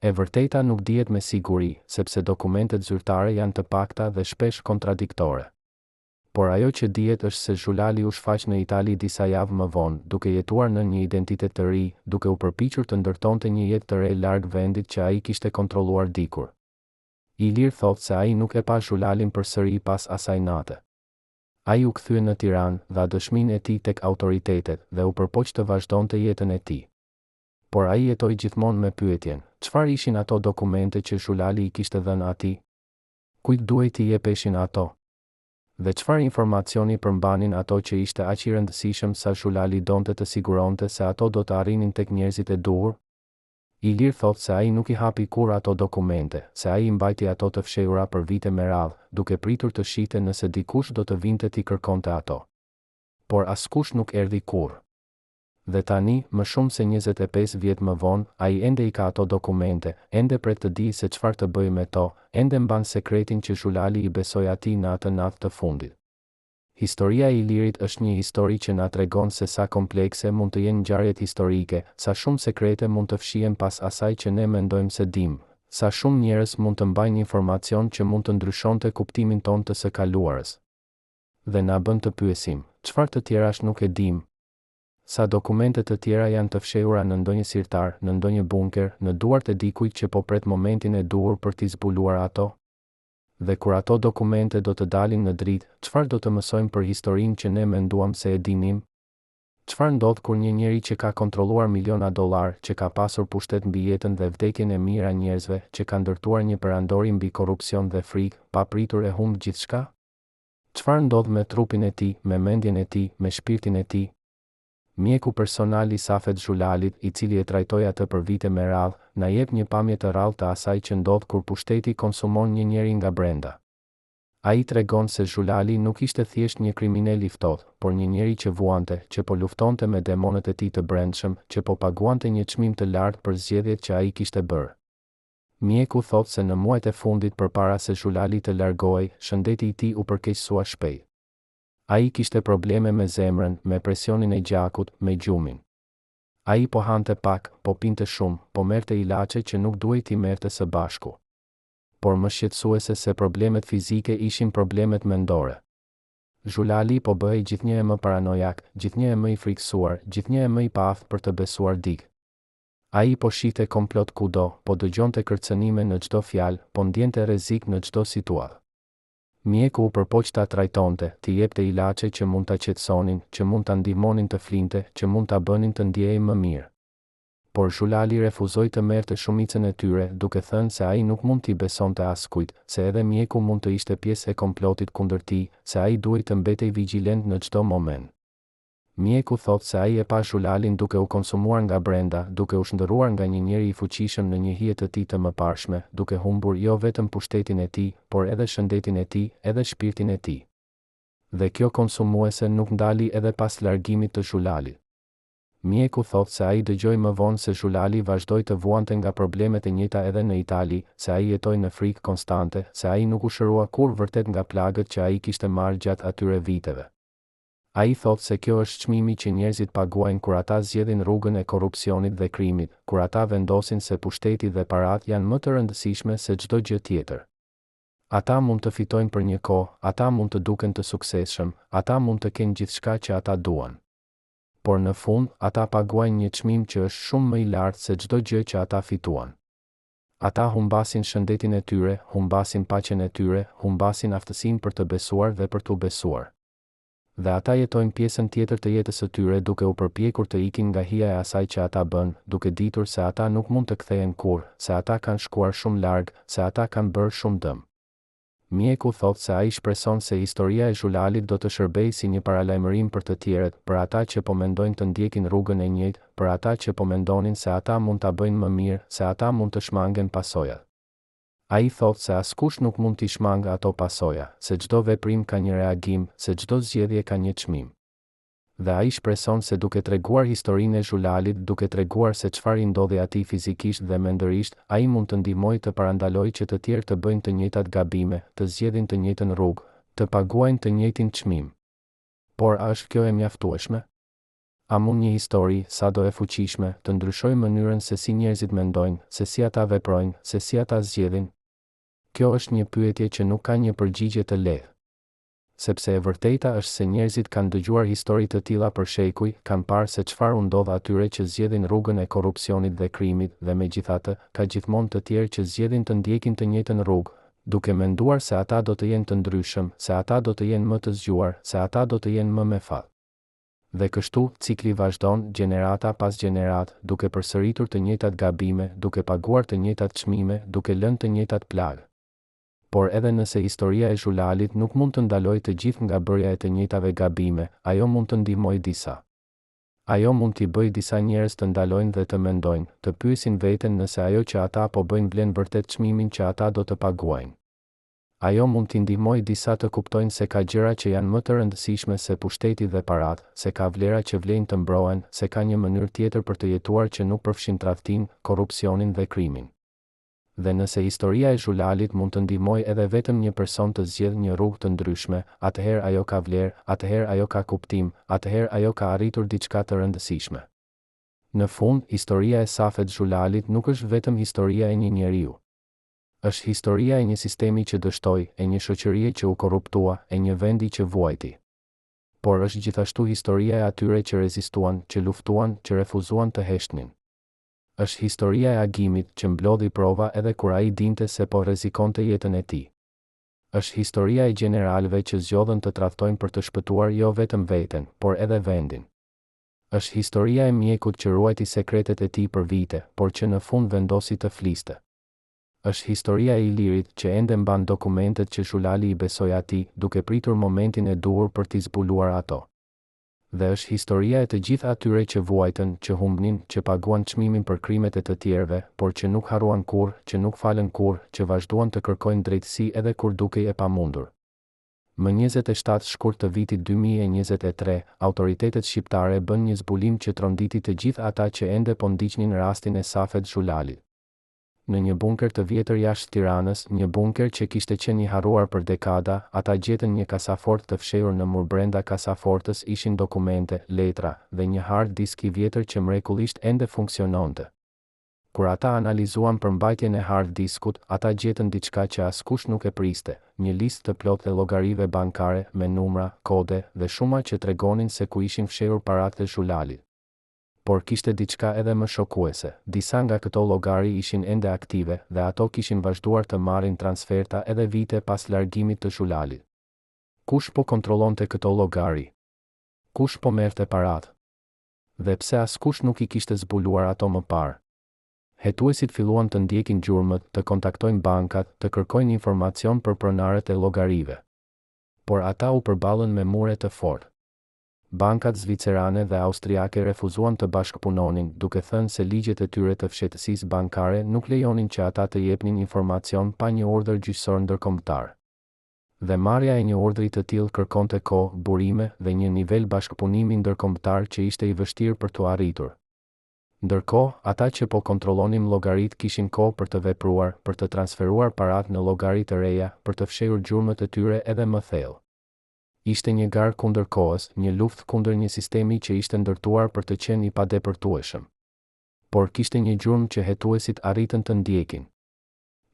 E vërteta nuk dihet me siguri, sepse dokumentet zyrtare janë të pakta dhe shpesh kontradiktore. Por ajo që dihet është se Zhulali u shfaq në Itali disa javë më vonë, duke jetuar nën një identitet të ri, duke u përpiqur të ndërtonte një jetë të re larg vendit që ai kishte kontrolluar dikur. Ilir thotë se ai nuk e pa Zhulalin përsëri pas asaj nate. Ai u kthye në Tiranë, dha dëshminë e tij tek autoritetet, dhe u përpoq të vazhdonte jetën e tij. Por ai jetoi gjithmonë me pyetjen, çfarë ishin ato dokumente që Zhulali i kishte dhënë atij? Kujt duhej t'i jepeshin ato? Dhe çfarë informacioni përmbanin ato që ishte aq i rëndësishëm sa Zhulali donte të siguronte se ato do të arrinin tek njerëzit e duhur? Ilir thotë se ai nuk i hapi kurrë ato dokumente, se ai i mbajti ato të fshehura për vite me radhë, duke pritur të shihte nëse dikush do të vinte t'i kërkonte ato. Por askush nuk erdhi kurrë. Dhe tani, më shumë se 25 vjet më vonë, ai ende i ka ato dokumente, ende pret të dijë se çfarë të bëjë me to, ende mban sekretin që Zhulali i besoi atij në atë natë të fundit. Historia e Ilirit është një histori që na tregon se sa komplekse mund të jenë ngjarjet historike, sa shumë sekrete mund të fshihen pas asaj që ne mendojmë se dimë, sa shumë njerëz mund të mbajnë informacion që mund të ndryshonte kuptimin tonë të së kaluarës. Dhe na bën të pyesim, çfarë të tjerash nuk e dimë? Sa dokumente të tjera janë të fshehura në ndonjë sirtar, në ndonjë bunker, në duart e dikujt që po pret momentin e duhur për t'i zbuluar ato? Dhe kur ato dokumente do të dalin në dritë, çfarë do të mësojmë për historinë që ne menduam se e dinim? Çfarë ndodh kur një njeri që ka kontrolluar miliona dollarë, që ka pasur pushtet mbi jetën dhe vdekjen e mijëra njerëzve, që ka ndërtuar një perandori mbi korrupsion dhe frikë, papritur e humb gjithçka? Çfarë ndodh me trupin e tij, me mendjen e tij, me shpirtin e tij? Mjeku personal i Safet Zhulalit, i cili e trajtoi atë për vite me radhë, na jep një pamje të rrallë të asaj që ndodh kur pushteti konsumon një njeri nga brenda. Ai tregon se Zhulali nuk ishte thjesht një kriminel i ftohtë, por një njeri që vuante, që po luftonte me demonët e tij të brendshëm, që po paguante një çmim të lartë për zgjedhjet që ai kishte bërë. Mjeku thotë se në muajt e fundit përpara se Zhulali të largohej, shëndeti i tij u përkeqësua shpejt. Ai kishte probleme me zemrën, me presionin e gjakut, me gjumin. Ai po hante pak, po pinte shumë, po merrte ilaçe që nuk duhej t'i merrte së bashku. Por më shqetësuese se problemet fizike ishin problemet mendore. Zhulali po bëhej gjithnjë e më paranojak, gjithnjë e më i frikësuar, gjithnjë e më i paaftë për të besuar dikë. Ai po shihte komplot kudo, po dëgjonte kërcënime në çdo fjalë, po ndjente rrezik në çdo situatë. Mjeku u përpoq ta trajtonte, t'i jepte ilaçe që mund ta qetësonin, që mund ta ndihmonin të flinte, që mund ta bënin të ndjehej më mirë. Por Zhulali refuzoi të merrte shumicën e tyre, duke thënë se ai nuk mund t'i besonte askujt, se edhe mjeku mund të ishte pjesë e komplotit kundër tij, se ai duhej të mbetej vigjilent në çdo moment. Mjeku thotë se ai e pa Zhulalin duke u konsumuar nga brenda, duke u shndërruar nga një njeri i fuqishëm në një hije të tij të mëparshme, duke humbur jo vetëm pushtetin e tij, por edhe shëndetin e tij, edhe shpirtin e tij. Dhe kjo konsumuese nuk ndali edhe pas largimit të Zhulalit. Mjeku thotë se ai dëgjoi më vonë se Zhulali vazhdoi të vuante nga problemet e njëjta edhe në Itali, se ai jetoi në frikë konstante, se ai nuk u shërua kurrë vërtet nga plagët që ai kishte marrë gjatë atyre viteve. Ai thotë se kjo është çmimi që njerëzit paguajnë kur ata zgjedhin rrugën e korrupsionit dhe krimit, kur ata vendosin se pushteti dhe paratë janë më të rëndësishme se çdo gjë tjetër. Ata mund të fitojnë për një kohë, ata mund të duken të suksesshëm, ata mund të kenë gjithçka që ata duan. Por në fund, ata paguajnë një çmim që është shumë më i lartë se çdo gjë që ata fituan. Ata humbasin shëndetin e tyre, humbasin paqen e tyre, humbasin aftësinë për të besuar dhe për t'u besuar. Dhe ata jetojnë pjesën tjetër të jetës së tyre duke u përpjekur të ikin nga hija e asaj që ata bënë, duke ditur se ata nuk mund të kthehen kurrë, se ata kanë shkuar shumë larg, se ata kanë bërë shumë dëm. Mjeku thotë se ai shpreson se historia e Zhulalit do të shërbejë si një paralajmërim për të tjerët, për ata që po mendojnë të ndjekin rrugën e njëjtë, për ata që po mendonin se ata mund ta bëjnë më mirë, se ata mund të shmangen pasojat. Ai thotë se askush nuk mund t'i shmangë ato pasoja, se çdo veprim ka një reagim, se çdo zgjedhje ka një çmim. Dhe ai shpreson se duke treguar historinë e Zhulalit, duke treguar se çfarë i ndodhi atij fizikisht dhe mendërisht, ai mund të ndihmojë të parandalojë që të tjerë të bëjnë të njëjtat gabime, të zgjedhin të njëjtën rrugë, të paguajnë të njëjtin çmim. Por a është kjo e mjaftueshme? A mund një histori, sado e fuqishme, të ndryshojë mënyrën se si njerëzit mendojnë, se si ata veprojnë, se si ata zgjedhin? Kjo është një pyetje që nuk ka një përgjigje të lehtë. Sepse e vërteta është se njerëzit kanë dëgjuar histori të tilla për shekuj, kanë parë se çfarë u ndodh atyre që zgjedhin rrugën e korrupsionit dhe krimit dhe megjithatë, ka gjithmonë të tjerë që zgjedhin të ndjekin të njëjtën rrugë, duke menduar se ata do të jenë të ndryshëm, se ata do të jenë më të zgjuar, se ata do të jenë më me fat. Dhe kështu, cikli vazhdon, gjenerata pas gjeneratë, duke përsëritur të njëjtat gabime, duke paguar të njëjtat çmime, duke lënë të njëjtat plagë. Por edhe nëse historia e Zhulalit nuk mund të ndalojë të gjithë nga bërja e të njëjtave gabime, ajo mund të ndihmojë disa. Ajo mund t'i bëjë disa njerëz të ndalojnë dhe të mendojnë, të pyesin veten nëse ajo që ata po bëjnë vlen vërtet çmimin që ata do të paguajnë. Ajo mund t'i ndihmojë disa të kuptojnë se ka gjëra që janë më të rëndësishme se pushteti dhe paratë, se ka vlera që vlejnë të mbrohen, se ka një mënyrë tjetër për të jetuar që nuk përfshin tradhtinë, korrupsionin dhe krimin. Dhe nëse historia e Zhulalit mund të ndihmojë edhe vetëm një person të zgjedhë një rrugë të ndryshme, atëherë ajo ka vlerë, atëherë ajo ka kuptim, atëherë ajo ka arritur diçka të rëndësishme. Në fund, historia e Safet Zhulalit nuk është vetëm historia e një njeriu. Është historia e një sistemi që dështoi, e një shoqërie që u korruptua, e një vendi që vuajti. Por është gjithashtu historia e atyre që rezistuan, që luftuan, që refuzuan të heshtnin. Është historia e Agimit, që mblodhi prova edhe kur ai dinte se po rrezikonte jetën e tij. Është historia e gjeneralëve që zgjodhën të tradhtojnë për të shpëtuar jo vetëm veten, por edhe vendin. Është historia e mjekut që ruajti sekretet e tij për vite, por që në fund vendosi të fliste. Është historia e Ilirit, që ende mban dokumentet që Zhulali i besoi atij, duke pritur momentin e duhur për t'i zbuluar ato. Dhe është historia e të gjithë atyre që vuajtën, që humbnin, që paguan çmimin për krimet e të tjerëve, por që nuk harruan kurrë, që nuk falën kurrë, që vazhduan të kërkojnë drejtësi edhe kur dukej e pamundur. Më 27 shkurt të vitit 2023, autoritetet shqiptare bënë një zbulim që tronditi të gjithë ata që ende po ndiqnin rastin e Safet Zhulalit. Në një bunker të vjetër jashtë Tiranës, një bunker që kishte qenë i harruar për dekada, ata gjetën një kasafortë të fshehur në mur brenda kasafortës ishin dokumente, letra, dhe një hard disk i vjetër që mrekullisht ende funksiononte. Kur ata analizuan përmbajtjen e hard diskut, ata gjetën diçka që askush nuk e priste, një listë të plotë e llogarive bankare, me numra, kode, dhe shuma që tregonin se ku ishin fshehur paratë e Zhulalit. Por kishte diçka edhe më shokuese, disa nga këto llogari ishin ende aktive dhe ato kishin vazhduar të marrin transferta edhe vite pas largimit të Zhulalit. Kush po kontrollonte këto llogari? Kush po merrte paratë? Dhe pse askush nuk i kishte zbuluar ato më parë? Hetuesit filluan të ndjekin gjurmët, të kontaktojnë bankat, të kërkojnë informacion për pronarët e llogarive. Por ata u përballën me mure të fortë. Bankat zvicerane dhe austriake refuzuan të bashkëpunonin, duke thënë se ligjet e tyre të fshehtësisë bankare nuk lejonin që ata të jepnin informacion pa një urdhër gjyqësor ndërkombëtar. Dhe marrja e një urdhri të tillë kërkonte kohë, burime dhe një nivel bashkëpunimi ndërkombëtar që ishte i vështirë për t'u arritur. Ndërkohë, ata që po kontrollonin llogaritë kishin kohë për të vepruar, për të transferuar paratë në llogari të reja, për të fshehur gjurmët e tyre edhe më thellë. Ishte një garë kundër kohës, një luftë kundër një sistemi që ishte ndërtuar për të qenë i padepërtueshëm. Por kishte një gjurmë që hetuesit arritën të ndjekin.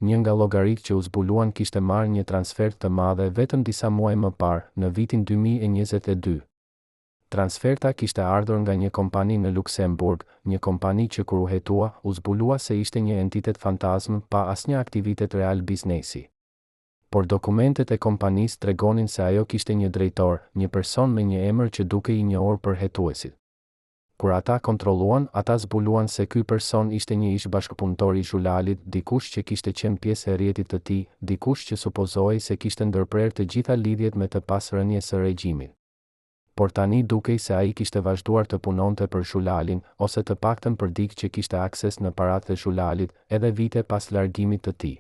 Një nga llogaritë që u zbuluan kishte marrë një transfertë të madhe vetëm disa muaj më parë, në vitin 2022. Transferta kishte ardhur nga një kompani në Luksemburg, një kompani që kur u hetua, u zbulua se ishte një entitet fantazmë pa asnjë aktivitet real biznesi. Por dokumentet e kompanisë tregonin se ajo kishte një drejtor, një person me një emër që dukej i njohur për hetuesit. Kur ata kontrolluan, ata zbuluan se ky person ishte një ish-bashkëpunëtor i Zhulalit, dikush që kishte qenë pjesë e rrjetit të tij, dikush që supozohej se kishte ndërprerë të gjitha lidhjet me të pas rënies së regjimit. Por tani dukej se ai kishte vazhduar të punonte për Zhulalin, ose të paktën për dikë që kishte akses në paratë e Zhulalit, edhe vite pas largimit të tij.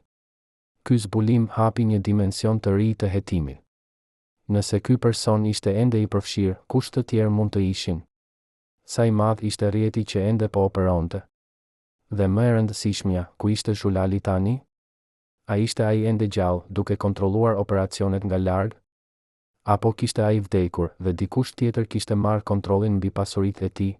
Ky zbulim hapi një dimension të ri të hetimit. Nëse ky person ishte ende i përfshirë, kush të tjerë mund të ishin? Sa i madh ishte rrjeti që ende po operonte? Dhe më e rëndësishmja, ku ishte Zhulali tani? A ishte ai ende gjallë, duke kontrolluar operacionet nga larg? Apo kishte ai vdekur, dhe dikush tjetër kishte marrë kontrollin mbi pasuritë e tij?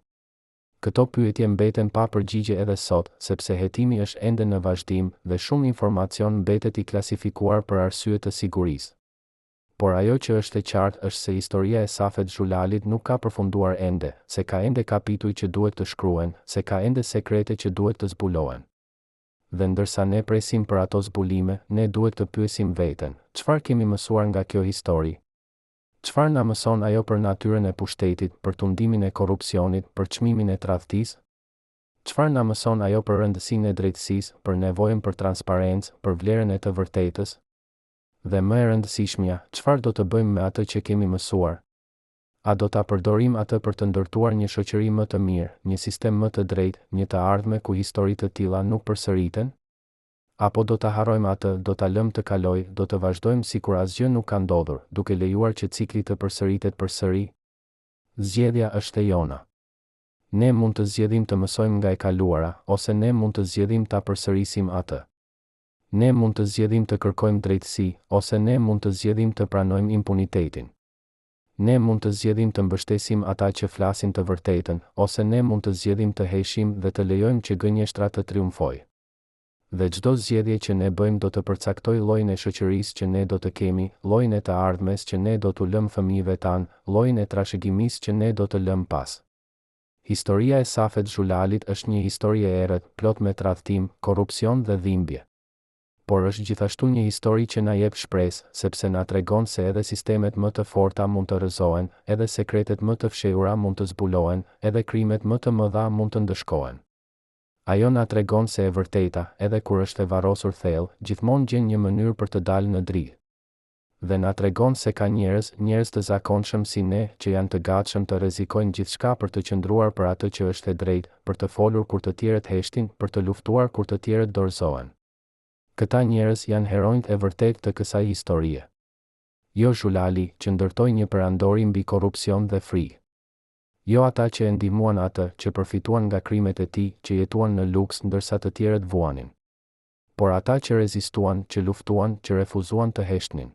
Këto pyetje mbeten pa përgjigje edhe sot, sepse hetimi është ende në vazhdim dhe shumë informacion mbetet i klasifikuar për arsye të sigurisë. Por ajo që është e qartë është se historia e Safet Zhulalit nuk ka përfunduar ende, se ka ende kapituj që duhet të shkruhen, se ka ende sekrete që duhet të zbulohen. Dhe ndërsa ne presim për ato zbulime, ne duhet të pyesim veten, çfarë kemi mësuar nga kjo histori? Çfarë na mëson ajo për natyrën e pushtetit, për tundimin e korrupsionit, për çmimin e tradhtisë? Çfarë na mëson ajo për rëndësinë e drejtësisë, për nevojën për transparencë, për vlerën e të vërtetës? Dhe më e rëndësishmja, çfarë do të bëjmë me atë që kemi mësuar? A do ta përdorim atë për të ndërtuar një shoqëri më të mirë, një sistem më të drejtë, një të ardhme ku histori të tilla nuk përsëriten? Apo do ta harrojmë atë, do ta lëmë të kalojë, do të vazhdojmë sikur asgjë nuk ka ndodhur, duke lejuar që cikli të përsëritet përsëri? Zgjedhja është e jona. Ne mund të zgjedhim të mësojmë nga e kaluara, ose ne mund të zgjedhim ta përsërisim atë. Ne mund të zgjedhim të kërkojmë drejtësi, ose ne mund të zgjedhim të pranojmë impunitetin. Ne mund të zgjedhim të mbështesim ata që flasin të vërtetën, ose ne mund të zgjedhim të heshim dhe të lejojmë që gënjeshtra të triumfojë. Dhe çdo zgjedhje që ne bëjmë do të përcaktojë llojin e shoqërisë që ne do të kemi, llojin e të ardhmes që ne do t'u lëmë fëmijëve tanë, llojin e trashëgimisë që ne do të lëmë pas. Historia e Safet Zhulalit është një histori e errët, plot me tradhtim, korrupsion dhe dhimbje. Por është gjithashtu një histori që na jep shpresë, sepse na tregon se edhe sistemet më të forta mund të rrëzohen, edhe sekretet më të fshehura mund të zbulohen, edhe krimet më të mëdha mund të ndëshkohen. Ajo na tregon se e vërteta, edhe kur është e varrosur thellë, gjithmonë gjen një mënyrë për të dalë në dritë. Dhe na tregon se ka njerëz, njerëz të zakonshëm si ne, që janë të gatshëm të rrezikojnë gjithçka për të qëndruar për atë që është e drejtë, për të folur kur të tjerët heshtin, për të luftuar kur të tjerët dorëzohen. Këta njerëz janë heronjtë e vërtetë të kësaj historie. Jo Zhulali, që ndërtoi një perandori mbi korrupsion dhe frikë. Jo ata që e ndihmuan atë, që përfituan nga krimet e tij, që jetuan në luks ndërsa të tjerët vuanin. Por ata që rezistuan, që luftuan, që refuzuan të heshtnin.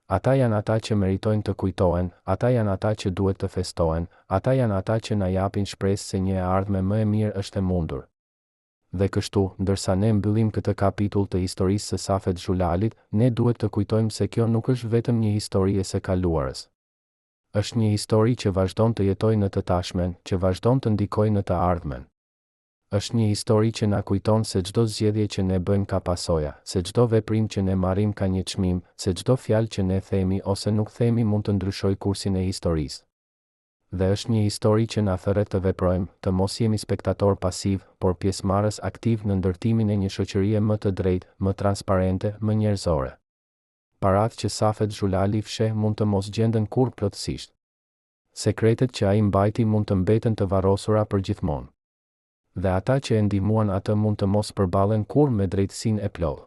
Ata janë ata që meritojnë të kujtohen, ata janë ata që duhet të festohen, ata janë ata që na japin shpresë se një e ardhme më e mirë është e mundur. Dhe kështu, ndërsa ne mbyllim këtë kapitull të historisë së Safet Zhulalit, ne duhet të kujtojmë se kjo nuk është vetëm një histori e së kaluarës. Është një histori që vazhdon të jetojë në të tashmen, që vazhdon të ndikojë në të ardhmen. Është një histori që na kujton se çdo zgjedhje që ne bëjmë ka pasoja, se çdo veprim që ne marrim ka një çmim, se çdo fjalë që ne themi ose nuk themi mund të ndryshojë kursin e historisë. Dhe është një histori që na thërret të veprojmë, të mos jemi spektatorë pasivë, por pjesëmarrës aktivë në ndërtimin e një shoqërie më të drejtë, më transparente, më njerëzore. Paratë që Safet Zhulali fsheh mund të mos gjenden kurrë plotësisht. Sekretet që ai mbajti mund të mbeten të varrosura përgjithmonë. Dhe ata që e ndihmuan atë mund të mos përballen kurrë me drejtësinë e plotë.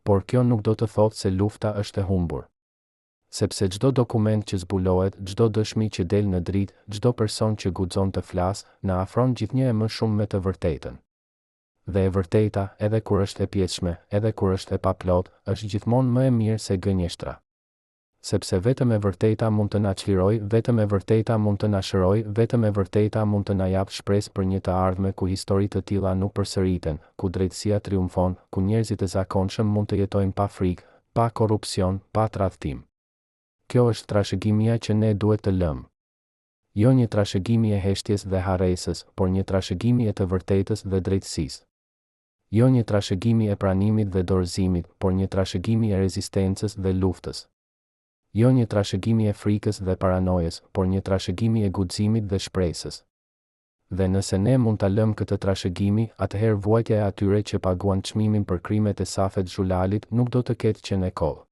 Por kjo nuk do të thotë se lufta është e humbur. Sepse çdo dokument që zbulohet, çdo dëshmi që del në dritë, çdo person që guxon të flasë, na afron gjithnjë e më shumë me të vërtetën. Dhe e vërteta, edhe kur është e pjesshme, edhe kur është e paplotë, është gjithmonë më e mirë se gënjeshtra. Sepse vetëm e vërteta mund të na çlirojë, vetëm e vërteta mund të na shërojë, vetëm e vërteta mund të na japë shpresë për një të ardhme ku histori të tilla nuk përsëriten, ku drejtësia triumfon, ku njerëzit e zakonshëm mund të jetojnë pa frikë, pa korrupsion, pa tradhtim. Kjo është trashëgimia që ne duhet të lëmë. Jo një trashëgimi e heshtjes dhe harresës, por një trashëgimi e të vërtetës dhe drejtësisë. Jo një trashëgimi e pranimit dhe dorëzimit, por një trashëgimi e rezistencës dhe luftës. Jo një trashëgimi e frikës dhe paranojës, por një trashëgimi e guximit dhe shpresës. Dhe nëse ne mund ta lëmë këtë trashëgimi, atëherë vuajtja e atyre që paguan çmimin për krimet e Safet Zhulalit nuk do të ketë qenë e kotë.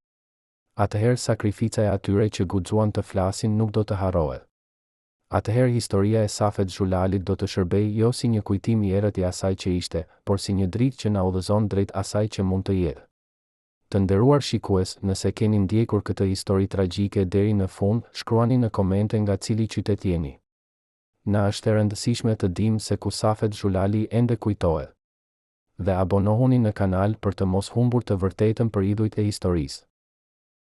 Atëherë sakrifica e atyre që guxuan të flasin nuk do të harrohet. Atëherë historia e Safet Zhulalit do të shërbejë jo si një kujtim i errët i asaj që ishte, por si një dritë që na udhëzon drejt asaj që mund të jetë. Të nderuar shikues, nëse keni ndjekur këtë histori tragjike deri në fund, shkruani në komente nga cili qytet jeni. Na është e rëndësishme të dimë se ku Safet Zhulali ende kujtohet. Dhe abonohuni në kanal për të mos humbur të vërtetën për idhujt e historisë.